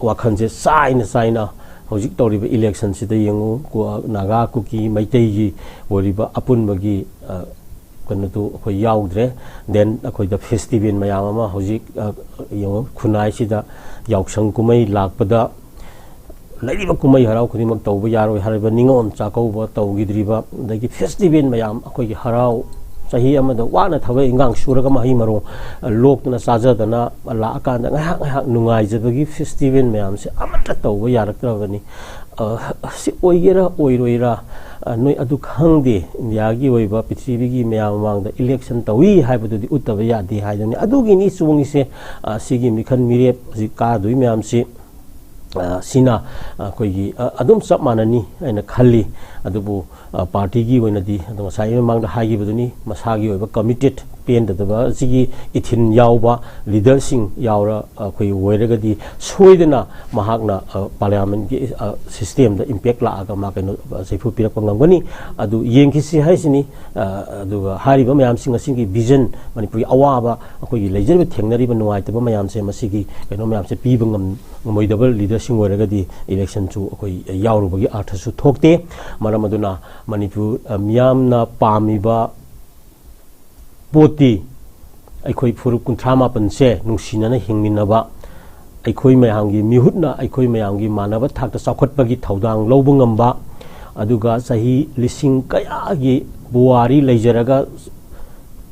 ꯋꯥꯈꯜꯁꯦ ꯆꯥꯏꯅ ꯆꯥꯏꯅ ꯍꯧꯖꯤꯛ ꯇꯧꯔꯤꯕ ꯏꯂꯦꯛꯁꯟꯁꯤꯗ ꯌꯦꯡꯉꯨ, ꯀꯨ-, ꯅꯥꯒꯥ, ꯀꯨꯀꯤ, ꯃꯩꯇꯩꯒꯤ ꯑꯣꯏꯔꯤꯕ ꯑꯄꯨꯟꯕꯒꯤ, ꯑ, ꯀꯩꯅꯣꯗꯨ ꯑꯩꯈꯣꯏ ꯌꯥꯎꯗ꯭ꯔꯦ꯫ Then ꯑꯩꯈꯣꯏꯗ ꯐꯦꯁꯇꯤꯚꯦꯜ ꯃꯌꯥꯝ ꯑꯃ ꯍꯧꯖꯤꯛ, ꯑ, ꯌꯦꯡꯉꯨ, ꯈꯨꯟꯅꯥꯏꯁꯤꯗ ꯌꯥꯎꯁꯪ ꯀꯨꯝꯍꯩ ꯂꯥꯛꯄꯗ ꯂꯩꯔꯤꯕ ꯀꯨꯝꯍꯩ ꯍꯔꯥꯎ ꯈꯨꯗꯤꯡꯃꯛ ꯇꯧꯕ ꯌꯥꯔꯣꯏ ꯍꯥꯏꯔꯤꯕ ꯅꯤꯉꯣꯜ ꯆꯥꯛꯀꯧꯕ ꯇꯧꯈꯤꯗ꯭ꯔꯤꯕ, ꯑꯗꯒꯤ ꯐꯦꯁꯇꯤꯚꯦꯜ ꯃꯌꯥꯝ, ꯑꯩꯈꯣꯏꯒꯤ ꯍꯔꯥꯎ, ꯆꯍꯤ ꯑꯃꯗ ꯋꯥꯅ ꯊꯕꯛ ꯏꯟꯈꯥꯡ ꯁꯨꯔꯒ ꯃꯍꯩ ꯃꯔꯣꯡ, ꯑ, ꯂꯣꯛꯇꯅ ꯆꯥꯖꯗꯅ ꯂꯥꯛꯑꯀꯥꯟꯗ ꯉꯥꯏꯍꯥꯛ ꯉꯥꯏꯍꯥꯛ ꯅꯨꯡꯉꯥꯏꯖꯕꯒꯤ ꯐꯦꯁꯇꯤꯚꯦꯜ ꯃꯌꯥꯝꯁꯦ ꯑꯃꯠꯇ ꯇꯧꯕ ꯌꯥꯔꯛꯇ꯭ꯔꯕꯅꯤ꯫ ꯑ, ꯁꯤ ꯑꯣꯏꯒꯦꯔꯥ ꯑꯣꯏꯔꯣꯏꯔꯥ, ꯑ, ꯅꯣꯏ ꯑꯗꯨ ꯈꯪꯗꯦ꯫ ꯏꯟꯗꯤꯌꯥꯒꯤ ꯑꯣꯏꯕ, ꯄ꯭ꯔꯤꯊꯤꯕꯤꯒꯤ ꯃꯌꯥꯝ ꯃꯃꯥꯡꯗ ꯏꯂꯦꯛꯁꯟ ꯇꯧꯏ ꯍꯥꯏꯕꯗꯨꯗꯤ ꯎꯠꯇꯕ ꯌꯥꯗꯦ ꯍꯥꯏꯗꯨꯅꯤ꯫ ꯑꯗꯨꯒꯤꯅꯤ ꯆꯣꯡꯉꯤꯁꯦ꯫ ꯑ, ꯁꯤꯒꯤ ꯃꯤꯈꯜ ꯃꯤꯔꯦꯞ ꯍꯧꯖꯤꯛ ꯀꯥꯗꯣꯏ ꯃꯌꯥꯝꯁꯤ, ꯑ, ꯁꯤꯅ ꯑꯩꯈꯣꯏꯒꯤ, ꯑ, ꯑꯗꯨꯝ ꯆꯞ ꯃꯥꯟꯅꯅꯤ ꯍꯥꯏꯅ ꯈꯜꯂꯤ꯫ ꯑꯗꯨꯕꯨ, ꯑ, ꯄꯥꯔꯇꯤꯒꯤ ꯑꯣꯏꯅꯗꯤ ꯑꯗꯣ ꯉꯁꯥꯏ ꯃꯃꯥꯡꯗ ꯍꯥꯏꯈꯤꯕꯗꯨꯅꯤ, ꯃꯁꯥꯒꯤ ꯑꯣꯏꯕ ꯀꯃꯤꯇꯦꯠ ꯄꯦꯟꯗꯗꯕ ꯑꯁꯤꯒꯤ ꯏꯊꯤꯟ ꯌꯥꯎꯕ ꯂꯤꯗꯔꯁꯤꯡ ꯌꯥꯎꯔ ꯑꯩꯈꯣꯏ ꯑꯣꯏꯔꯒꯗꯤ ꯁꯣꯏꯗꯅ ꯃꯍꯥꯛꯅ ꯄꯥꯔꯂꯤꯌꯥꯃꯦꯟꯒꯤ ꯁꯤꯁꯇꯦꯝꯗ ꯏꯝꯄꯦꯛ ꯂꯥꯛꯑꯒ ꯃꯥ ꯀꯩꯅꯣ ꯆꯩꯐꯨ ꯄꯤꯔꯛꯄ ꯉꯝꯒꯅꯤ꯫ ꯑꯗꯨ ꯌꯦꯡꯈꯤꯁꯤ ꯍꯥꯏꯁꯤꯅꯤ꯫ ꯑꯗꯨꯒ ꯍꯥꯏꯔꯤꯕ ꯃꯌꯥꯝꯁꯤꯡ ꯑꯁꯤꯒꯤ ꯚꯤꯖꯟ, ꯃꯅꯤꯄꯨꯔꯒꯤ ꯑꯋꯥꯕ, ꯑꯩꯈꯣꯏꯒꯤ ꯂꯩꯖꯔꯤꯕ ꯊꯦꯡꯅꯔꯤꯕ ꯅꯨꯡꯉꯥꯏꯇꯕ ꯃꯌꯥꯝꯁꯦ, ꯃꯁꯤꯒꯤ ꯀꯩꯅꯣ ꯃꯌꯥꯝꯁꯦ ꯄꯤꯕ ꯉꯝꯃꯣꯏꯗꯕ ꯂꯤꯗꯔꯁꯤꯡ ꯑꯣꯏꯔꯒꯗꯤ ꯏꯂꯦꯛꯁꯟꯁꯨ ꯑꯩꯈꯣꯏ ꯌꯥꯎꯔꯨꯕꯒꯤ ꯑꯥꯔꯊꯁꯨ ꯊꯣꯛꯇꯦ꯫ ꯃꯔꯝ ꯑꯗꯨꯅ ꯃꯅꯤꯄꯨꯔ ꯃꯤꯌꯥꯝꯅ ꯄꯥꯝꯃꯤꯕ ꯄꯣꯠꯇꯤ ꯑꯩꯈꯣꯏ ꯐꯨꯔꯨꯞ ꯀꯨꯟꯊ꯭ꯔꯥ ꯃꯥꯄꯟꯁꯦ ꯅꯨꯡꯁꯤꯅꯅ ꯍꯤꯡꯃꯤꯟꯅꯕ, ꯑꯩꯈꯣꯏ ꯃꯌꯥꯝꯒꯤ ꯃꯤꯍꯨꯠꯅ ꯑꯩꯈꯣꯏ ꯃꯌꯥꯝꯒꯤ ꯃꯥꯟꯅꯕ ꯊꯥꯛꯇ ꯆꯥꯎꯈꯠꯄꯒꯤ ꯊꯧꯗꯥꯡ ꯂꯧꯕ ꯉꯝꯕ, ꯑꯗꯨꯒ ꯆꯍꯤ ꯂꯤꯁꯤꯡ ꯀꯌꯥꯒꯤ ꯄꯨꯋꯥꯔꯤ ꯂꯩꯖꯔꯒ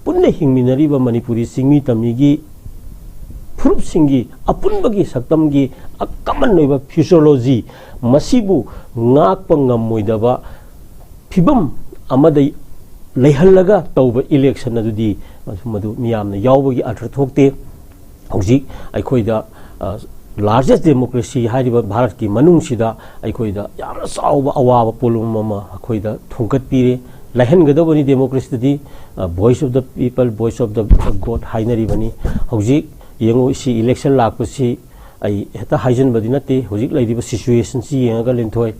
ꯄꯨꯟꯅ ꯍꯤꯡꯃꯤꯟꯅꯔꯤꯕ ꯃꯅꯤꯄꯨꯔꯤ ꯆꯤꯡꯃꯤ ꯇꯝꯃꯤꯒꯤ ꯐꯨꯔꯨꯞꯁꯤꯡꯒꯤ ꯑꯄꯨꯟꯕꯒꯤ ꯁꯛꯇꯝꯒꯤ ꯀꯃꯟ ꯑꯣꯏꯕ ꯐꯤꯁꯣꯂꯣꯖꯤ, ꯃꯁꯤꯕꯨ ꯉꯥꯛꯄ ꯉꯝꯃꯣꯏꯗꯕ ꯐꯤꯕꯝ ꯑꯃꯗ ꯂꯩꯍꯜꯂꯒ ꯇꯧꯕ ꯏꯂꯦꯛꯁꯟ ꯑꯗꯨꯗꯤ ꯃꯗꯨ ꯃꯤꯌꯥꯝꯅ ꯌꯥꯎꯕꯒꯤ ꯑꯔꯊ ꯊꯣꯛꯇꯦ꯫ ꯍꯧꯖꯤꯛ ꯑꯩꯈꯣꯏꯗ ꯂꯥꯔꯖꯦꯁ ꯗꯦꯃꯣꯀ꯭ꯔꯦꯁꯤ ꯍꯥꯏꯔꯤꯕ ꯚꯥꯔꯠꯀꯤ ꯃꯅꯨꯡꯁꯤꯗ ꯑꯩꯈꯣꯏꯗ ꯌꯥꯝꯅ ꯆꯥꯎꯕ ꯑꯋꯥꯕ ꯄꯣꯠꯂꯨꯝ ꯑꯃ ꯑꯩꯈꯣꯏꯗ ꯊꯣꯡꯒꯠꯄꯤꯔꯦ꯫ ꯂꯩꯍꯟꯒꯗꯧꯕꯅꯤ ꯗꯦꯃꯣꯀ꯭ꯔꯦꯁꯤꯗꯗꯤ꯫ Voice of the people, voice of the God ꯍꯥꯏꯅꯔꯤꯕꯅꯤ꯫ ꯍꯧꯖꯤꯛ ꯌꯦꯡꯉꯨ, ꯁꯤ ꯏꯂꯦꯛꯁꯟ ꯂꯥꯛꯄꯁꯤ ꯑꯩ ꯍꯦꯛꯇ ꯍꯥꯏꯖꯤꯟꯕꯗꯤ ꯅꯠꯇꯦ꯫ ꯍꯧꯖꯤꯛ ꯂꯩꯔꯤꯕ ꯁꯤꯆꯨꯋꯦꯁꯟꯁꯤ ꯌꯦꯡꯉꯒ, ꯂꯤꯟꯊꯣꯏ,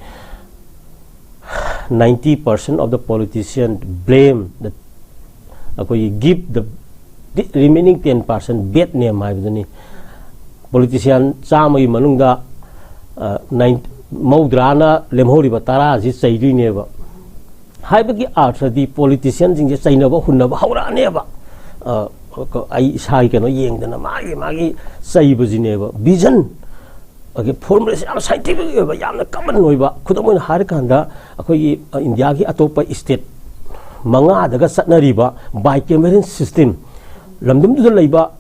ninety percent of the politician blame the, ꯑꯩꯈꯣꯏꯒꯤ give the remaining ten percent bad name ꯍꯥꯏꯕꯗꯨꯅꯤ꯫ ꯄꯣꯂꯤꯇꯤꯁꯤꯌꯥꯟ ꯆꯥꯝꯃꯒꯤ ꯃꯅꯨꯡꯗ ꯅꯥꯏꯟ ꯃꯧꯗ꯭ꯔꯥꯅ ꯂꯦꯝꯍꯧꯔꯤꯕ ꯇꯔꯥꯁꯤ ꯆꯩꯗꯣꯏꯅꯦꯕ꯫ ꯍꯥꯏꯕꯒꯤ ꯑꯥꯔꯊꯗꯤ ꯄꯣꯂꯤꯇꯤꯁꯤꯌꯥꯟꯁꯤꯡꯁꯦ ꯆꯩꯅꯕ ꯍꯨꯟꯅꯕ ꯍꯧꯔꯛꯑꯅꯦꯕ꯫ ꯑꯩ ꯏꯁꯥꯒꯤ ꯀꯩꯅꯣ ꯌꯦꯡꯗꯅ ꯃꯥꯒꯤ ꯃꯥꯒꯤ ꯆꯩꯕꯁꯤꯅꯦꯕ꯫ ꯚꯤꯖꯟ, ꯑꯗꯒꯤ ꯐꯣꯔꯃꯨꯂꯥꯁꯤ ꯌꯥꯝ ꯁꯥꯏꯟꯇꯤꯐꯤꯛ ꯑꯣꯏꯕ, ꯌꯥꯝꯅ ꯀꯃꯟ ꯑꯣꯏꯕ꯫ ꯈꯨꯗꯝ ꯑꯣꯏꯅ ꯍꯥꯏꯔꯀꯥꯟꯗ, ꯑꯩꯈꯣꯏꯒꯤ ꯏꯟꯗꯤꯌꯥꯒꯤ ꯑꯇꯣꯞꯄ ꯁ꯭ꯇꯦꯠ ꯃꯉꯥꯗꯒ ꯆꯠꯅꯔꯤꯕ bicameral system, ꯂꯝꯗꯝꯗꯨꯗ ꯂꯩꯕ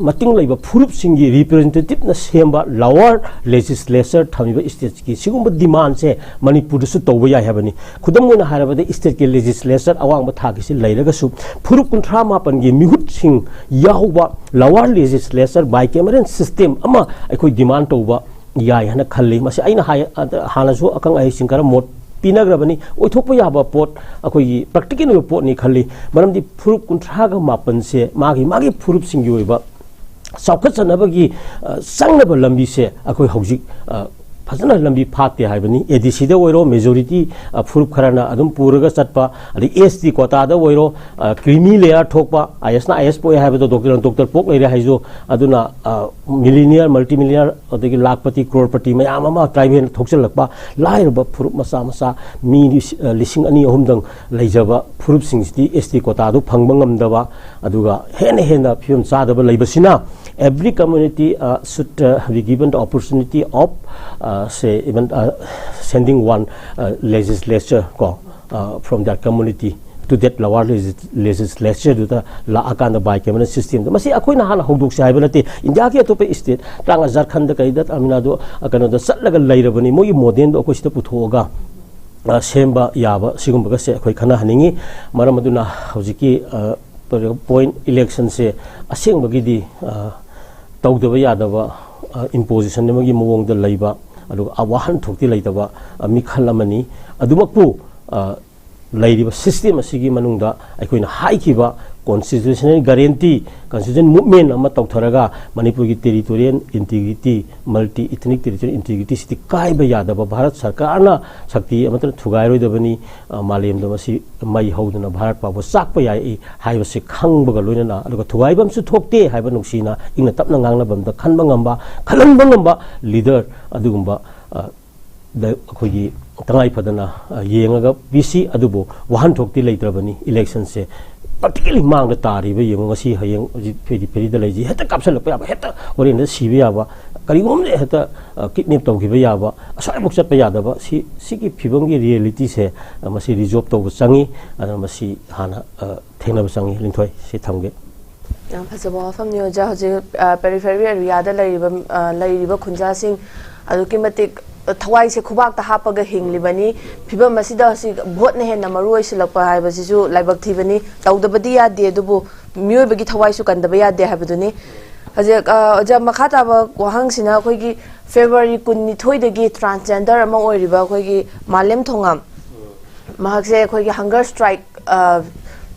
ꯃꯇꯤꯡ ꯂꯩꯕ ꯐꯨꯔꯨꯞꯁꯤꯡꯒꯤ ꯔꯤꯄ꯭ꯔꯖꯦꯟꯇꯦꯇꯤꯞꯅ ꯁꯦꯝꯕ ꯂꯋꯥꯔ ꯂꯦꯖꯤꯁꯂꯦꯆꯔ ꯊꯝꯃꯤꯕ ꯁ꯭ꯇꯦꯠꯀꯤ ꯁꯤꯒꯨꯝꯕ ꯗꯤꯃꯥꯟꯁꯦ ꯃꯅꯤꯄꯨꯔꯗꯁꯨ ꯇꯧꯕ ꯌꯥꯏ ꯍꯥꯏꯕꯅꯤ꯫ ꯈꯨꯗꯝ ꯑꯣꯏꯅ ꯍꯥꯏꯔꯕꯗ, ꯁ꯭ꯇꯦꯠꯀꯤ ꯂꯦꯖꯤꯁꯂꯦꯆꯔ ꯑꯋꯥꯡꯕ ꯊꯥꯛꯀꯤꯁꯤ ꯂꯩꯔꯒꯁꯨ, ꯐꯨꯔꯨꯞ ꯀꯨꯟꯊ꯭ꯔꯥ ꯃꯥꯄꯟꯒꯤ ꯃꯤꯍꯨꯠꯁꯤꯡ ꯌꯥꯎꯕ ꯂꯋꯥꯔ ꯂꯦꯖꯤꯁꯂꯦꯆꯔ bicameral system ꯑꯃ ꯑꯩꯈꯣꯏ ꯗꯤꯃꯥꯟ ꯇꯧꯕ ꯌꯥꯏ ꯍꯥꯏꯅ ꯈꯜꯂꯤ꯫ ꯃꯁꯤ ꯑꯩꯅ ꯍꯥꯏ, ꯍꯥꯟꯅꯁꯨ ꯑꯈꯪ ꯑꯍꯩꯁꯤꯡ ꯈꯔ ꯃꯣꯠ ꯄꯤꯅꯈ꯭ꯔꯕꯅꯤ꯫ ꯑꯣꯏꯊꯣꯛꯄ ꯌꯥꯕ ꯄꯣꯠ, ꯑꯩꯈꯣꯏꯒꯤ ꯄ꯭ꯔꯦꯛꯇꯤꯀꯦꯜ ꯑꯣꯏꯕ ꯄꯣꯠꯅꯤ ꯈꯜꯂꯤ꯫ ꯃꯔꯝꯗꯤ ꯐꯨꯔꯨꯞ ꯀꯨꯟꯊ꯭ꯔꯥꯒ ꯃꯥꯄꯟꯁꯦ ꯃꯥꯒꯤ ꯃꯥꯒꯤ ꯐꯨꯔꯨꯞꯁꯤꯡꯒꯤ ꯑꯣꯏꯕ ꯆꯥꯎꯈꯠꯆꯅꯕꯒꯤ, ꯑ, ꯆꯪꯅꯕ ꯂꯝꯕꯤꯁꯦ ꯑꯩꯈꯣꯏ ꯍꯧꯖꯤꯛ, ꯑ, ꯐꯖꯅ ꯂꯝꯕꯤ ꯐꯥꯠꯇꯦ ꯍꯥꯏꯕꯅꯤ꯫ ꯑꯦ ꯗꯤ ꯁꯤꯗ ꯑꯣꯏꯔꯣ, ꯃꯦꯖꯣꯔꯤꯇꯤ, ꯑ, ꯐꯨꯔꯨꯞ ꯈꯔꯅ ꯑꯗꯨꯝ ꯄꯨꯔꯒ ꯆꯠꯄ, ꯑꯗꯩ ꯑꯦꯁ ꯇꯤ ꯀꯣꯇꯥꯗ ꯑꯣꯏꯔꯣ, ꯑ, ꯀ꯭ꯔꯤꯃꯤ ꯂꯦꯌꯔ ꯊꯣꯛꯄ, ꯑꯥꯏ ꯑꯦꯁꯅ ꯑꯥꯏ ꯑꯦꯁ ꯄꯣꯛꯑꯦ ꯍꯥꯏꯕꯗꯣ ꯗꯣꯛꯇꯔꯅ ꯗꯣꯛꯇꯔ ꯄꯣꯛ ꯂꯩꯔꯦ ꯍꯥꯏꯁꯨ, ꯑꯗꯨꯅ, ꯑ, ꯃꯤꯂꯤꯅꯤꯌꯔ, ꯃꯜꯇꯤ ꯃꯤꯂꯤꯌꯅꯔ, ꯑꯗꯒꯤ ꯂꯥꯛꯄꯇꯤ, ꯀ꯭ꯔꯣꯔꯄꯇꯤ ꯃꯌꯥꯝ ꯑꯃ ꯇ꯭ꯔꯥꯏꯕꯦꯜ ꯊꯣꯛꯆꯜꯂꯛꯄ, ꯂꯥꯏꯔꯕ ꯐꯨꯔꯨꯞ ꯃꯆꯥ ꯃꯆꯥ ꯃꯤ ꯂꯤꯁ-, ꯑ, ꯂꯤꯁꯤꯡ ꯑꯅꯤ ꯑꯍꯨꯝꯗꯪ ꯂꯩꯖꯕ ꯐꯨꯔꯨꯞꯁꯤꯡꯁꯤꯗꯤ ꯑꯦꯁ ꯇꯤ ꯀꯣꯇꯥꯗꯨ ꯐꯪꯕ ꯉꯝꯗꯕ, ꯑꯗꯨꯒ ꯍꯦꯟꯅ ꯍꯦꯟꯅ ꯐꯤꯕꯝ ꯆꯥꯗꯕ ꯂꯩꯕꯁꯤꯅ, every community, uh, should, uh, be given the opportunity of, uh, say, even, uh, sending one, uh, legislature, ꯀꯣ, uh, from their community to that lower legis-, legislatureꯗꯨꯗ ꯂꯥꯛꯑꯀꯥꯟꯗ ꯕꯥꯏ ꯀꯦꯃꯦꯔꯦꯜ ꯁꯤꯁꯇꯦꯝꯗ꯫ ꯃꯁꯤ ꯑꯩꯈꯣꯏꯅ ꯍꯥꯟꯅ ꯍꯧꯗꯣꯛꯁꯦ ꯍꯥꯏꯕ ꯅꯠꯇꯦ꯫ ꯏꯟꯗꯤꯌꯥꯒꯤ ꯑꯇꯣꯞꯄ ꯁ꯭ꯇꯦꯠ ꯇꯔꯥꯃꯉꯥ, ꯖꯔꯈꯟꯗ ꯀꯩꯗ, ꯇꯥꯃꯤꯜ ꯅꯥꯗꯨ, ꯑ, ꯀꯩꯅꯣꯗ ꯆꯠꯂꯒ ꯂꯩꯔꯕꯅꯤ꯫ ꯃꯣꯏꯒꯤ ꯃꯣꯗꯦꯜꯗꯣ ꯑꯩꯈꯣꯏ ꯁꯤꯗ ꯄꯨꯊꯣꯛꯑꯒ, ꯑ, ꯁꯦꯝꯕ ꯌꯥꯕ ꯁꯤꯒꯨꯝꯕꯒꯁꯦ ꯑꯩꯈꯣꯏ ꯈꯟꯅꯍꯟꯅꯤꯡꯉꯤ꯫ ꯃꯔꯝ ꯑꯗꯨꯅ ꯍꯧꯖꯤꯛꯀꯤ, ꯑ, ꯄꯣꯏꯟꯠ ꯏꯂꯦꯛꯁꯟꯁꯦ ꯑꯁꯦꯡꯕꯒꯤꯗꯤ, ꯑ, ꯇꯧꯗꯕ ꯌꯥꯗꯕ, ꯑ, ꯏꯝꯄꯣꯖꯤꯁꯟ ꯑꯃꯒꯤ ꯃꯑꯣꯡꯗ ꯂꯩꯕ, ꯑꯗꯨꯒ ꯋꯥꯍꯟꯊꯣꯛꯇꯤ ꯂꯩꯇꯕ, ꯑ, ꯃꯤꯈꯜ ꯑꯃꯅꯤ꯫ ꯑꯗꯨꯃꯛꯄꯨ, ꯑ, ꯂꯩꯔꯤꯕ ꯁꯤꯁꯇꯦꯝ ꯑꯁꯤꯒꯤ ꯃꯅꯨꯡꯗ ꯑꯩꯈꯣꯏꯅ ꯍꯥꯏꯈꯤꯕ ꯀꯣꯟꯁꯇꯤꯇ꯭ꯌꯨꯁꯅꯦꯜ ꯒꯥꯔꯦꯟꯇꯤ, ꯀꯟꯁꯇꯤꯇ꯭ꯌꯨꯁꯟ ꯃꯨꯚꯃꯦꯟ ꯑꯃ ꯇꯧꯊꯔꯒ ꯃꯅꯤꯄꯨꯔꯒꯤ territorial integrity, multi ethnic territorial ꯏꯟꯇꯤꯒ꯭ꯔꯤꯇꯤꯁꯤꯗꯤ ꯀꯥꯏꯕ ꯌꯥꯗꯕ, ꯚꯥꯔꯠ ꯁꯔꯀꯥꯔꯅ ꯁꯛꯇꯤ ꯑꯃꯠꯇꯅ ꯊꯨꯒꯥꯏꯔꯣꯏꯗꯕꯅꯤ, ꯑ, ꯃꯥꯂꯦꯝꯗ ꯃꯁꯤ ꯃꯩ ꯍꯧꯗꯨꯅ ꯚꯥꯔꯠ ꯐꯥꯎꯕ ꯆꯥꯛꯄ ꯌꯥꯏ ꯍꯥꯏꯕꯁꯤ ꯈꯪꯕꯒ ꯂꯣꯏꯅꯅ, ꯑꯗꯨꯒ ꯊꯨꯒꯥꯏꯕ ꯑꯃꯁꯨ ꯊꯣꯛꯇꯦ ꯍꯥꯏꯕ ꯅꯨꯡꯁꯤꯅ ꯏꯪꯅ ꯇꯞꯅ ꯉꯥꯡꯅꯕ ꯑꯃꯗ ꯈꯟꯕ ꯉꯝꯕ, ꯈꯜꯍꯟꯕ ꯉꯝꯕ ꯂꯤꯗꯔ ꯑꯗꯨꯒꯨꯝꯕ, ꯑ, ꯗ ꯑꯩꯈꯣꯏꯒꯤ ꯇꯉꯥꯏ ꯐꯗꯅ, ꯑ, ꯌꯦꯡꯉꯒ ꯄꯤꯁꯤ꯫ ꯑꯗꯨꯕꯨ ꯋꯥꯍꯟꯊꯣꯛꯇꯤ ꯂꯩꯇ꯭ꯔꯕꯅꯤ꯫ ꯏꯂꯦꯛꯁꯟꯁꯦ ꯄ꯭ꯔꯦꯛꯇꯤꯀꯦꯜꯂꯤ ꯃꯥꯡꯗ ꯇꯥꯔꯤꯕ ꯌꯦꯡꯉꯨ꯫ ꯉꯁꯤ ꯍꯌꯦꯡ ꯍꯧꯖꯤꯛ ꯐꯦꯔꯤ ꯐꯦꯔꯤꯗ ꯂꯩꯁꯤ, ꯍꯦꯛꯇ ꯀꯥꯞꯁꯤꯜꯂꯛꯄ ꯌꯥꯕ, ꯍꯦꯛꯇ ꯍꯣꯔꯦꯟꯗ ꯁꯤꯕ ꯌꯥꯕ, ꯀꯔꯤꯒꯨꯝꯕ ꯑꯃꯗ ꯍꯦꯛꯇ, ꯑ, ꯀꯤꯗꯅꯦꯞ ꯇꯧꯈꯤꯕ ꯌꯥꯕ, ꯑꯁ꯭ꯋꯥꯏꯐꯥꯎ ꯆꯠꯄ ꯌꯥꯗꯕ, ꯁꯤ, ꯁꯤꯒꯤ ꯐꯤꯕꯝꯒꯤ ꯔꯤꯌꯦꯂꯤꯇꯤꯁꯦ, ꯑ, ꯃꯁꯤ ꯔꯤꯖꯣꯜꯕ ꯇꯧꯕ ꯆꯪꯉꯤ꯫ ꯑꯗꯨꯅ ꯃꯁꯤ ꯍꯥꯟꯅ, ꯑ, ꯊꯦꯡꯅꯕ ꯆꯪꯉꯤ꯫ ꯂꯤꯟꯊꯣꯏ, ꯁꯤ ꯊꯝꯒꯦ꯫ ꯌꯥꯝ ꯐꯖꯕ ꯋꯥꯐꯝꯅꯤ ꯑꯣꯖꯥ꯫ ꯍꯧꯖꯤꯛ, ꯑ, ꯄꯦꯔꯤꯐꯦꯔꯤ ꯑꯦꯔꯤꯌꯥꯗ ꯂꯩꯔꯤꯕ, ꯑ, ꯂꯩꯔꯤꯕ ꯈꯨꯟꯖꯥꯁꯤꯡ ꯑꯗꯨꯛꯀꯤ ꯃꯇꯤꯛ, ꯑ, ꯊꯋꯥꯏꯁꯦ ꯈꯨꯕꯥꯛꯇ ꯍꯥꯞꯄꯒ ꯍꯤꯡꯂꯤꯕꯅꯤ꯫ ꯐꯤꯕꯝ ꯑꯁꯤꯗ ꯍꯧꯖꯤꯛ ꯚꯣꯠꯅ ꯍꯦꯟꯅ ꯃꯔꯨ ꯑꯣꯏꯁꯤꯜꯂꯛꯄ ꯍꯥꯏꯕꯁꯤꯁꯨ ꯂꯥꯏꯕꯛ ꯊꯤꯕꯅꯤ꯫ ꯇꯧꯗꯕꯗꯤ ꯌꯥꯗꯦ, ꯑꯗꯨꯕꯨ ꯃꯤꯑꯣꯏꯕꯒꯤ ꯊꯋꯥꯏꯁꯨ ꯀꯟꯗꯕ ꯌꯥꯗꯦ ꯍꯥꯏꯕꯗꯨꯅꯤ꯫ ꯍꯧꯖꯤꯛ ꯑ, ꯑꯣꯖꯥ, ꯃꯈꯥ ꯇꯥꯕ ꯋꯥꯍꯪꯁꯤꯅ ꯑꯩꯈꯣꯏꯒꯤ ꯐꯦꯕ꯭ꯔꯨꯋꯥꯔꯤ ꯀꯨꯟꯅꯤꯊꯣꯏꯗꯒꯤ ꯇ꯭ꯔꯥꯟꯁꯖꯦꯟꯗꯔ ꯑꯃ ꯑꯣꯏꯔꯤꯕ ꯑꯩꯈꯣꯏꯒꯤ ꯃꯥꯂꯦꯝ ꯊꯣꯉꯥꯝ, ꯃꯍꯥꯛꯁꯦ ꯑꯩꯈꯣꯏꯒꯤ ꯍꯪꯒꯔ ꯁ꯭ꯇ꯭ꯔꯥꯏꯛ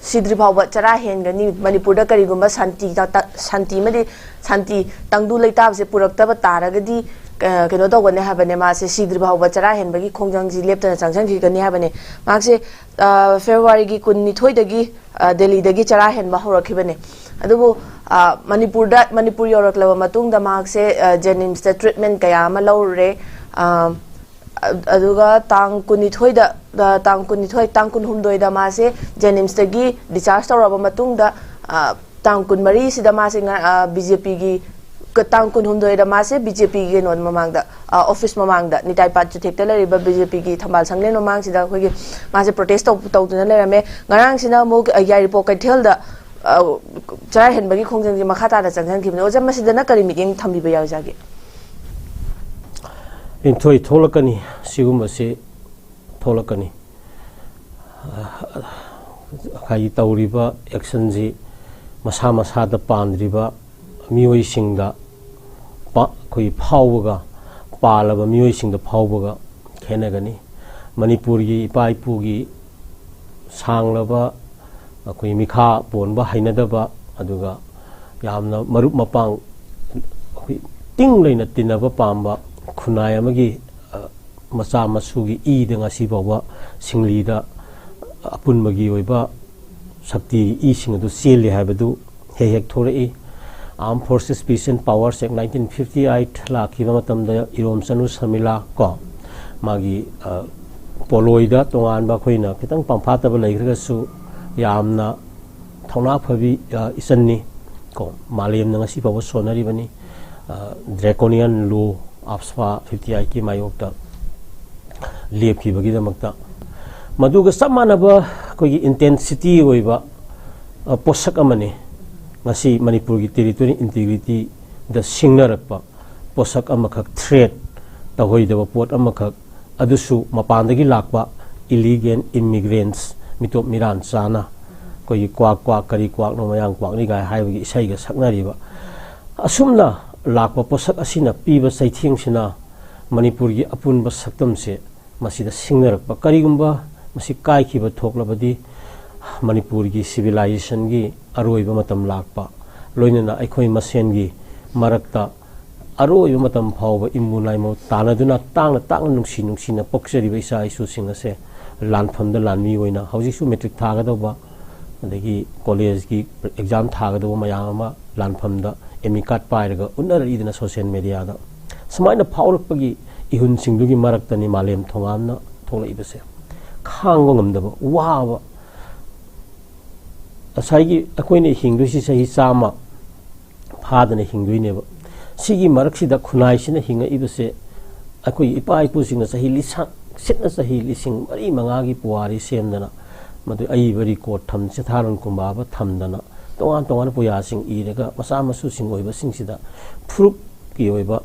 ꯁꯤꯗ꯭ꯔꯤ ꯐꯥꯎꯕ ꯆꯔꯥ ꯍꯦꯟꯒꯅꯤ, ꯃꯅꯤꯄꯨꯔꯗ ꯀꯔꯤꯒꯨꯝꯕ ꯁꯥꯟꯇꯤ ꯇ- ꯇ- ꯁꯥꯟꯇꯤ ꯑꯃꯗꯤ ꯁꯥꯟꯇꯤ ꯇꯪꯗꯨ ꯂꯩꯇꯥꯕꯁꯦ ꯄꯨꯔꯛꯇꯕ ꯇꯥꯔꯒꯗꯤ ꯑ, ꯀꯩꯅꯣ ꯇꯧꯒꯅꯤ ꯍꯥꯏꯕꯅꯦ, ꯃꯥꯁꯦ ꯁꯤꯗ꯭ꯔꯤ ꯐꯥꯎꯕ ꯆꯔꯥ ꯍꯦꯟꯕꯒꯤ ꯈꯣꯡꯖꯪꯁꯤ ꯂꯦꯞꯇꯅ ꯆꯪꯁꯤꯟꯈꯤꯒꯅꯤ ꯍꯥꯏꯕꯅꯦ꯫ ꯃꯍꯥꯛꯁꯦ ꯑ, ꯐꯦꯕ꯭ꯔꯨꯋꯥꯔꯤꯒꯤ ꯀꯨꯟꯅꯤꯊꯣꯏꯗꯒꯤ ꯑ, ꯗꯦꯜꯂꯤꯗꯒꯤ ꯆꯔꯥ ꯍꯦꯟꯕ ꯍꯧꯔꯛꯈꯤꯕꯅꯦ꯫ ꯑꯗꯨꯕꯨ ꯑ, ꯃꯅꯤꯄꯨꯔꯗ ꯃꯅꯤꯄꯨꯔ ꯌꯧꯔꯛꯂꯕ ꯃꯇꯨꯡꯗ ꯃꯍꯥꯛꯁꯦ ꯑ, ꯖꯦꯅꯤꯝꯁꯇ ꯇ꯭ꯔꯤꯠꯃꯦꯟ ꯀꯌꯥ ꯑꯃ ꯂꯧꯔꯨꯔꯦ꯫ ꯑ, ꯑ- ꯑꯗꯨꯒ ꯇꯥꯡ ꯀꯨꯟꯅꯤꯊꯣꯏꯗ ꯑ, ꯇꯥꯡ ꯀꯨꯟꯅꯤꯊꯣꯏ, ꯇꯥꯡ ꯀꯨꯟꯍꯨꯝꯗꯣꯏꯗ ꯃꯥꯁꯦ ꯖꯦꯅꯤꯝꯁꯇꯒꯤ ꯗꯤꯆꯥꯔꯖ ꯇꯧꯔꯕ ꯃꯇꯨꯡꯗ ꯑ, ꯇꯥꯡ ꯀꯨꯟꯃꯔꯤꯁꯤꯗ ꯃꯥꯁꯦ ꯉ- ꯑ, ꯕꯤ ꯖꯦ ꯄꯤꯒꯤ ꯀ- ꯇꯥꯡ ꯀꯨꯟꯍꯨꯝꯗꯣꯏꯗ ꯃꯥꯁꯦ ꯕꯤ ꯖꯦ ꯄꯤꯒꯤ ꯀꯩꯅꯣ ꯃꯃꯥꯡꯗ, ꯑ, ꯑꯣꯐꯤꯁ ꯃꯃꯥꯡꯗ, ꯅꯤꯇꯥꯏ ꯄꯥꯠ ꯆꯨꯊꯦꯛꯇ ꯂꯩꯔꯤꯕ ꯕꯤ ꯖꯦ ꯄꯤꯒꯤ ꯊꯝꯕꯥꯜ ꯁꯪꯂꯦꯟ ꯃꯃꯥꯡꯁꯤꯗ ꯑꯩꯈꯣꯏꯒꯤ ꯃꯥꯁꯦ ꯄ꯭ꯔꯣꯇꯦꯁ ꯇꯧ- ꯇꯧꯗꯨꯅ ꯂꯩꯔꯝꯃꯦ꯫ ꯉꯔꯥꯡꯁꯤꯅ ꯑꯃꯨꯛ ꯑ, ꯌꯥꯏꯔꯤꯄꯣꯛ ꯀꯩꯊꯦꯜꯗ ꯑ, ꯆꯔꯥ ꯍꯦꯟꯕꯒꯤ ꯈꯣꯡꯖꯪꯁꯦ ꯃꯈꯥ ꯇꯥꯅ ꯆꯪꯁꯤꯟꯈꯤꯕꯅꯦ꯫ ꯑꯣꯖꯥ, ꯃꯁꯤꯗꯅ ꯀꯔꯤ ꯃꯤꯠꯌꯦꯡ ꯊꯝꯕꯤꯕ ꯌꯥꯎꯖꯒꯦ? ꯏꯟꯊꯣꯏ ꯊꯣꯛꯂꯛꯀꯅꯤ꯫ ꯁꯤꯒꯨꯝꯕꯁꯤ ꯊꯣꯛꯂꯛꯀꯅꯤ꯫ ꯉꯁꯥꯏꯒꯤ ꯇꯧꯔꯤꯕ ꯑꯦꯛꯁꯟꯁꯤ ꯃꯁꯥ ꯃꯁꯥꯗ ꯄꯥꯟꯗ꯭ꯔꯤꯕ ꯃꯤꯑꯣꯏꯁꯤꯡꯗ ꯄ- ꯑꯩꯈꯣꯏꯒꯤ ꯐꯥꯎꯕꯒ ꯄꯥꯜꯂꯕ ꯃꯤꯑꯣꯏꯁꯤꯡꯗ ꯐꯥꯎꯕꯒ ꯈꯦꯠꯅꯒꯅꯤ꯫ ꯃꯅꯤꯄꯨꯔꯒꯤ ꯏꯄꯥ ꯏꯄꯨꯒꯤ ꯁꯥꯡꯂꯕ ꯑꯩꯈꯣꯏ ꯃꯤꯈꯥ ꯄꯣꯟꯕ ꯍꯩꯅꯗꯕ, ꯑꯗꯨꯒ ꯌꯥꯝꯅ ꯃꯔꯨꯞ ꯃꯄꯥꯡ ꯑꯩꯈꯣꯏ ꯇꯤꯡ ꯂꯩꯅ ꯇꯤꯟꯅꯕ ꯄꯥꯝꯕ ꯈꯨꯟꯅꯥꯏ ꯑꯃꯒꯤ ꯑ, ꯃꯆꯥ ꯃꯁꯨꯒꯤ ꯏꯗ ꯉꯁꯤ ꯐꯥꯎꯕ ꯁꯤꯡꯂꯤꯗ ꯑꯄꯨꯟꯕꯒꯤ ꯑꯣꯏꯕ ꯁꯛꯇꯤꯒꯤ ꯏꯁꯤꯡ ꯑꯗꯨ ꯆꯦꯜꯂꯤ ꯍꯥꯏꯕꯗꯨ ꯍꯦꯛ ꯍꯦꯛ ꯊꯣꯔꯛꯏ꯫ Armed Forces Peace and Powers Act nineteen fifty eight ꯂꯥꯛꯈꯤꯕ ꯃꯇꯝꯗ ꯏꯔꯣꯝꯆꯅꯨ ꯁꯔꯃꯤꯂꯥ ꯀꯣ ꯃꯥꯒꯤ ꯑ, ꯄꯣꯂꯣꯏꯗ ꯇꯣꯉꯥꯟꯕ ꯑꯩꯈꯣꯏꯅ ꯈꯤꯇꯪ ꯄꯥꯝꯐꯥꯠꯇꯕ ꯂꯩꯈ꯭ꯔꯒꯁꯨ ꯌꯥꯝꯅ ꯊꯧꯅꯥ ꯐꯕꯤ ꯑ, ꯏꯆꯟꯅꯤ ꯀꯣ꯫ ꯃꯥꯂꯦꯝꯅ ꯉꯁꯤ ꯐꯥꯎꯕ ꯁꯣꯟꯅꯔꯤꯕꯅꯤ꯫ ꯗ꯭ꯔꯦꯀꯣꯅꯤꯌꯟ ꯂꯣ ꯑꯥꯞꯁꯐꯥ ꯐꯤꯐꯇꯤ ꯑꯩꯠꯀꯤ ꯃꯥꯌꯣꯛꯇ ꯂꯦꯞꯈꯤꯕꯒꯤꯗꯃꯛꯇ꯫ ꯃꯗꯨꯒ ꯆꯞ ꯃꯥꯟꯅꯕ ꯑꯩꯈꯣꯏꯒꯤ ꯏꯟꯇꯦꯟꯁꯤꯇꯤ ꯑꯣꯏꯕ ꯑ, ꯄꯣꯠꯁꯛ ꯑꯃꯅꯤ꯫ ꯉꯁꯤ ꯃꯅꯤꯄꯨꯔꯒꯤ ꯇꯦꯔꯤꯇꯣꯔꯤ ꯏꯟꯇꯤꯒ꯭ꯔꯤꯇꯤꯗ ꯁꯤꯡꯅꯔꯛꯄ ꯄꯣꯠꯁꯛ ꯑꯃꯈꯛ, ꯊ꯭ꯔꯦꯠ ꯇꯧꯍꯩꯗꯕ ꯄꯣꯠ ꯑꯃꯈꯛ, ꯑꯗꯨꯁꯨ ꯃꯄꯥꯟꯗꯒꯤ ꯂꯥꯛꯄ ꯏꯂꯤꯒꯦꯟ ꯏꯃꯤꯒ꯭ꯔꯦꯟꯁ, ꯃꯤꯇꯣꯞ ꯃꯤꯔꯥꯟ ꯆꯥꯅ ꯑꯩꯈꯣꯏꯒꯤ ꯀ꯭ꯋꯥꯛ ꯀ꯭ꯋꯥꯛ ꯀꯔꯤ ꯀ꯭ꯋꯥꯛꯅꯣ ꯃꯌꯥꯡ ꯀ꯭ꯋꯥꯛꯅꯤ ꯀꯥꯏ ꯍꯥꯏꯕꯒꯤ ꯏꯁꯩꯒ ꯁꯛꯅꯔꯤꯕ꯫ ꯑꯁꯨꯝꯅ ꯂꯥꯛꯄ ꯄꯣꯠꯁꯛ ꯑꯁꯤꯅ ꯄꯤꯕ ꯆꯩꯊꯦꯡꯁꯤꯅ ꯃꯅꯤꯄꯨꯔꯒꯤ ꯑꯄꯨꯟꯕ ꯁꯛꯇꯝꯁꯦ ꯃꯁꯤꯗ ꯁꯤꯡꯅꯔꯛꯄ꯫ ꯀꯔꯤꯒꯨꯝꯕ ꯃꯁꯤ ꯀꯥꯏꯈꯤꯕ ꯊꯣꯛꯂꯕꯗꯤ ꯃꯅꯤꯄꯨꯔꯒꯤ ꯁꯤꯚꯤꯂꯥꯏꯖꯦꯁꯟꯒꯤ ꯑꯔꯣꯏꯕ ꯃꯇꯝ ꯂꯥꯛꯄ, ꯂꯣꯏꯅꯅ ꯑꯩꯈꯣꯏ ꯃꯁꯦꯟꯒꯤ ꯃꯔꯛꯇ ꯑꯔꯣꯏꯕ ꯃꯇꯝ ꯐꯥꯎꯕ ꯏꯃꯨ ꯅꯥꯏꯃꯨ ꯇꯥꯟꯅꯗꯨꯅ, ꯇꯥꯡꯅ ꯇꯥꯡꯅ ꯅꯨꯡꯁꯤ ꯅꯨꯡꯁꯤꯅ ꯄꯣꯛꯆꯔꯤꯕ ꯏꯆꯥ ꯏꯁꯨꯁꯤꯡ ꯑꯁꯦ ꯂꯥꯟꯐꯝꯗ ꯂꯥꯟꯃꯤ ꯑꯣꯏꯅ ꯍꯧꯖꯤꯛꯁꯨ ꯃꯦꯇ꯭ꯔꯤꯛ ꯊꯥꯒꯗꯧꯕ, ꯑꯗꯒꯤ ꯀꯣꯂꯦꯖꯀꯤ ꯑꯦꯛꯖꯥꯝ ꯊꯥꯒꯗꯧꯕ ꯃꯌꯥꯝ ꯑꯃ ꯂꯥꯟꯐꯝꯗ ꯑꯦꯃꯤ ꯀꯥꯔꯗ ꯄꯥꯏꯔꯒ ꯎꯠꯅꯔꯛꯏꯗꯅ ꯁꯣꯁꯤꯌꯦꯜ ꯃꯦꯗꯤꯌꯥꯗ꯫ ꯁꯨꯃꯥꯏꯅ ꯐꯥꯎꯔꯛꯄꯒꯤ ꯏꯍꯨꯟꯁꯤꯡꯗꯨꯒꯤ ꯃꯔꯛꯇꯅꯤ ꯃꯥꯂꯦꯝ ꯊꯣꯉꯥꯝꯅ ꯊꯣꯛꯂꯛꯏꯕꯁꯦ꯫ ꯈꯥꯡꯕ ꯉꯝꯗꯕ, ꯋꯥꯕ, ꯉꯁꯥꯏꯒꯤ ꯑꯩꯈꯣꯏꯅ ꯍꯤꯡꯗꯣꯏꯁꯤ ꯆꯍꯤ ꯆꯥꯝꯃ ꯐꯥꯗꯅ ꯍꯤꯡꯗꯣꯏꯅꯦꯕ꯫ ꯁꯤꯒꯤ ꯃꯔꯛꯁꯤꯗ ꯈꯨꯟꯅꯥꯏꯁꯤꯅ ꯍꯤꯡꯉꯛꯏꯕꯁꯦ, ꯑꯩꯈꯣꯏꯒꯤ ꯏꯄꯥ ꯏꯄꯨꯁꯤꯡꯅ ꯆꯍꯤ ꯂꯤꯁꯥꯡ ꯁꯤꯠꯅ ꯆꯍꯤ ꯂꯤꯁꯤꯡ ꯃꯔꯤ ꯃꯉꯥꯒꯤ ꯄꯨꯋꯥꯔꯤ ꯁꯦꯝꯗꯅ, ꯃꯗꯨ ꯑꯏꯕ ꯔꯦꯀꯣꯔꯗ ꯊꯝ, ꯆꯤꯊꯥꯔꯣꯟ ꯀꯨꯝꯕꯥꯕ ꯊꯝꯗꯅ, ꯇꯣꯉꯥꯟ ꯇꯣꯉꯥꯟꯕ ꯄꯨꯌꯥꯁꯤꯡ ꯏꯔꯒ ꯃꯆꯥ ꯃꯁꯨꯁꯤꯡ ꯑꯣꯏꯕꯁꯤꯡꯁꯤꯗ ꯐꯨꯔꯨꯞꯀꯤ ꯑꯣꯏꯕ,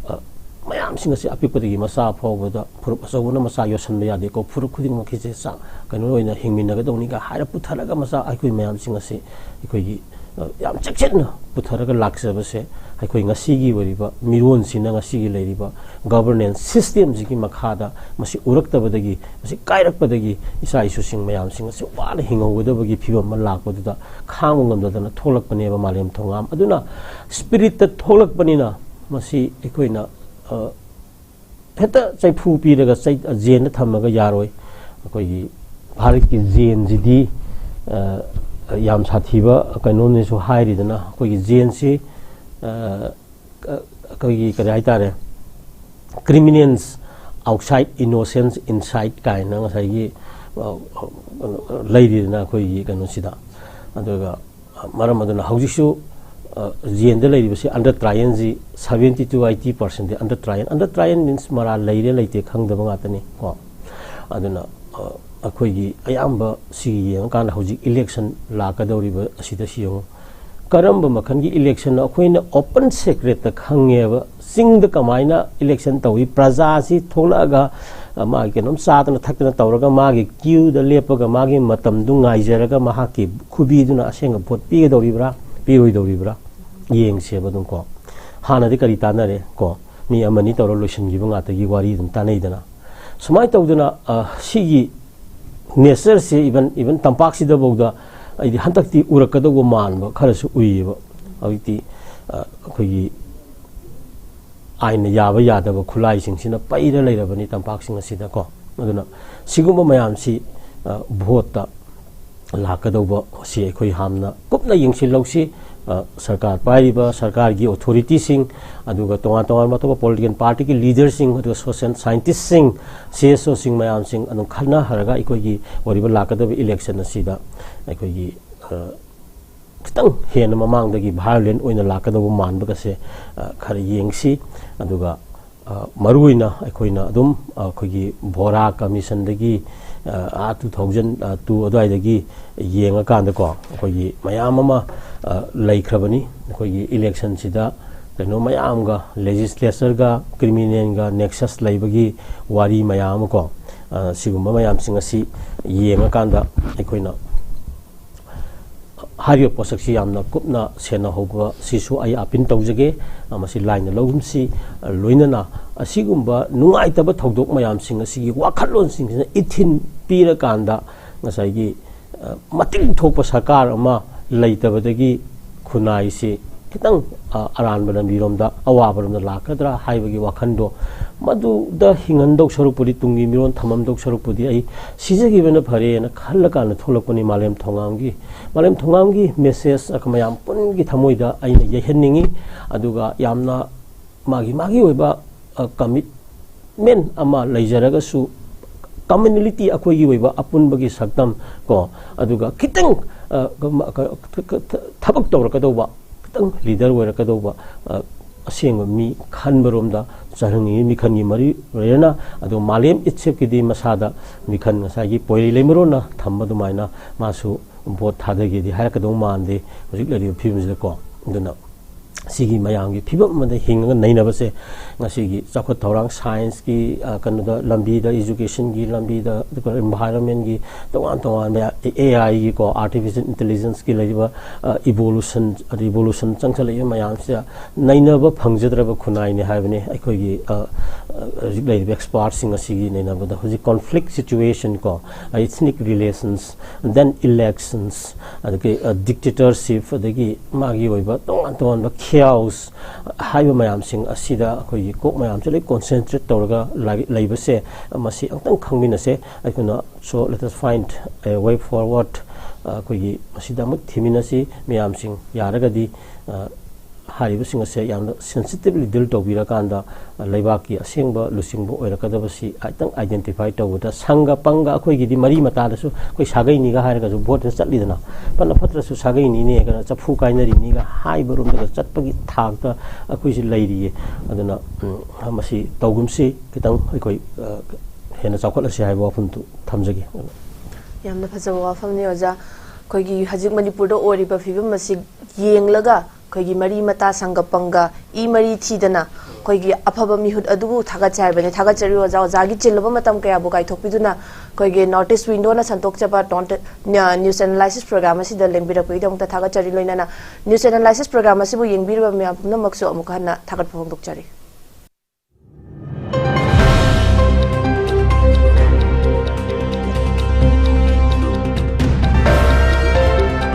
ꯑ, ꯃꯌꯥꯝꯁꯤꯡ ꯑꯁꯤ ꯑꯄꯤꯛꯄꯗꯒꯤ ꯃꯆꯥ ꯐꯥꯎꯕꯗ ꯐꯨꯔꯨꯞ ꯑꯆꯧꯕꯅ ꯃꯆꯥ ꯌꯣꯠꯁꯤꯟꯕ ꯌꯥꯗꯦꯀꯣ, ꯐꯨꯔꯨꯞ ꯈꯨꯗꯤꯡꯃꯛꯀꯤꯁꯦ ꯆꯥ-, ꯀꯩꯅꯣ ꯑꯣꯏꯅ ꯍꯤꯡꯃꯤꯟꯅꯒꯗꯧꯅꯤꯒ ꯍꯥꯏꯔ ꯄꯨꯊꯔꯒ ꯃꯆꯥ ꯑꯩꯈꯣꯏ ꯃꯌꯥꯝꯁꯤꯡ ꯑꯁꯤ ꯑꯩꯈꯣꯏꯒꯤ, ꯑ, ꯌꯥꯝ ꯆꯦꯛꯁꯤꯟꯅ ꯄꯨꯊꯔꯒ ꯂꯥꯛꯆꯕꯁꯦ, ꯑꯩꯈꯣꯏ ꯉꯁꯤꯒꯤ ꯑꯣꯏꯔꯤꯕ ꯃꯤꯔꯣꯟꯁꯤꯅ, ꯉꯁꯤꯒꯤ ꯂꯩꯔꯤꯕ ꯒꯚꯔꯅꯦꯟꯁ ꯁꯤꯁꯇꯦꯝꯁꯤꯒꯤ ꯃꯈꯥꯗ ꯃꯁꯤ ꯎꯔꯛꯇꯕꯗꯒꯤ, ꯃꯁꯤ ꯀꯥꯏꯔꯛꯄꯗꯒꯤ ꯏꯆꯥ ꯏꯁꯨꯁꯤꯡ ꯃꯌꯥꯝꯁꯤꯡ ꯑꯁꯤ ꯋꯥꯅ ꯍꯤꯡꯍꯧꯒꯗꯕꯒꯤ ꯐꯤꯕꯝ ꯑꯃ ꯂꯥꯛꯄꯗꯨꯗ ꯈꯥꯡꯕ ꯉꯝꯗꯗꯅ ꯊꯣꯛꯂꯛꯄꯅꯦꯕ ꯃꯥꯂꯦꯝ ꯊꯣꯉꯥꯝ꯫ ꯑꯗꯨꯅ ꯁ꯭ꯄꯤꯔꯤꯠꯇ ꯊꯣꯛꯂꯛꯄꯅꯤꯅ ꯃꯁꯤ ꯑꯩꯈꯣꯏꯅ, ꯑ, ꯍꯦꯛꯇ ꯆꯩꯐꯨ ꯄꯤꯔꯒ ꯆꯩ-, ꯖꯦꯟꯗ ꯊꯝꯃꯒ ꯌꯥꯔꯣꯏ꯫ ꯑꯩꯈꯣꯏꯒꯤ ꯚꯥꯔꯠꯀꯤ ꯖꯦꯟꯁꯤꯗꯤ, ꯑ, ꯌꯥꯝ ꯁꯥꯊꯤꯕ ꯀꯩꯅꯣꯝꯅꯦꯁꯨ ꯍꯥꯏꯔꯤꯗꯅ, ꯑꯩꯈꯣꯏꯒꯤ ꯖꯦꯟꯁꯤ, ꯑ, ꯑ, ꯑꯩꯈꯣꯏꯒꯤ ꯀꯔꯤ ꯍꯥꯏꯇꯥꯔꯦ, criminals outside, innocence inside ꯀꯥꯏꯅ ꯉꯁꯥꯏꯒꯤ, ꯑ, ꯑ, ꯂꯩꯔꯤꯗꯅ ꯑꯩꯈꯣꯏꯒꯤ ꯀꯩꯅꯣꯁꯤꯗ꯫ ꯑꯗꯨꯒ ꯃꯔꯝ ꯑꯗꯨꯅ ꯍꯧꯖꯤꯛꯁꯨ, ꯑ, ꯖꯦꯟꯗ ꯂꯩꯔꯤꯕꯁꯤ under trial ꯁꯤ seventy to eighty percent under trial꯫ Under trial means ꯃꯔꯥꯜ ꯂꯩꯔꯦ ꯂꯩꯇꯦ ꯈꯪꯗꯕ ꯉꯥꯛꯇꯅꯤ ꯀꯣ꯫ ꯑꯗꯨꯅ, ꯑ, ꯑꯩꯈꯣꯏꯒꯤ ꯑꯌꯥꯝꯕ ꯁꯤꯒꯤ ꯌꯦꯡꯉꯀꯥꯟꯗ ꯍꯧꯖꯤꯛ election ꯂꯥꯛꯀꯗꯧꯔꯤꯕ ꯑꯁꯤꯗ ꯁꯤ ꯌꯦꯡꯉꯨ꯫ ꯀꯔꯝꯕ ꯃꯈꯜꯒꯤ election ꯅꯣ? ꯑꯩꯈꯣꯏꯅ open secret ꯇ ꯈꯪꯉꯦꯕ꯫ ꯆꯤꯡꯗ ꯀꯃꯥꯏꯅ election ꯇꯧꯏ? ꯄ꯭ꯔꯖꯥꯁꯤ ꯊꯣꯛꯂꯛꯑꯒ, ꯑ, ꯃꯥꯒꯤ ꯀꯩꯅꯣꯝ ꯆꯥꯗꯅ ꯊꯛꯇꯅ ꯇꯧꯔꯒ ꯃꯥꯒꯤ queue ꯗ ꯂꯦꯞꯄꯒ ꯃꯥꯒꯤ ꯃꯇꯝꯗꯨ ꯉꯥꯏꯖꯔꯒ ꯃꯍꯥꯛꯀꯤ ꯈꯨꯕꯤꯗꯨꯅ ꯑꯁꯦꯡꯕ vote ꯄꯤꯒꯗꯧꯔꯤꯕ꯭ꯔꯥ, ꯄꯤꯔꯣꯏꯗꯧꯔꯤꯕ꯭ꯔꯥ? ꯌꯦꯡꯁꯦꯕ ꯑꯗꯨꯝ ꯀꯣ꯫ ꯍꯥꯟꯅꯗꯤ ꯀꯔꯤ ꯇꯥꯟꯅꯔꯦ ꯀꯣ, ꯃꯤ ꯑꯃꯅꯤ ꯇꯧꯔ ꯂꯣꯏꯁꯤꯟꯈꯤꯕ ꯉꯥꯛꯇꯒꯤ ꯋꯥꯔꯤ ꯑꯗꯨꯝ ꯇꯥꯟꯅꯩꯗꯅ꯫ ꯁꯨꯃꯥꯏꯅ ꯇꯧꯗꯅ, ꯑ, ꯁꯤꯒꯤ ꯅꯦꯆꯔꯁꯦ ꯏꯚꯟ, ꯏꯚꯟ ꯇꯝꯄꯥꯛꯁꯤꯗꯐꯥꯎꯗ ꯑꯩꯗꯤ ꯍꯟꯗꯛꯇꯤ ꯎꯔꯛꯀꯗꯧꯕ ꯃꯥꯟꯕ ꯈꯔꯁꯨ ꯎꯏꯌꯦꯕ꯫ ꯍꯧꯖꯤꯛꯇꯤ, ꯑ, ꯑꯩꯈꯣꯏꯒꯤ ꯑꯥꯏꯟꯅ ꯌꯥꯕ ꯌꯥꯗꯕ ꯈꯨꯠꯂꯥꯏꯁꯤꯡꯁꯤꯅ ꯄꯩꯔ ꯂꯩꯔꯕꯅꯤ ꯇꯝꯄꯥꯛꯁꯤꯡ ꯑꯁꯤꯗꯀꯣ꯫ ꯑꯗꯨꯅ ꯁꯤꯒꯨꯝꯕ ꯃꯌꯥꯝꯁꯤ, ꯑ, ꯚꯣꯠꯇ ꯂꯥꯛꯀꯗꯧꯕ ꯑꯁꯤ ꯑꯩꯈꯣꯏ ꯌꯥꯝꯅ ꯀꯨꯞꯅ ꯌꯦꯡꯁꯤꯜꯍꯧꯁꯤ꯫ ꯑ, ꯁꯔꯀꯥꯔ ꯄꯥꯏꯔꯤꯕ ꯁꯔꯀꯥꯔꯒꯤ ꯑꯣꯊꯣꯔꯤꯇꯤꯁꯤꯡ, ꯑꯗꯨꯒ ꯇꯣꯉꯥꯟ ꯇꯣꯉꯥꯟꯕ ꯑꯇꯣꯞꯄ ꯄꯣꯂꯤꯇꯤꯀꯦꯜ ꯄꯥꯔꯇꯤꯒꯤ ꯂꯤꯗꯔꯁꯤꯡ, ꯑꯗꯨꯒ ꯁꯣꯁꯤꯌꯦꯜ ꯁꯥꯏꯟꯇꯤꯁꯁꯤꯡ, ꯁꯤ ꯑꯦꯁ ꯑꯣꯁꯤꯡ ꯃꯌꯥꯝꯁꯤꯡ ꯑꯗꯨꯝ ꯈꯟꯅꯍꯔꯒ ꯑꯩꯈꯣꯏꯒꯤ ꯑꯣꯏꯔꯤꯕ ꯂꯥꯛꯀꯗꯕ ꯏꯂꯦꯛꯁꯟ ꯑꯁꯤꯗ ꯑꯩꯈꯣꯏꯒꯤ, ꯑ, ꯈꯤꯇꯪ ꯍꯦꯟꯅ ꯃꯃꯥꯡꯗꯒꯤ ꯚꯥꯏꯑꯣꯂꯦꯟ ꯑꯣꯏꯅ ꯂꯥꯛꯀꯗꯧꯕ ꯃꯥꯟꯕꯒꯁꯦ, ꯑ, ꯈꯔ ꯌꯦꯡꯁꯤ꯫ ꯑꯗꯨꯒ, ꯑ, ꯃꯔꯨꯑꯣꯏꯅ ꯑꯩꯈꯣꯏꯅ ꯑꯗꯨꯝ, ꯑ, ꯑꯩꯈꯣꯏꯒꯤ ꯕꯣꯔꯥ ꯀꯃꯤꯁꯟꯗꯒꯤ, ꯑ, ꯑꯥ, ꯇꯨ ꯊꯥꯎꯖꯟ ꯇꯨ ꯑꯗꯨꯋꯥꯏꯗꯒꯤ ꯌꯦꯡꯉꯀꯥꯟꯗꯀꯣ, ꯑꯩꯈꯣꯏꯒꯤ ꯃꯌꯥꯝ ꯑꯃ, ꯑ, ꯂꯩꯈ꯭ꯔꯕꯅꯤ꯫ ꯑꯩꯈꯣꯏꯒꯤ ꯏꯂꯦꯛꯁꯟꯁꯤꯗ ꯀꯩꯅꯣ ꯃꯌꯥꯝꯒ, ꯂꯦꯖꯤꯁꯂꯦꯆꯔꯒ ꯀ꯭ꯔꯤꯃꯤꯅꯦꯜꯒ ꯅꯦꯛꯁꯁ ꯂꯩꯕꯒꯤ ꯋꯥꯔꯤ ꯃꯌꯥꯝ ꯑꯃꯀꯣ, ꯑ, ꯁꯤꯒꯨꯝꯕ ꯃꯌꯥꯝꯁꯤꯡ ꯑꯁꯤ ꯌꯦꯡꯉꯀꯥꯟꯗ ꯑꯩꯈꯣꯏꯅ ꯍꯥꯏꯔꯤꯕ ꯄꯣꯠꯁꯛꯁꯤ ꯌꯥꯝꯅ ꯀꯨꯞꯅ ꯁꯦꯟꯅꯍꯧꯕ ꯁꯤꯁꯨ ꯑꯩ ꯑꯄꯤꯜ ꯇꯧꯖꯒꯦ꯫ ꯑ, ꯃꯁꯤ ꯂꯥꯏꯅ ꯂꯧꯒꯨꯝꯁꯤ꯫ ꯑ, ꯂꯣꯏꯅꯅ ꯑꯁꯤꯒꯨꯝꯕ ꯅꯨꯡꯉꯥꯏꯇꯕ ꯊꯧꯗꯣꯛ ꯃꯌꯥꯝꯁꯤꯡ ꯑꯁꯤꯒꯤ ꯋꯥꯈꯜꯂꯣꯟꯁꯤꯡꯁꯤꯅ ꯏꯊꯤꯟ ꯄꯤꯔꯀꯥꯟꯗ ꯉꯁꯥꯏꯒꯤ, ꯑ, ꯃꯇꯤꯛ ꯊꯣꯛꯄ ꯁꯔꯀꯥꯔ ꯑꯃ ꯂꯩꯇꯕꯗꯒꯤ ꯈꯨꯟꯅꯥꯏꯁꯤ ꯈꯤꯇꯪ, ꯑ, ꯑꯔꯥꯟꯕ ꯂꯝꯕꯤꯔꯣꯝꯗ, ꯑꯋꯥꯕꯔꯣꯝꯗ ꯂꯥꯛꯀꯗ꯭ꯔꯥ ꯍꯥꯏꯕꯒꯤ ꯋꯥꯈꯜꯗꯣ, ꯃꯗꯨꯗ ꯍꯤꯡꯍꯟꯗꯧ ꯁꯔꯨꯛꯄꯨꯗꯤ, ꯇꯨꯡꯒꯤ ꯃꯤꯔꯣꯟ ꯊꯝꯃꯝꯗꯧ ꯁꯔꯨꯛꯄꯨꯗꯤ ꯑꯩ ꯁꯤꯖꯈꯤꯕꯅ ꯐꯔꯦꯅ ꯈꯜꯂꯀꯥꯟꯗ ꯊꯣꯛꯂꯛꯄꯅꯤ꯫ ꯃꯥꯂꯦꯝ ꯊꯣꯡꯉꯥꯝꯒꯤ, ꯃꯥꯂꯦꯝ ꯊꯣꯡꯉꯥꯝꯒꯤ ꯃꯦꯁꯦꯖ ꯃꯌꯥꯝ ꯄꯨꯝꯅꯃꯛꯀꯤ ꯊꯃꯣꯏꯗ ꯑꯩꯅ ꯌꯩꯍꯟꯅꯤꯡꯉꯤ꯫ ꯑꯗꯨꯒ ꯌꯥꯝꯅ ꯃꯥꯒꯤ, ꯃꯥꯒꯤ ꯑꯣꯏꯕ, ꯑ, ꯀꯃꯤꯠꯃꯦꯟ ꯑꯃ ꯂꯩꯖꯔꯒꯁꯨ, ꯀꯝꯃ꯭ꯌꯨꯅꯤꯇꯤ ꯑꯩꯈꯣꯏꯒꯤ ꯑꯣꯏꯕ ꯑꯄꯨꯟꯕꯒꯤ ꯁꯛꯇꯝ ꯀꯣ, ꯑꯗꯨꯒ ꯈꯤꯇꯪ, ꯑ, ꯀ-, ꯀ-, ꯀ-, ꯀ-, ꯊꯕꯛ ꯇꯧꯔꯛꯀꯗꯧꯕ ꯈꯤꯇꯪ ꯂꯤꯗꯔ ꯑꯣꯏꯔꯛꯀꯗꯧꯕ, ꯑ, ꯑꯁꯦꯡꯕ ꯃꯤ ꯈꯟꯕꯔꯣꯝꯗ ꯆꯠꯍꯟꯅꯤꯡꯉꯤ꯫ ꯃꯤꯈꯜꯒꯤ ꯃꯔꯤ ꯂꯩꯔꯅ, ꯑꯗꯣ ꯃꯥꯂꯦꯝ ꯏꯠꯁꯦꯞꯀꯤꯗꯤ ꯃꯁꯥꯗ ꯃꯤꯈꯜ ꯉꯁꯥꯏꯒꯤ ꯄꯣꯏꯔꯩ ꯂꯩꯃꯔꯣꯟꯅ ꯊꯝꯕ ꯑꯗꯨꯃꯥꯏꯅ ꯃꯥꯁꯨ ꯚꯣꯠ ꯊꯥꯗꯒꯦꯗꯤ ꯍꯥꯏꯔꯛꯀꯗꯧ ꯃꯥꯟꯗꯦ ꯍꯧꯖꯤꯛ ꯂꯩꯔꯤꯕ ꯐꯤꯕꯝꯁꯤꯗꯀꯣ꯫ ꯑꯗꯨꯅ ꯁꯤꯒꯤ ꯃꯌꯥꯝꯒꯤ ꯐꯤꯕꯝ ꯑꯃꯗ ꯍꯤꯡꯉꯒ ꯅꯩꯅꯕꯁꯦ ꯉꯁꯤꯒꯤ ꯆꯥꯎꯈꯠ ꯊꯧꯔꯥꯡ, ꯁꯥꯏꯟꯁꯀꯤ, ꯑ, ꯀꯩꯅꯣꯗ, ꯂꯝꯕꯤꯗ, ꯏꯖꯨꯀꯦꯁꯟꯒꯤ ꯂꯝꯕꯤꯗ, ꯑꯗꯨꯒ ꯏꯟꯚꯥꯏꯔꯣꯟꯃꯦꯟꯒꯤ ꯇꯣꯉꯥꯟ ꯇꯣꯉꯥꯟꯕ ꯑꯦ ꯑꯥꯏꯒꯤꯀꯣ, ꯑꯥꯔꯇꯤꯐꯤꯁꯤꯌꯦꯜ ꯏꯟꯇꯦꯂꯤꯖꯦꯟꯁꯀꯤ ꯂꯩꯔꯤꯕ, ꯑ, ꯏꯕꯣꯂꯨꯁꯟ, ꯔꯤꯕꯣꯂꯨꯁꯟ ꯆꯪꯁꯜꯂꯛꯏꯕ ꯃꯌꯥꯝꯁꯤꯗ ꯅꯩꯅꯕ ꯐꯪꯖꯗ꯭ꯔꯕ ꯈꯨꯟꯅꯥꯏꯅꯤ ꯍꯥꯏꯕꯅꯤ ꯑꯩꯈꯣꯏꯒꯤ, ꯑ, ꯑ, ꯍꯧꯖꯤꯛ ꯂꯩꯔꯤꯕ ꯑꯦꯛꯁꯄꯥꯔꯠꯁꯤꯡ ꯑꯁꯤꯒꯤ ꯅꯩꯅꯕꯗ꯫ ꯍꯧꯖꯤꯛ ꯀꯣꯟꯐ꯭ꯂꯤꯛ ꯁꯤꯆꯨꯋꯦꯁꯟ ꯀꯣ, ethnic relations, then elections, ꯑꯗꯒꯤ, ꯑ, dictatorship, ꯑꯗꯒꯤ ꯃꯥꯒꯤ ꯑꯣꯏꯕ ꯇꯣꯉꯥꯟ ꯇꯣꯉꯥꯟꯕ ꯈꯤꯌꯥꯎꯁ ꯍꯥꯏꯕ ꯃꯌꯥꯝꯁꯤꯡ ꯑꯁꯤꯗ ꯑꯩꯈꯣꯏꯒꯤ ꯀꯣꯛ ꯃꯌꯥꯝꯁꯦ ꯂꯣꯏ ꯀꯣꯟꯁꯦꯟꯇ꯭ꯔꯦꯠ ꯇꯧꯔꯒ ꯂꯥꯏ-, ꯂꯩꯕꯁꯦ, ꯃꯁꯤ ꯑꯃꯨꯛꯇꯪ ꯈꯪꯃꯤꯟꯅꯁꯦ꯫ ꯑꯩꯈꯣꯏꯅ, so let us find a way forward, ꯑ, ꯑꯩꯈꯣꯏꯒꯤ ꯃꯁꯤꯗ ꯑꯃꯨꯛ ꯊꯤꯃꯤꯟꯅꯁꯤ꯫ ꯃꯌꯥꯝꯁꯤꯡ ꯌꯥꯔꯒꯗꯤ, ꯑ, ꯍꯥꯏꯔꯤꯕꯁꯤꯡ ꯑꯁꯦ ꯌꯥꯝꯅ ꯁꯦꯟꯁꯤꯇꯤꯚꯂꯤ ꯗꯤꯜ ꯇꯧꯕꯤꯔꯀꯥꯟꯗ, ꯑ, ꯂꯩꯕꯥꯛꯀꯤ ꯑꯁꯦꯡꯕ ꯂꯨꯆꯤꯡꯕ ꯑꯣꯏꯔꯛꯀꯗꯕꯁꯤ ꯈꯤꯇꯪ ꯑꯥꯏꯗꯦꯟꯇꯤꯐꯥꯏ ꯇꯧꯕꯗ, ꯁꯪꯒ ꯄꯪꯒ ꯑꯩꯈꯣꯏꯒꯤꯗꯤ ꯃꯔꯤ ꯃꯇꯥꯗꯁꯨ ꯑꯩꯈꯣꯏ ꯁꯥꯒꯩꯅꯤꯒ ꯍꯥꯏꯔꯒꯁꯨ ꯚꯣꯠꯇ ꯆꯠꯂꯤꯗꯅ, ꯐꯅ ꯐꯠꯇ꯭ꯔꯁꯨ ꯁꯥꯒꯩꯅꯤꯅꯦ, ꯀꯩꯅꯣ, ꯆꯐꯨ ꯀꯥꯏꯅꯔꯤꯅꯤꯒ ꯍꯥꯏꯕ ꯔꯣꯝꯗꯒ ꯆꯠꯄꯒꯤ ꯊꯥꯛꯇ ꯑꯩꯈꯣꯏꯁꯤ ꯂꯩꯔꯤꯌꯦ꯫ ꯑꯗꯨꯅ, ꯎꯝ, ꯃꯁꯤ ꯇꯧꯒꯨꯝꯁꯤ, ꯈꯤꯇꯪ ꯑꯩꯈꯣꯏ, ꯑ, ꯍꯦꯟꯅ ꯆꯥꯎꯈꯠꯂꯁꯤ ꯍꯥꯏꯕ ꯋꯥꯐꯝꯗꯨ ꯊꯝꯖꯒꯦ꯫ ꯌꯥꯝꯅ ꯐꯖꯕ ꯋꯥꯐꯝꯅꯤ ꯑꯣꯖꯥ꯫ ꯑꯩꯈꯣꯏꯒꯤ ꯍꯧꯖꯤꯛ ꯃꯅꯤꯄꯨꯔꯗ ꯑꯣꯏꯔꯤꯕ ꯐꯤꯕꯝ ꯑꯁꯤ ꯌꯦꯡꯂꯒ ꯑꯩꯈꯣꯏꯒꯤ ꯃꯔꯤ ꯃꯇꯥ, ꯁꯪꯒ ꯄꯪꯒ, ꯏ ꯃꯔꯤ ꯊꯤꯗꯅ ꯑꯩꯈꯣꯏꯒꯤ ꯑꯐꯕ ꯃꯤꯍꯨꯠ ꯑꯗꯨꯕꯨ ꯊꯥꯒꯠꯆꯩ ꯍꯥꯏꯕꯅꯤ꯫ ꯊꯥꯒꯠꯆꯔꯤ ꯑꯣꯖꯥ, ꯑꯣꯖꯥꯒꯤ ꯆꯤꯜꯂꯕ ꯃꯇꯝ ꯀꯌꯥꯕꯨ ꯀꯥꯏꯊꯣꯛꯄꯤꯗꯨꯅ ꯑꯩꯈꯣꯏꯒꯤ North East Windowꯅ ꯁꯟꯗꯣꯛꯆꯕ ꯅ꯭ꯌꯨꯁ ꯑꯦꯅꯥꯂꯥꯏꯁꯤꯁ ꯄ꯭ꯔꯣꯒ꯭ꯔꯥꯝ ꯑꯁꯤꯗ ꯂꯦꯡꯕꯤꯔꯛꯄꯒꯤꯗꯃꯛꯇ ꯊꯥꯒꯠꯆꯔꯤ꯫ ꯂꯣꯏꯅꯅ ꯅ꯭ꯌꯨꯁ ꯑꯦꯅꯥꯂꯥꯏꯁꯤꯁ ꯄ꯭ꯔꯣꯒ꯭ꯔꯥꯝ ꯑꯁꯤꯕꯨ ꯌꯦꯡꯕꯤꯔꯤꯕ ꯃꯌꯥꯝ ꯄꯨꯝꯅꯃꯛꯁꯨ ꯑꯃꯨꯛ ꯍꯟꯅ ꯊꯥꯒꯠꯄ ꯐꯣꯡꯗꯣꯛꯆꯔꯤ꯫